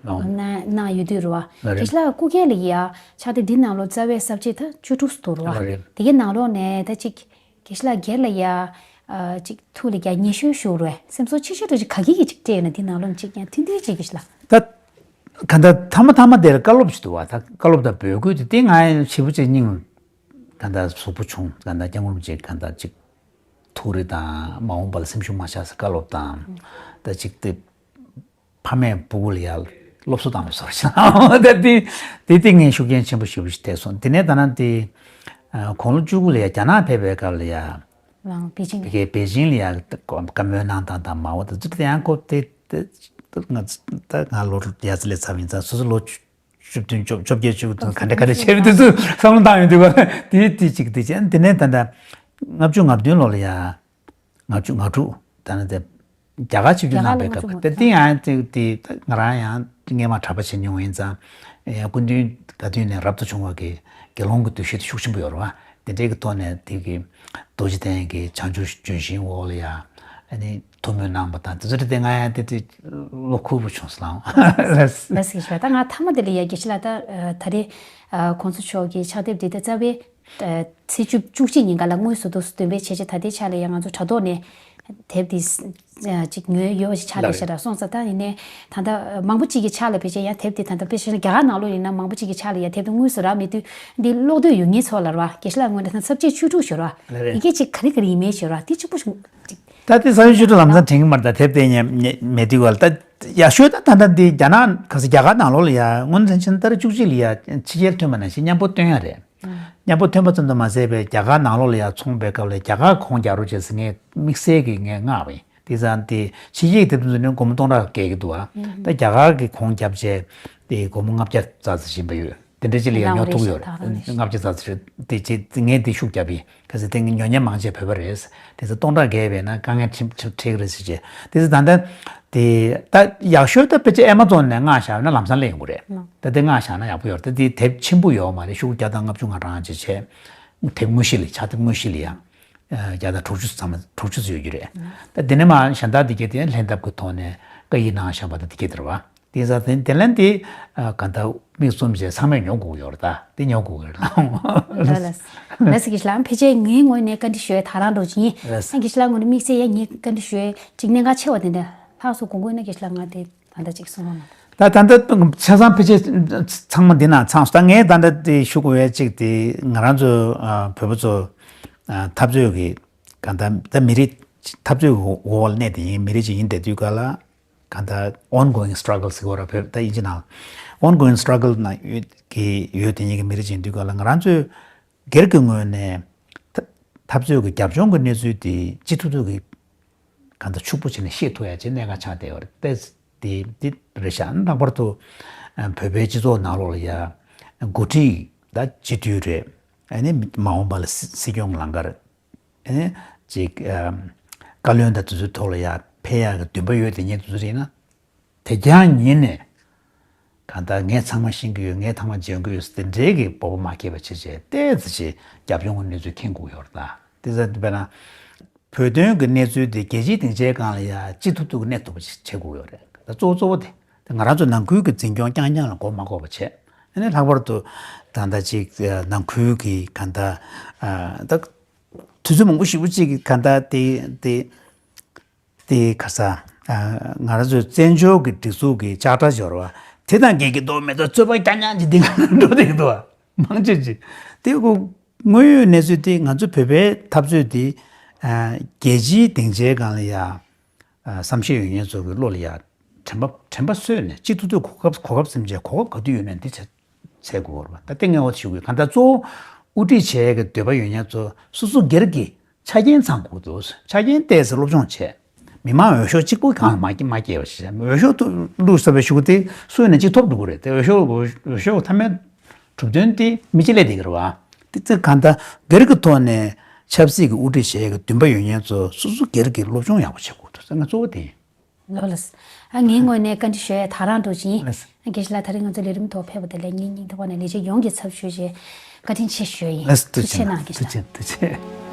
ལགས། གནང་གནང་ཡོད་དུས་རེད་བ། ལགས་རེད། དགེ་བཤེས་ལགས་སྐུ་སྒེར་ལ་ཡ་ཕྱག་དེབ་འདི་ནང་ལོགས་རྩ་བའི་ས་བཅད་ད་བཅུ་དྲུག་ཙམ་འདུག་རེད་བ། ལགས་རེད། དེ་གའི་ནང་ལོགས་ནས་ད་ཅིག་དགེ་བཤེས་ལགས་སྒེར་ལ་ཡ། ཨ། ཅིག་ཐུགས་ལ་ཡ་ཉེ་ཤོས་ཤོར་བས་སེམས་ཚོར་ཆེ་ཤོས་འདྲ་ཅིག་ག་གི་གི་ཅིག་སྤྲད་ཡོད་ན་འདི་ནང་ལོགས་ཅིག་ཡང་ཐུང་ཐུང་ཅིག་དགེ་བཤེས་ལགས། ད་ག་འདྲ་ཐ་མ་ཐ་མ་དེར་བཀའ་སློབ་ཅིག་འདུག་བ། ད་བཀའ་སློབ་དང་འབོད་སྐུལ་དེ་དེ་ང་ཞེ་པོ་ཅིག་སྙིང་ག་འདྲ་ཟུག་པོ་བྱུང་། ག་འདྲ་སྐྱབས་མགོན་རིན་པོ་ཆེ་ག་འདྲ་ཅིག་ཐུགས་རེ་དང་མ་འོངས་པ་ལ་སེམས་ཤུགས་མ་ཆག་ཟེར་བཀའ་སློབ་དང་། ད་ཅིག་དེ། ཕ་མས་སྤུ་གུ་ལ་ཡ་སློབ་གསོ་བཏང་བ་བཟོ་འདྲ་ཞིག་ད་དེ་དེ་དེ་ངས་ཤུགས་རྐྱེན་ཆེན་པོ་ཞེ་པོ་ཞིག་ཐེབས་སོང་། དེ་ནས་ད་ནང་དེ་ཨ་དགུང་ལོ་བཅུ་དགུ་ལ་ཡ་རྒྱ་ནག་ཕེབས་པའི་སྐབས་ལ་ཡ། རང་པེ་ཅིང་། པེ་ཀེ་པེ་ཅིང་ལ་ཡ་བཀའ་མོལ་གནང་སྟངས་དང་མ་འོངས་དེ་ཚོ་དེ་ཡང་ཁོ་དེ་དེ་ང་ད་ང་ལོ་ཡ་ཙི་ལས་ཚ་བ་ཡིན་ཙང་། སོ་སོ་ལོ་བཅུ་བདུན་བཅོ་བཅོ་བརྒྱད་བཅུ་དགུ་དང་ག་འདྲ་ག་འདྲ་བྱས་པའི་དུས་ཚོད་བསམ་བློ་བཏང་ཡོང་དུས་ག་དེ་དེ་གཅིག་དེ་བྱས། དེ་ནས་ད་ལྟ་ལྔ་བཅུ་ང་བདུན་ལོ་ལ་ཡ། ལྔ་བཅུ་ང་དྲུག་ད་ནི་དེ་རྒྱ་གར་ཆིབས་བསྒྱུར་གནང་པའི་སྐབས་དེ་དེ་ཡང་དེ་དེ་ང་རང་ཡང་སྔས་མ་གྲྭ་པ་བྱེད་མྱོང་བ་ཡིན་ཙང་། ཡང་སྐུ་མདུན་ག་དུས་ནས་རབ་ཏུ་བྱུང་བ་གི་དགེ་སློང་གི་འདུ་ཤེས་དེ་ཤུགས་ཆེན་པོ་ཡོད་རེད་བ། དེ་འདྲའི་གི་ཐོག་ནས་དེ་གི་རྡོ་རྗེ་གདན་གྱི་བྱང་ཆུབ་ལྗོན་ཤིང་འོག་ལ་ཡ་ཨ་ནི་ཐུགས་སྨོན་གནང་པ་དང་དེ་ཚོ་དེ་ང་ཡང་དེ་དེ་བློ་འཁོལ་པོ་བྱུང་སོང་། ལགས་སོ། ལགས་སོ། ད་ང་མཐའ་མ་དེ་ལ་ཡ་དགེ་བཤེས་ལགས་ད་ད་རེས་ཨ་༸གོང་ས་མཆོག་གི་ཕྱག་དེབ་འདི་ད་རྩ་བའི། ཚེས་བཅུ་བཅུ་གཅིག་ཉིན་ག་ལ་དངོས་སུ་འདུག་སེ་འདོན་སྤེལ་བྱས་རྗེས་ད་ལྟའི་ཆ་ལ་ཡང་ང་ཚོ་དྲ་ཐོག་ནས་དེབ་འདི་ཅིག་ཉོས་ཡོད་པ་ཞིག་ཆགས་བསྡད་ཤག་ར། སོང་ཙང་ད་ཡིན་ནའི་ད་ལྟ་མང་པོ་ཅིག་གི་ཕྱག་ལ་ཕལ་ཆེར་ཡང་དེབ་འདི་ད་ལྟ་དཔེ་བྱས་ན་རྒྱ་གར་ནང་ལོགས་ཡིན་ན་མང་པོ་ཅིག་གི་ཕྱག་ལ་ཡང་དེབ་འདི་དངོས་སུ་རག་མེད་དུས་འདི་ཀློག་འདོད་ཡོད་མཁན་ཚོ་ལ་ར་བ་དགེ་བཤེས་ལགས་ངོས་ནས་ད་ཚབས་ཆེ་ཆོས་དྲུག་ཞུ་ར་བ་ཡི་གེ་ཅིག་ག་རེ་ག་རེ་ཡིན་མིན་ཞུ་ར་བ་འདི་གཅིག་པོ་ཞུ་ཅིག་ད་དེ་ས་ཡོམ་ཆུ་ཁྲི་ལམ་སང་དྲན་གི་མ་རེད། ད་དེབ་དེ་ཉན་མེད་དུས་ག་ལ་ད་ཡག་ཤོས་ད་ད་ལྟ་འདི་རྒྱ་ནག་ག་ས་རྒྱ་གར་ནང་ལོགས་ལ་ཡ་སྔོན་ཐོན་ཆེན་ཏ་རིག་བཅུ་གཅིག་ལ་ཡ་ཕྱི་རྒྱལ་ཐོན་པ་ནང་བཞིན་མཉམ་པོ་བཏོན་ཡ་རེད། མཉམ་པོ་ཐོན་པ་ཙམ་དུ་མ་ཟད་པའི་རྒྱ་གར་ནང་ལོགས་ལ་ཡ་ཚོང་པའི་སྐབས་ལ་རྒྱ་གར་གོང་རྒྱག་རོགས་བྱས་ཟེར་ངས་དམིགས་བསལ་གྱིས་ངས་མངགས་པ་ཡིན། དེ་ཙང་དེ་ཕྱི་རྒྱལ་གྱི་དེབ་ཚོ་ནི་སྒོར་མོ་སྟོང་ཕྲག་བརྒལ་གྱི་འདུག་ཨ། ད་རྒྱ་གར་གྱི་གོང་བརྒྱབ་བྱས་དེ་སྒོར་མོ་ལྔ་བརྒྱ་ཙམ་ཙམ་ཞིག་ཡིན་པ་ཡོད། དེ་འདྲ་ཅིག་ལ་ཡང་ཉོ་ཐུབ་ཡོད་རེད། ལྔ་བརྒྱ་ཙམ་ཙམ་རེད། དེ་ཅི་ངས་དེ་ཤུགས་རྒྱབ་པས་གལ་སྲིད་དེ་ཉོ་མཁན་མང་ཆེ་བོད་པ་རེད། དེ་ཚོ་སྟོང་ཕྲག་བརྒལ་བས་ན་དཀའ་ངལ་ཁྲིམས་ཁྲིམས་འཕྲད་ཀྱི་རེད་ཟེར་བྱས། དེ་ཚོ་ད་ལྟ་དེ་ད་ཡག་ཤོས་ད་ཕལ་ཆེར་ཨེ་མ་ཛོན་ནས་མངགས་བཞག་ན་ལམ་སང་སླེབས་ཡོང་གི་རེད། ད་དེ་མངགས་བཞག་ན་ཡག་པོ་ཡོད་རེད། ད་དེ་དེབ་ཆེན་པོ་ཡོད་མ་རེད། ཤོག་བུ་བརྒྱ་དང་ལྔ་བཅུ་ང་གྲངས་ཅིག་བྱས། དེབ་དངོས་གཞི་ལ་ཕྱག་དེབ་དངོས་གཞི་ལ་ཡང་བརྒྱ་དང་དྲུག་ཅུ་ཙམ་དྲུག་ཅུ་ཙམ་ཡོད་ཀྱི་རེད། ད་དེ་ནས་མ་གཞན་དག་དེ་གས་དེ་ལྷན་ཐབས་ཀྱི་ཐོག་ནས་བཀའ་ཡིག་གནང་བཞག་པ་ད་དེ་གས་དེ་རེད་བ། དེ་ས་དེ་དེ་ལན་དེ་ག་ད་མིག་བཙུམ་བྱས་ཚང་མས་ཉོ་དགོས་ཡོད་རེད། ད་དེ་ཉོ་དགོས་ཡོད་རེད། ལགས་ལགས་ལགས་སོ། དགེ་བཤེས་ལགས་ཕལ་ཆེར་ངའི་ངོས་ནས་བཀའ་འདྲི་ཞུ་ཡས་ད་རང་འགྲོ་གི་ཡིན། ལགས་སོ། དགེ་བཤེས་ལགས་ངོས་ནས་དམིགས་བསལ་ཡ་ངའི་བཀའ་འདྲི་ཞུ་ཡས་ཅིག་གནད་འགག་ཆེ་བ་དེ་འདྲ་ལྷག་སོང་དགོངས་ཀྱི་ཡོད་ན་དགེ་བཤེས་ལགས་ང་དེ་ད་ལྟ་ཅིག་གསུང་རོགས་གནང་། ད་ད་ལྟ་ཆ་ཚང་ཕལ་ཆེར་ཚང་མ་འདི་ནང་ཚང་སོང་། ད་ངས་ད་ལྟ་དེ་ཞུ་དགོས་ཡས་ཅིག་དེ་ང་རང་ཚོ་བོད་པ་ཚོ་འཐབ་རྩོད་ཀྱི་ག་ད་ད་མི་རིགས་འཐབ་རྩོད་ཀྱི་འོག་ལ་གནས་དེ་ཡིན། མི་རིགས་ཅིག་ཡིན་བསྡད་དུས་ག་ལ། གང་ལྟར་ongoing struggle ཟེར་བ་ར་བོད་ད་ཡིན་གཅིག་ནང་ongoing struggle ནང་ཡོད་ཀྱི་ཡོད་དེ་ཉིད་ཀྱི་མི་རིགས་ཅིག་ཡིན་དུས་ག་ལ་ང་རང་ཚོས་སྒེར་གྱི་ངོས་ནས་ཐ་འཐབ་རྩོད་ཀྱི་རྒྱབ་ལྗོངས་ཀྱི་གནས་ཚུལ་དེ་ཅི་ཐུབ་ཐུབ་ཀྱིས་གང་ལྟར་ཕྱུག་པོ་བྱས་ནས་ཤེས་ཐུབ་ཡ་ཅིག་གནད་འགག་ཆགས་བསྡད་ཡོད་རེད། ཏོག་ཙམ་དེ་དེ་རེད་ཤག་ལྷག་པར་དུ་བོད་པའི་སྤྱི་ཚོགས་ནང་ལོགས་ལ་ཡ་འགོ་ཁྲིད་ད་སྤྱི་འཐུས་རེད། ཨ་ནི་མ་འོངས་པ་ལ་སྲིད་སྐྱོང་ལམ་ཁར། ཨེ། ཅིག་ཨམ། བཀའ་བློན་དང་དེ་ཚོའི་ཐོག་ལ་ཡ་ཕེབས་ཡག་གི་འདུན་པ་ཡོད་དེ་ཉིད་དུ་རེད་ན། དེ་རྐྱང་ཉིད་ནས་གང་ལྟར་ངས་ཚང་མ་ཤེས་ཀྱི་ཡོད། ངས་ཚང་མ་འཇོན་གྱི་ཡོད་ཟེར་དེ་འདྲའི་གི་སྤོབས་པ་མ་སྐྱེས་པ་བྱས་བྱས་ཏོག་ཙམ་ཅིག་རྒྱབ་ལྗོངས་ཀྱི་གནས་ཚུལ་མཁྱེན་དགོས་ཡོད་རེད་ད། དེ་ཚོ་དཔེར་ན། བོད་དོན་གྱི་གནས་ཚུལ་དེ་རྒྱལ་སྤྱིའི་སྡིངས་ཆའི་སྒང་ལ་ཡ་ཅི་ཐུབ་ཐུབ་ཀྱི་གནས་ཐུབ་པ་ཞིག་བྱེད་དགོས་ཡོད་རེད། ད་གཙོ་བོ་གཙོ་བོ་དེ་དེ་ང་རང་ཚོ་ནང་ཁུལ་གྱི་འཛིན་སྐྱོང་རྐྱང་རྐྱང་ལ་མགོ་མ་འཁོར་བ་བྱས། ཨ་ནི་ལྷག་པར་དུ་ད་ལྟ་ཅིག་ནང་ཁུལ་གྱི་གང་ལྟར་ད། དུས་ཚོད་མང་པོ་ཞེ་པོ་ཅིག་གི་ག་ད་དེ་དེ་དེ་ག་ས་ང་རང་ཚོའི་བཙན་བྱོལ་གྱི་སྒྲིག་འཛུགས་ཀྱི་ལྕགས་དྲ་འབྱོར་བ་དེ་དང་འགལ་གྱི་འདུག་མེད་དོ་རྩོད་པ་རྐྱང་རྐྱང་ཅིག་འདི་ག་འགྲོ་བསྡད་ཀྱི་འདུག་བ། མང་ཆེ་ཅིག་དེ་ཁོ་དངོས་ཡོད་གནས་ཚུལ་དེ་ང་ཚོ་བོད་པའི་འཐབ་རྩོད་དེ་རྒྱལ་སྤྱིའི་སྡིངས་ཆའི་སྒང་ལ་ཡ་བསམ་ཤེས་ཡོད་མཁན་ཚོ་གི་བློ་ལ་ཡ་དྲན་པ་དྲན་པ་གསོས་ནས་གཅིག་ཏུ་ཏུ་གོ་སྐབས་གོ་སྐབས་ཟིན་བྱས་གོ་སྐབས་ག་དུས་ཡོད་ནའང་འདི་བྱས་བྱས་དགོས་རེད་བ། ད་ལྟ་ངས་འོ་ཞུ་དགོས་གང་ལྟར་གཙོ་བོ་དབུ་ཁྲིད་བྱེད་ཡས་ཀྱི་འདོད་པ་ཡོད་མཁན་ཚོ་སོ་སོ་སྒེར་གྱི་ཆ་རྐྱེན་ཚང་དགོས་འདུག་ཆ་རྐྱེན་ཏོག་ཙམ་སློབ་སྦྱོང་བྱས། མི་མང་འོས་ཤོག་གཅིག་པོ་གང་ལ་མ་སྐྱེ་མ་སྐྱེ་བ་ཞིག་འོས་ཤོག་ཏུ་བླུགས་ཟེར་བའི་གཞུག་གུ་དེ་སུ་ཡིན་ན་གཅིག་ཐོབ་འགྲོ་གི་རེད་དེ། འོས་ཤོག་འོས་ཤོག་མཐའ་མའི་གྲུབ་དོན་དེ་མི་གཅིག་སླེབས་བསྡད་ཀྱི་རེད་བ། དེ་ཚོ་གང་ལྟར་སྒེར་གྱི་ཐོག་ནས་ཆབ་སྲིད་ཀྱི་དབུ་ཁྲིད་བྱེད་ཡས་ཀྱི་འདུན་པ་ཡོད་མཁན་ཚོ་སོ་སོ་སྒེར་གྱི་སློབ་སྦྱོང་ཡག་པོ་བྱེད་དགོས་འདུག་ཟེར་ང་གཙོ་བོ་དེ་ཡིན། ལགས་ལགས། ཨ་ངའི་ངོས་ནས་བཀའ་འདྲི་ཞུ་ཡས་ད་རང་འགྲོ་གི་ཡིན། ལགས། དགེ་བཤེས་ལགས་ད་རེས་ང་ཚོ་ལས་རིམ་ཐོག་ཕེབས་པ་དེ་ལ་སྙིང་སྙིང་ཐག་པ་ནས་ལས་བྱེད་ཡོངས་ཀྱི་ཚབ་ཞུས་བྱས་བཀའ་དྲིན་ཆེ་ཞུ་ཡས་ཡིན། ལགས་ཐུགས་རྗེ་གནང་དགེ་བཤེས་ལགས། ཐུགས་རྗེ་ཐུགས་རྗེ།